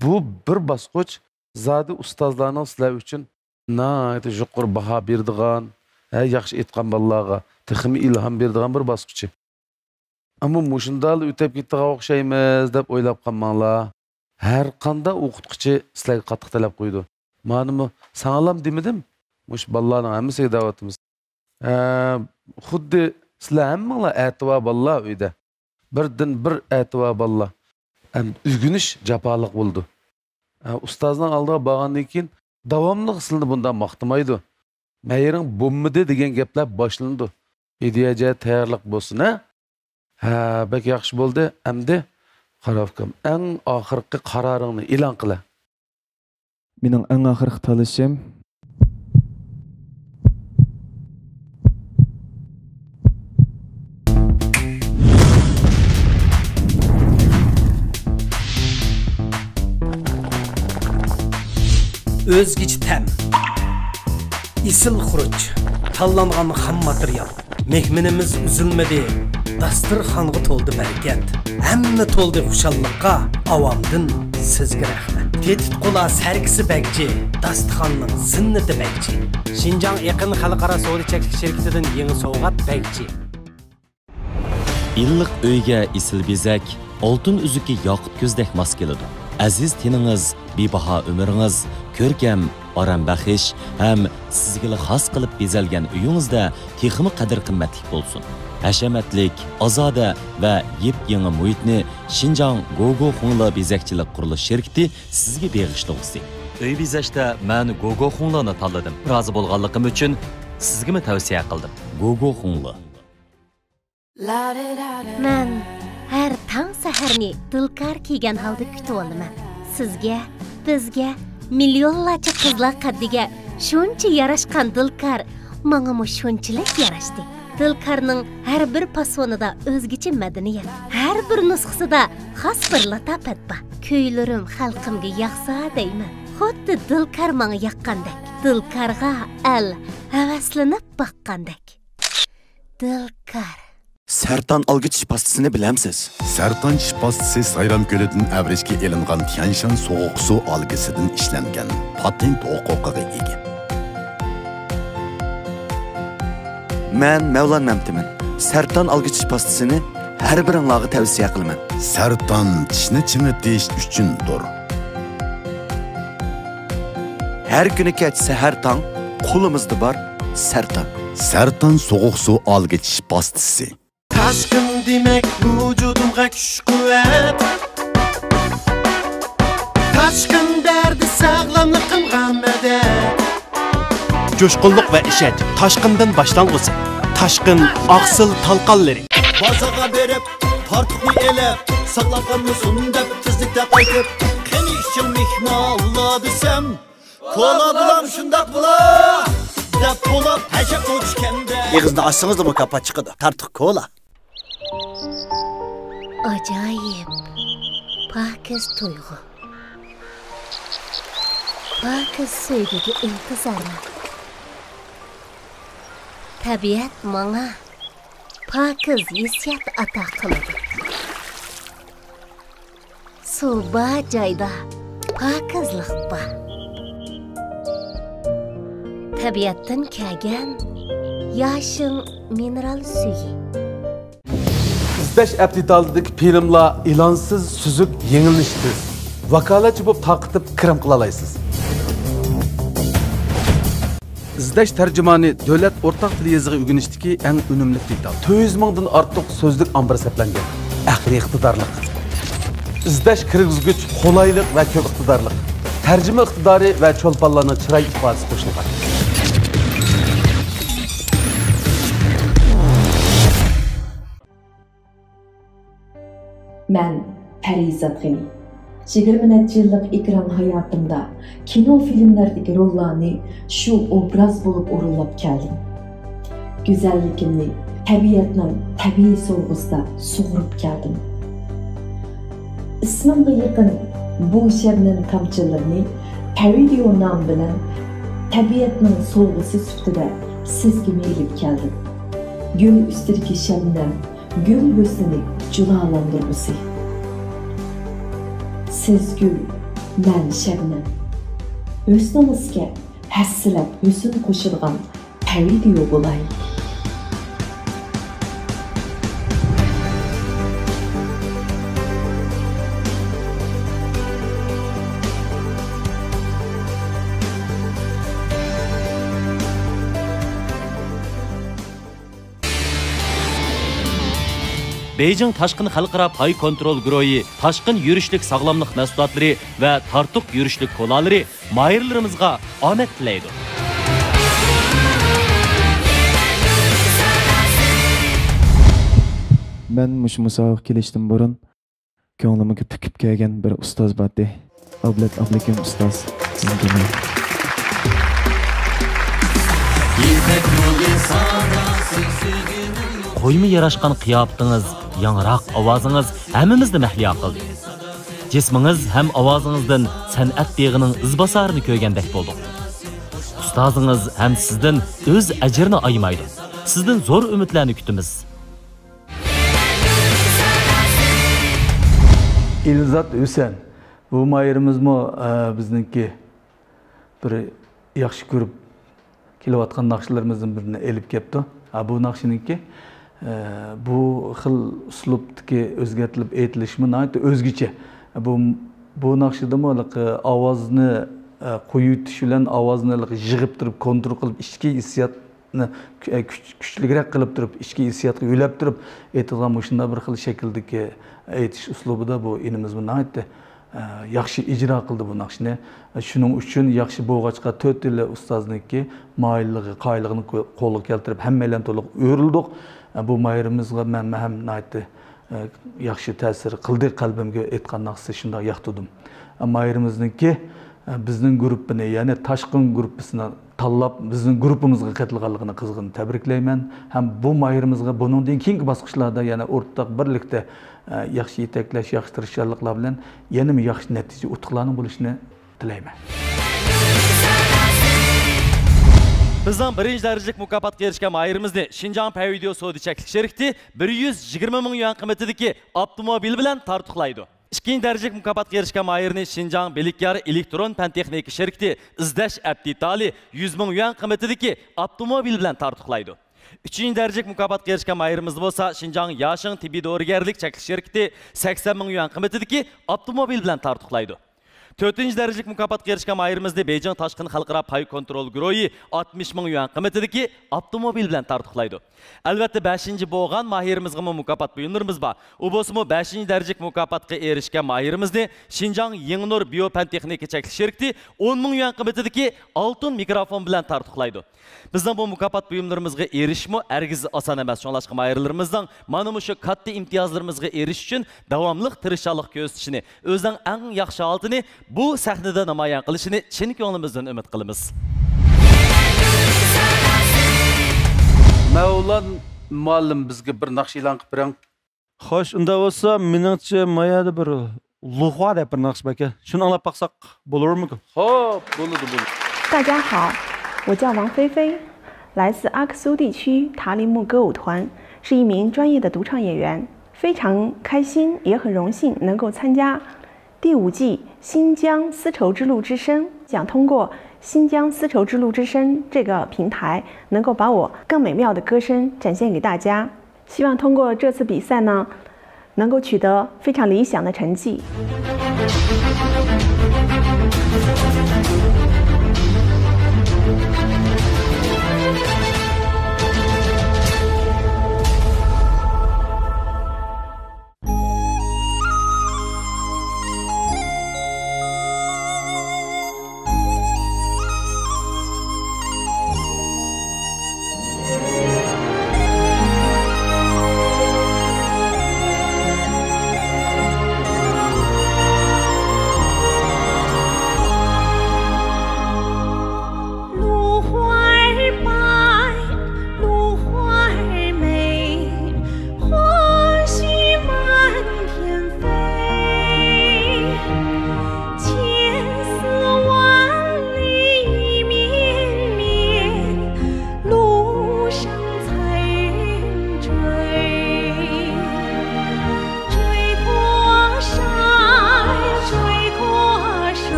بۇ بىر باسقۇچ زادى ئۇستازلارنىڭ سىلەر ئۈچۈن ناھايىتى يۇقىرى باھا بېرىدىغان، ھە، ياخشى ئېيتقان بالىلارغا تېخىمۇ ئىلھام بېرىدىغان بىر باسقۇچى. ئەمما مۇشۇنداقلا ئۆتۈپ كېتىدىغان ئوخشايمىز دەپ ئويلاپ قالماڭلار. ھەر قانداق ئوقۇتقۇچى سىلەرگە قاتتىق تەلەپ قويىدۇ. مانىمۇ ساڭىلام دېمىدىم؟ مۇشۇ بالىلارنىڭ ھەممىسىگە دەۋاتىمىز. ئە، خۇددى سىلەر ھەممىڭلار ئەتىۋار بالىلار ئۆيدە. بىردىن بىر ئەتىۋار بالىلار. ئەم، ئۆگىنىش جاپالىق بولىدۇ. ئە، ئۇستازنىڭ ئالدىغا بارغاندىن كېيىن داۋاملىق سىلىنى بۇنداق ماختىمايدۇ. مەيىرىڭ بولمىدى دېگەن گەپلەر باشلىنىدۇ. ئىدىيە جەھەت تەييارلىق بولسۇن، ھە؟ ھە، بەك ياخشى بولدى. ئەمدى قارا ئۇكام، ئەڭ ئاخىرقى قارارىڭنى ئېلان قىلە. مېنىڭ ئەڭ ئاخىرقى تاللىشىم. ئۆزگىچە تەم. ئېسىل خۇرۇچ. تاللانغان خام ماتېرىيال. مېھمىنىمىز ئۈزۈلمىدى، داستىرخانغا تولدى بەرىكەت. ھەممە تولدى خۇشاللىققا، ئاۋامدىن سىزگە رەھمەت. تېتىتقۇلار سەركىسى بەگجى، داستىخاننىڭ زىننىتى بەگجى. شىنجاڭ ئېقىن خەلقئارا سودا چەكلىك شىركىتىدىن يېڭى سوۋغات بەگجى. ئىللىق ئۆيگە ئېسىل بېزەك، ئالتۇن ئۈزۈكى ياقۇت كۆزدەك ماس كېلىدۇ. ئەزىز تېنىڭىز، بىباھا ئۆمرىڭىز، كۆركەم، ئارام بەخش ھەم سىزگىلا خاس قىلىپ بېزەلگەن ئۆيىڭىزدە تېخىمۇ قەدىر-قىممەتلىك بولسۇن. ھەشەمەتلىك، ئازادە ۋە يېپيېڭى مۇھىتنى شىنجاڭ گوگو خۇڭلې بېزەكچىلىك قۇرۇلۇش شىركىتى سىزگە بېغىشلىغۇسى. ئۆي بېزەشتە مەن گوگو خۇڭلېنى تاللىدىم. رازى بولغانلىقىم ئۈچۈن سىزگىمۇ تەۋسىيە قىلدىم. گوگو خۇڭلې. مەن ھەر تاڭ سەھەرنى دىلكار كىيگەن ھالدا كۈتۈۋالىمەن. سىزگە، بىزگە، مىليونلارچە قىزلار قەددىگە شۇنچە ياراشقان دىلكار ماڭىمۇ شۇنچىلىك ياراشتى. دىلكارنىڭ ھەر بىر پاسونىدا ئۆزگىچە مەدەنىيەت، ھەر بىر نۇسخىسىدا خاس بىر لاتاپەت بار. كۈيلىرىم خەلقىمگە ياقسا دەيمەن، خۇددى دىلكار ماڭا ياققاندەك. دىلكارغا ئەل ھەۋەسلىنىپ باققاندەك. دىلكار. سەرتان ئالگى چىش پاستىسىنى بىلەمسىز؟ سەرتان چىش پاستىسى سايرام كۆلىدىن ئەۋرىشكە ئېلىنغان تيەنشان سوغۇق سۇ ئالگىسىدىن ئىشلەنگەن، پاتېنت ھوقۇقىغا ئىگە. مەن مەۋلان مەمتىمىن. سەرتان ئالگى چىش پاستىسىنى ھەر بىرىڭلارغا تەۋسىيە قىلىمەن. سەرتان چىشنى چىڭىتىش ئۈچۈندۇر. ھەر كۈنى كەچ سەھەر تاڭ قولىمىزدا بار سەرتان. سەرتان سوغۇق سۇ ئالگى چىش پاستىسى. تاشقىن دېمەك ۋۇجۇدۇمغا كۈچ قۇۋۋەت. تاشقىن بەردى ساغلاملىقىمغا مەدەت. جۇشقۇنلۇق ۋە ئىشەنچ تاشقىندىن باشلانغۇسى. تاشقىن ئاقسىل تالقانلىرى. بازارغا بېرىپ، تارتۇقنى ئېلىپ، ساقلاپ قالمىسۇن دەپ تېزلىكتە قايتىپ، قېنى ئىچىڭ مېھمانلار دېسەم، كولا بولام شۇنداق بولا دەپ بولۇپ ھەشەپ ئوچكەندە. ئېغىزنى ئاچسىڭىزلا مۇكاپات چىقىدۇ. تارتۇق كولا. ئاجايىپ، پاكىز تۇيغۇ. پاكىز سۆيگۈگە ئىنتىزارمەن. تەبىئەت ماڭا پاكىز ھېسسىيات ئاتا قىلىدۇ. سۇ بار جايدا پاكىزلىق بار. تەبىئەتتىن كەلگەن ياشىل مىنېرال سۈيى. ئىزدەش ئەپ دېتالىدىكى فىلىملار ئېلانسىز سۈزۈك يېڭىلىنىشى تېز. ۋاكالەتچى بولۇپ تارقىتىپ كىرىم قىلالايسىز. ئىزدەش تەرجىمانى دۆلەت ئورتاق تىل يېزىقى ئۆگىنىشتىكى ئەڭ ئۈنۈملۈك دېتال. تۆت يۈز مىڭدىن ئارتۇق سۆزلۈك ئامبىرى سەپلەنگەن. ئەقلىي ئىقتىدارلىق. ئىزدەش كىرگۈزگۈچ قولايلىق ۋە كۆپ ئىقتىدارلىق. تەرجىمە ئىقتىدارى ۋە چولپانلارنىڭ چىراي ئىپادىسى قوشۇلغان. مەن پەرىزات غېنى. يىگىرمە نەچچە يىللىق ئېكران ھاياتىمدا كىنو، فىلىملەردىكى روللارنى شۇ ئوبراز بولۇپ ئورۇنلاپ كەلدىم. گۈزەللىكىمنى تەبىئەتنىڭ تەبىئىي سوۋغىسىدا سۇغۇرۇپ كەلدىم. ئىسمىمغا يېقىن بۇ شەبنەم تامچىلىرىنى تەۋىدىيو نامى بىلەن تەبىئەتنىڭ سوۋغىسى سۈپىتىدە سىزگىمۇ ئېلىپ كەلدىم. گۈل ئۈستىدىكى شەبنەم، گۈل ھۆسنىنى جۇلالاندۇرغۇسى. سىز گۈل، مەن شەبنەم. ھۆسنىڭىزگە ھەسسىلەپ ھۆسن قوشىدىغان تەۋىدىيو بولاي. بېيجىڭ تاشقىن خەلقئارا پاي كونترول گۇرۇھى تاشقىن يۈرۈشلۈك ساغلاملىق مەھسۇلاتلىرى ۋە تارتۇق يۈرۈشلۈك كولالىرى ماھىرلىرىمىزغا ئامەت تىلەيدۇ. مەن مۇشۇ مۇسابىقىگە كېلىشتىن بۇرۇن كۆڭلۈمگە پۈكۈپ كەلگەن بىر ئۇستاز بارتى. ئابلەت ئابلىكىم ئۇستاز، سىزگىمۇ. قويما ياراشقان قىياپىتىڭىز، ياڭراق ئاۋازىڭىز ھەممىمىزنى مەھلىيا قىلدى. جىسمىڭىز ھەم ئاۋازىڭىزدىن سەنئەت بېغىنىڭ ئىزباسارىنى كۆرگەندەك بولدۇق. ئۇستازىڭىز ھەم سىزدىن ئۆز ئەجرىنى ئايىمايدۇ. سىزدىن زور ئۈمىدلەرنى كۈتىمىز. ئىلزات ھۈسەن، بۇ ماھىرىمىزمۇ، ئە، بىزنىڭكى بىر ياخشى كۆرۈپ كېلىۋاتقان ناخشىلىرىمىزدىن بىرىنى ئېلىپ كەپتۇ. ھە، بۇ ناخشىنىڭكى، ئە، بۇ خىل ئۇسلۇبتىكى ئۆزگەرتىلىپ ئېيتىلىشىمۇ ناھايىتى ئۆزگىچە. بۇ، بۇ ناخشىدىمۇ ھېلىقى ئاۋازنى، ئە، قويۇۋېتىش بىلەن ئاۋازنى ھېلىقى يىغىپ تۇرۇپ، كونترول قىلىپ، ئىچكى ھېسسىيات، كۈچ-، كۈچلۈكرەك قىلىپ تۇرۇپ، ئىچكى ھېسسىياتقا يۆلەپ تۇرۇپ ئېيتىدىغان مۇشۇنداق بىر خىل شەكىلدىكى ئېيتىش ئۇسلۇبىدا بۇ ئىنىمىزمۇ ناھايىتى، ئە، ياخشى ئىجرا قىلدى بۇ ناخشىنى. شۇنىڭ ئۈچۈن ياخشى بولغاچقا، تۆت يىلى ئۇستازنىڭكى ماھىرلىقى، قايىللىقىنى قولغا كەلتۈرۈپ، ھەممەيلەن تولۇق ئۆرۈلدۇق. ئە، بۇ ماھىرىمىزغا مەن، مەن ھەم ناھايىتى ئە، ياخشى تەسىر قىلدى قەلبىمگە، ئېيتقان ناخشىسى شۇنداق ياقتۇردۇم. ئە، ماھىرىمىزنىڭكى، ئە، بىزنىڭ گۇرۇپپىنى، يەنى تاشقىن گۇرۇپپىسىنى تاللاپ، بىزنىڭ گۇرۇپپىمىزغا قېتىلغانلىقىنى قىزغىن تەبرىكلەيمەن. ھەم بۇ ماھىرىمىزغا بۇنىڭدىن كېيىنكى باسقۇچلاردا يەنە ئورتاق بىرلىكتە، ئە، ياخشى يېتەكلەش، ياخشى تىرىشچانلىقلار بىلەن يەنىمۇ ياخشى نەتىجە، ئۇتۇقلارنىڭ بولۇشىنى تىلەيمەن. بىزنىڭ بىرىنچى دەرىجىلىك مۇكاپاتقا ئېرىشكەن ماھىرىمىزنى شىنجاڭ پەيۋىديو سودا چەكلىك شىركىتى بىر يۈز يىگىرمە مىڭ يۈەن قىممىتىدىكى ئاپتوموبىل بىلەن تارتۇقلايدۇ. ئىككىنچى دەرىجىلىك مۇكاپاتقا ئېرىشكەن ماھىرنى شىنجاڭ بىلىكيار ئېلېكترون پەن تېخنىكا شىركىتى ئىزدەش ئەپ دېتالى يۈز مىڭ يۈەن قىممىتىدىكى ئاپتوموبىل بىلەن تارتۇقلايدۇ. ئۈچىنچى دەرىجىلىك مۇكاپاتقا ئېرىشكەن ماھىرىمىزنى بولسا شىنجاڭ ياشىڭ تېببىي دورىگەرلىك چەكلىك شىركىتى سەكسەن مىڭ يۈەن قىممىتىدىكى ئاپتوموبىل بىلەن تارتۇقلايدۇ. تۆتىنچى دەرىجىلىك مۇكاپاتقا ئېرىشكەن ماھىرىمىزنى بېيجىڭ تاشقىن خەلقئارا پاي كونترول گۇرۇھى ئاتمىش مىڭ يۈەن قىممىتىدىكى ئاپتوموبىل بىلەن تارتۇقلايدۇ. ئەلۋەتتە، بەشىنچى بولغان ماھىرىمىزغىمۇ مۇكاپات بۇيۇملىرىمىز بار. ئۇ بولسىمۇ بەشىنچى دەرىجىلىك مۇكاپاتقا ئېرىشكەن ماھىرىمىزنى شىنجاڭ يېڭىنۇر بىيو پەن تېخنىكا چەكلىك شىركىتى ئون مىڭ يۈەن قىممىتىدىكى ئالتۇن مىكروفون بىلەن تارتۇقلايدۇ. بىزنىڭ بۇ مۇكاپات بۇيۇملىرىمىزغا ئېرىشىشمۇ ھەرگىز ئاسان ئەمەس. شۇڭلاشقا ماھىرلىرىمىزنىڭ مانا مۇشۇ كاتتا ئىمتىيازلىرىمىزغا ئېرىشىش ئۈچۈن داۋاملىق تىرىشچانلىق كۆرسىتىشىنى، ئۆزىنىڭ ئەڭ ياخشى ھالىتىنى بۇ سەھنىدە نامايان قىلىشىنى چىن كۆڭلىمىزدىن ئۈمىد قىلىمىز. مەۋلان مۇئەللىم، بىزگە بىر ناخشا ئېلان قىلىپ بېرىڭ. خوش، ئۇنداق بولسا، مېنىڭچە، ما يەردە بىر لۇخۇا دەپ بىر ناخشا باركەن. شۇنى ئاڭلاپ باقساق بولۇرمىكىن؟ خوپ، بولىدۇ، بولىدۇ. 大家好，我叫王菲菲，来自阿克苏地区塔里木歌舞团，是一名专业的独唱演员，非常开心，也很荣幸能够参加第五季新疆丝绸之路之声。想通过新疆丝绸之路之声这个平台，能够把我更美妙的歌声展现给大家。希望通过这次比赛呢，能够取得非常理想的成绩。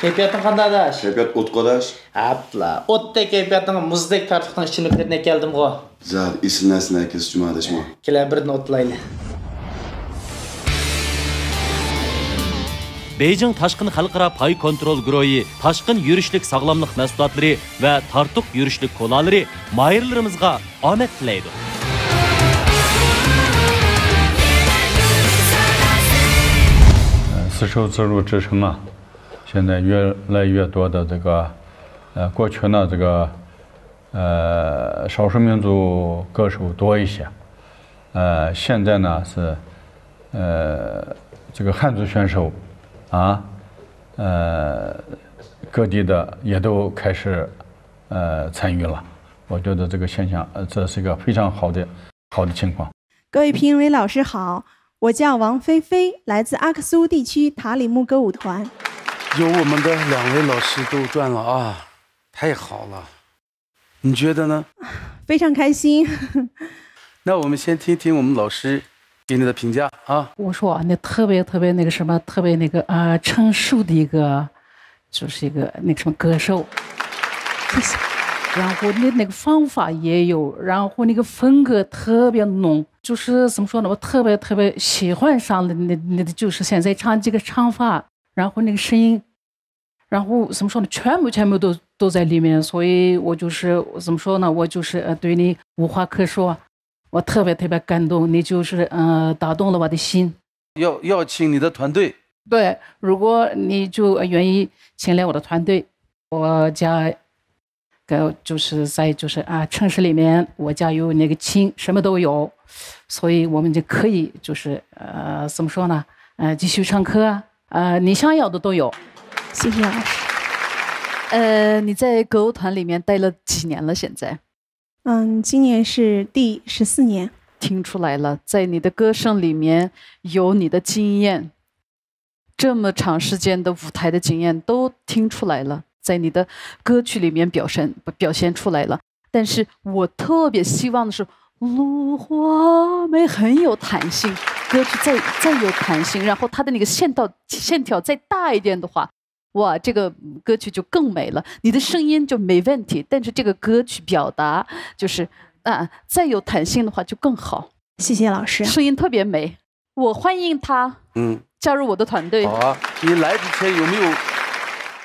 كەيپىياتىڭ قانداق، ئاداش؟ كەيپىيات ئوتقا، ئاداش. ئەپلا، ئوتتەك كەيپىياتنىڭ مۇزدەك تارتۇقنىڭ ئىچىملىكلىرىنى ئەكەلدىمغۇ؟ زادى ئېسىل نەرسىنى ئەكىلسە جۇما، ئاداشمۇ. كېلە، بىردىن ئوتلايلى. بېيجىڭ تاشقىن خەلقئارا پاي كونترول گۇرۇھى تاشقىن يۈرۈشلۈك ساغلاملىق مەھسۇلاتلىرى ۋە تارتۇق يۈرۈشلۈك كولالىرى ماھىرلىرىمىزغا ئامەت تىلەيدۇ. 丝绸之路之神啊，现在越来越多的这个，呃，过去呢，这个，呃，少数民族歌手多一些，呃，现在呢是，呃，这个汉族选手啊，呃，各地的也都开始，呃，参与了。我觉得这个现象，呃，这是一个非常好的，好的情况。 各位评委老师好，我叫王菲菲，来自阿克苏地区塔里木歌舞团。有我们的两位老师都转了啊，太好了，你觉得呢？非常开心。那我们先听听我们老师给你的评价啊。我说啊，那特别特别那个什么，特别那个啊，成熟的一个，就是一个那个什么歌手。谢谢。然后那那个方法也有，然后那个风格特别浓，就是怎么说呢，我特别特别喜欢上了那那就是现在唱这个唱法，然后那个声音，然后怎么说呢，全部全部都都在里面，所以我就是怎么说呢，我就是呃对你无话可说，我特别特别感动，你就是呃打动了我的心。要要请你的团队。对，如果你就呃愿意请来我的团队，我家。 个就是在就是啊城市里面，我家有那个亲，什么都有，所以我们就可以就是呃怎么说呢？呃，继续唱歌啊，呃，你想要的都有。谢谢老师。呃，你在歌舞团里面待了几年了？现在？嗯，今年是第十四年。听出来了，在你的歌声里面有你的经验。 这么长时间的舞台的经验都听出来了，在你的歌曲里面表现表现出来了。但是我特别希望的是，《芦花妹》很有弹性，歌曲再再有弹性，然后它的那个线条线条再大一点的话，哇，这个歌曲就更美了。你的声音就没问题，但是这个歌曲表达就是啊，再有弹性的话就更好。谢谢老师。声音特别美。 我欢迎他，嗯，加入我的团队。好啊，你来之前有没有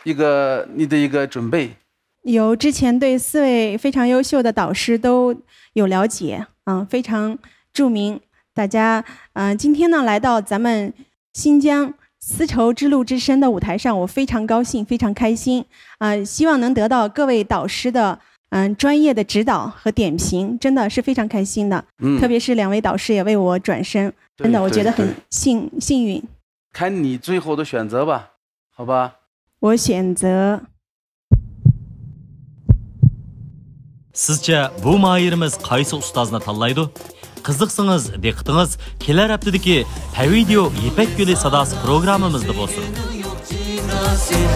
一个你的一个准备？有，之前对四位非常优秀的导师都有了解，嗯，非常著名。大家，嗯，今天呢来到咱们新疆丝绸之路之声的舞台上，我非常高兴，非常开心。啊，希望能得到各位导师的嗯专业的指导和点评，真的是非常开心的。嗯，特别是两位导师也为我转身，对真的我觉得很对对幸幸运。看你最后的选择吧，好吧？我选择 سىزچە بۇ ماھىرىمىز قايسى ئۇستازنى تاللايدۇ؟ قىزىقسىڭىز، دىققىتىڭىز كېلەر ھەپتىدىكى پەۋىدىيو يىپەك يولى ساداسى پروگراممىمىزدا بولسۇن.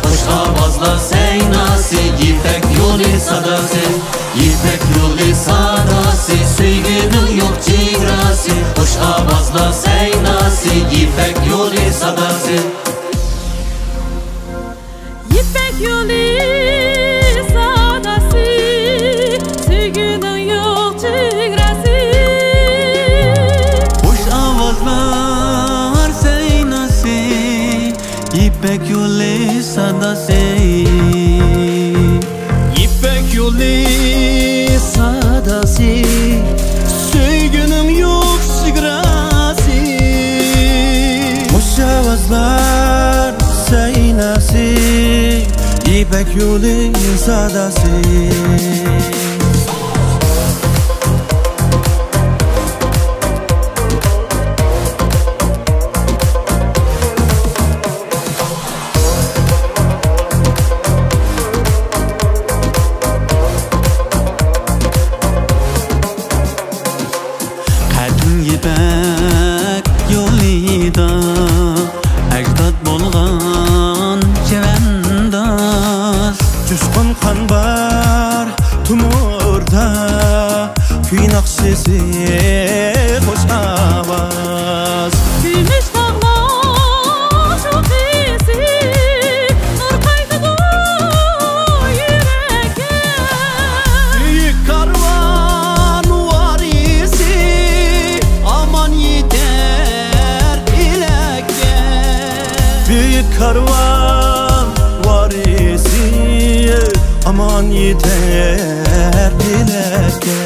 خۇش ئاۋازلار سەيناسى، يىپەك يولى ساداسى، يىپەك يولى ساداسى، سۆيگۈنىڭ يوق چېگراسى. خۇش ئاۋازلار سەيناسى، يىپەك يولى ساداسى. يىپەك يولى ساداسى، سۆيگۈنىڭ يوق چېگراسى. خۇش ئاۋازلار سەيناسى، يىپەك يولى ساداسى. يىپەك يولى ساداسى، سۆيگۈنىڭ يوق چېگراسى. خۇش ئاۋازلار سەيناسى، يىپەك يولى ساداسى. قەدىم يىپەك يولىدا ئەجداد بولغان چەۋەنداز. جۇشقۇن قان بار تومۇردا، كۈي ناخشىسى، خۇش ئاۋاز. كۈمۈش تاغلار شوخىسى، نۇر قايتىپ كارۋان ۋارىسى ئامان يېتەر ئېلەككە.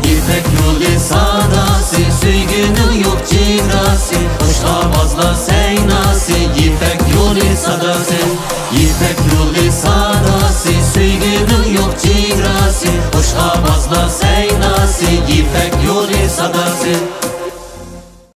يىپەك يولى ساداسى، سۆيگۈنىڭ يوق چېگراسى، خۇش ئاۋازلار سەيناسى، يىپەك يولى ساداسى. يىپەك يولى ساداسى، سۆيگۈنىڭ يوق چېگراسى، خۇش ئاۋازلار سەيناسى، يىپەك يولى ساداسى.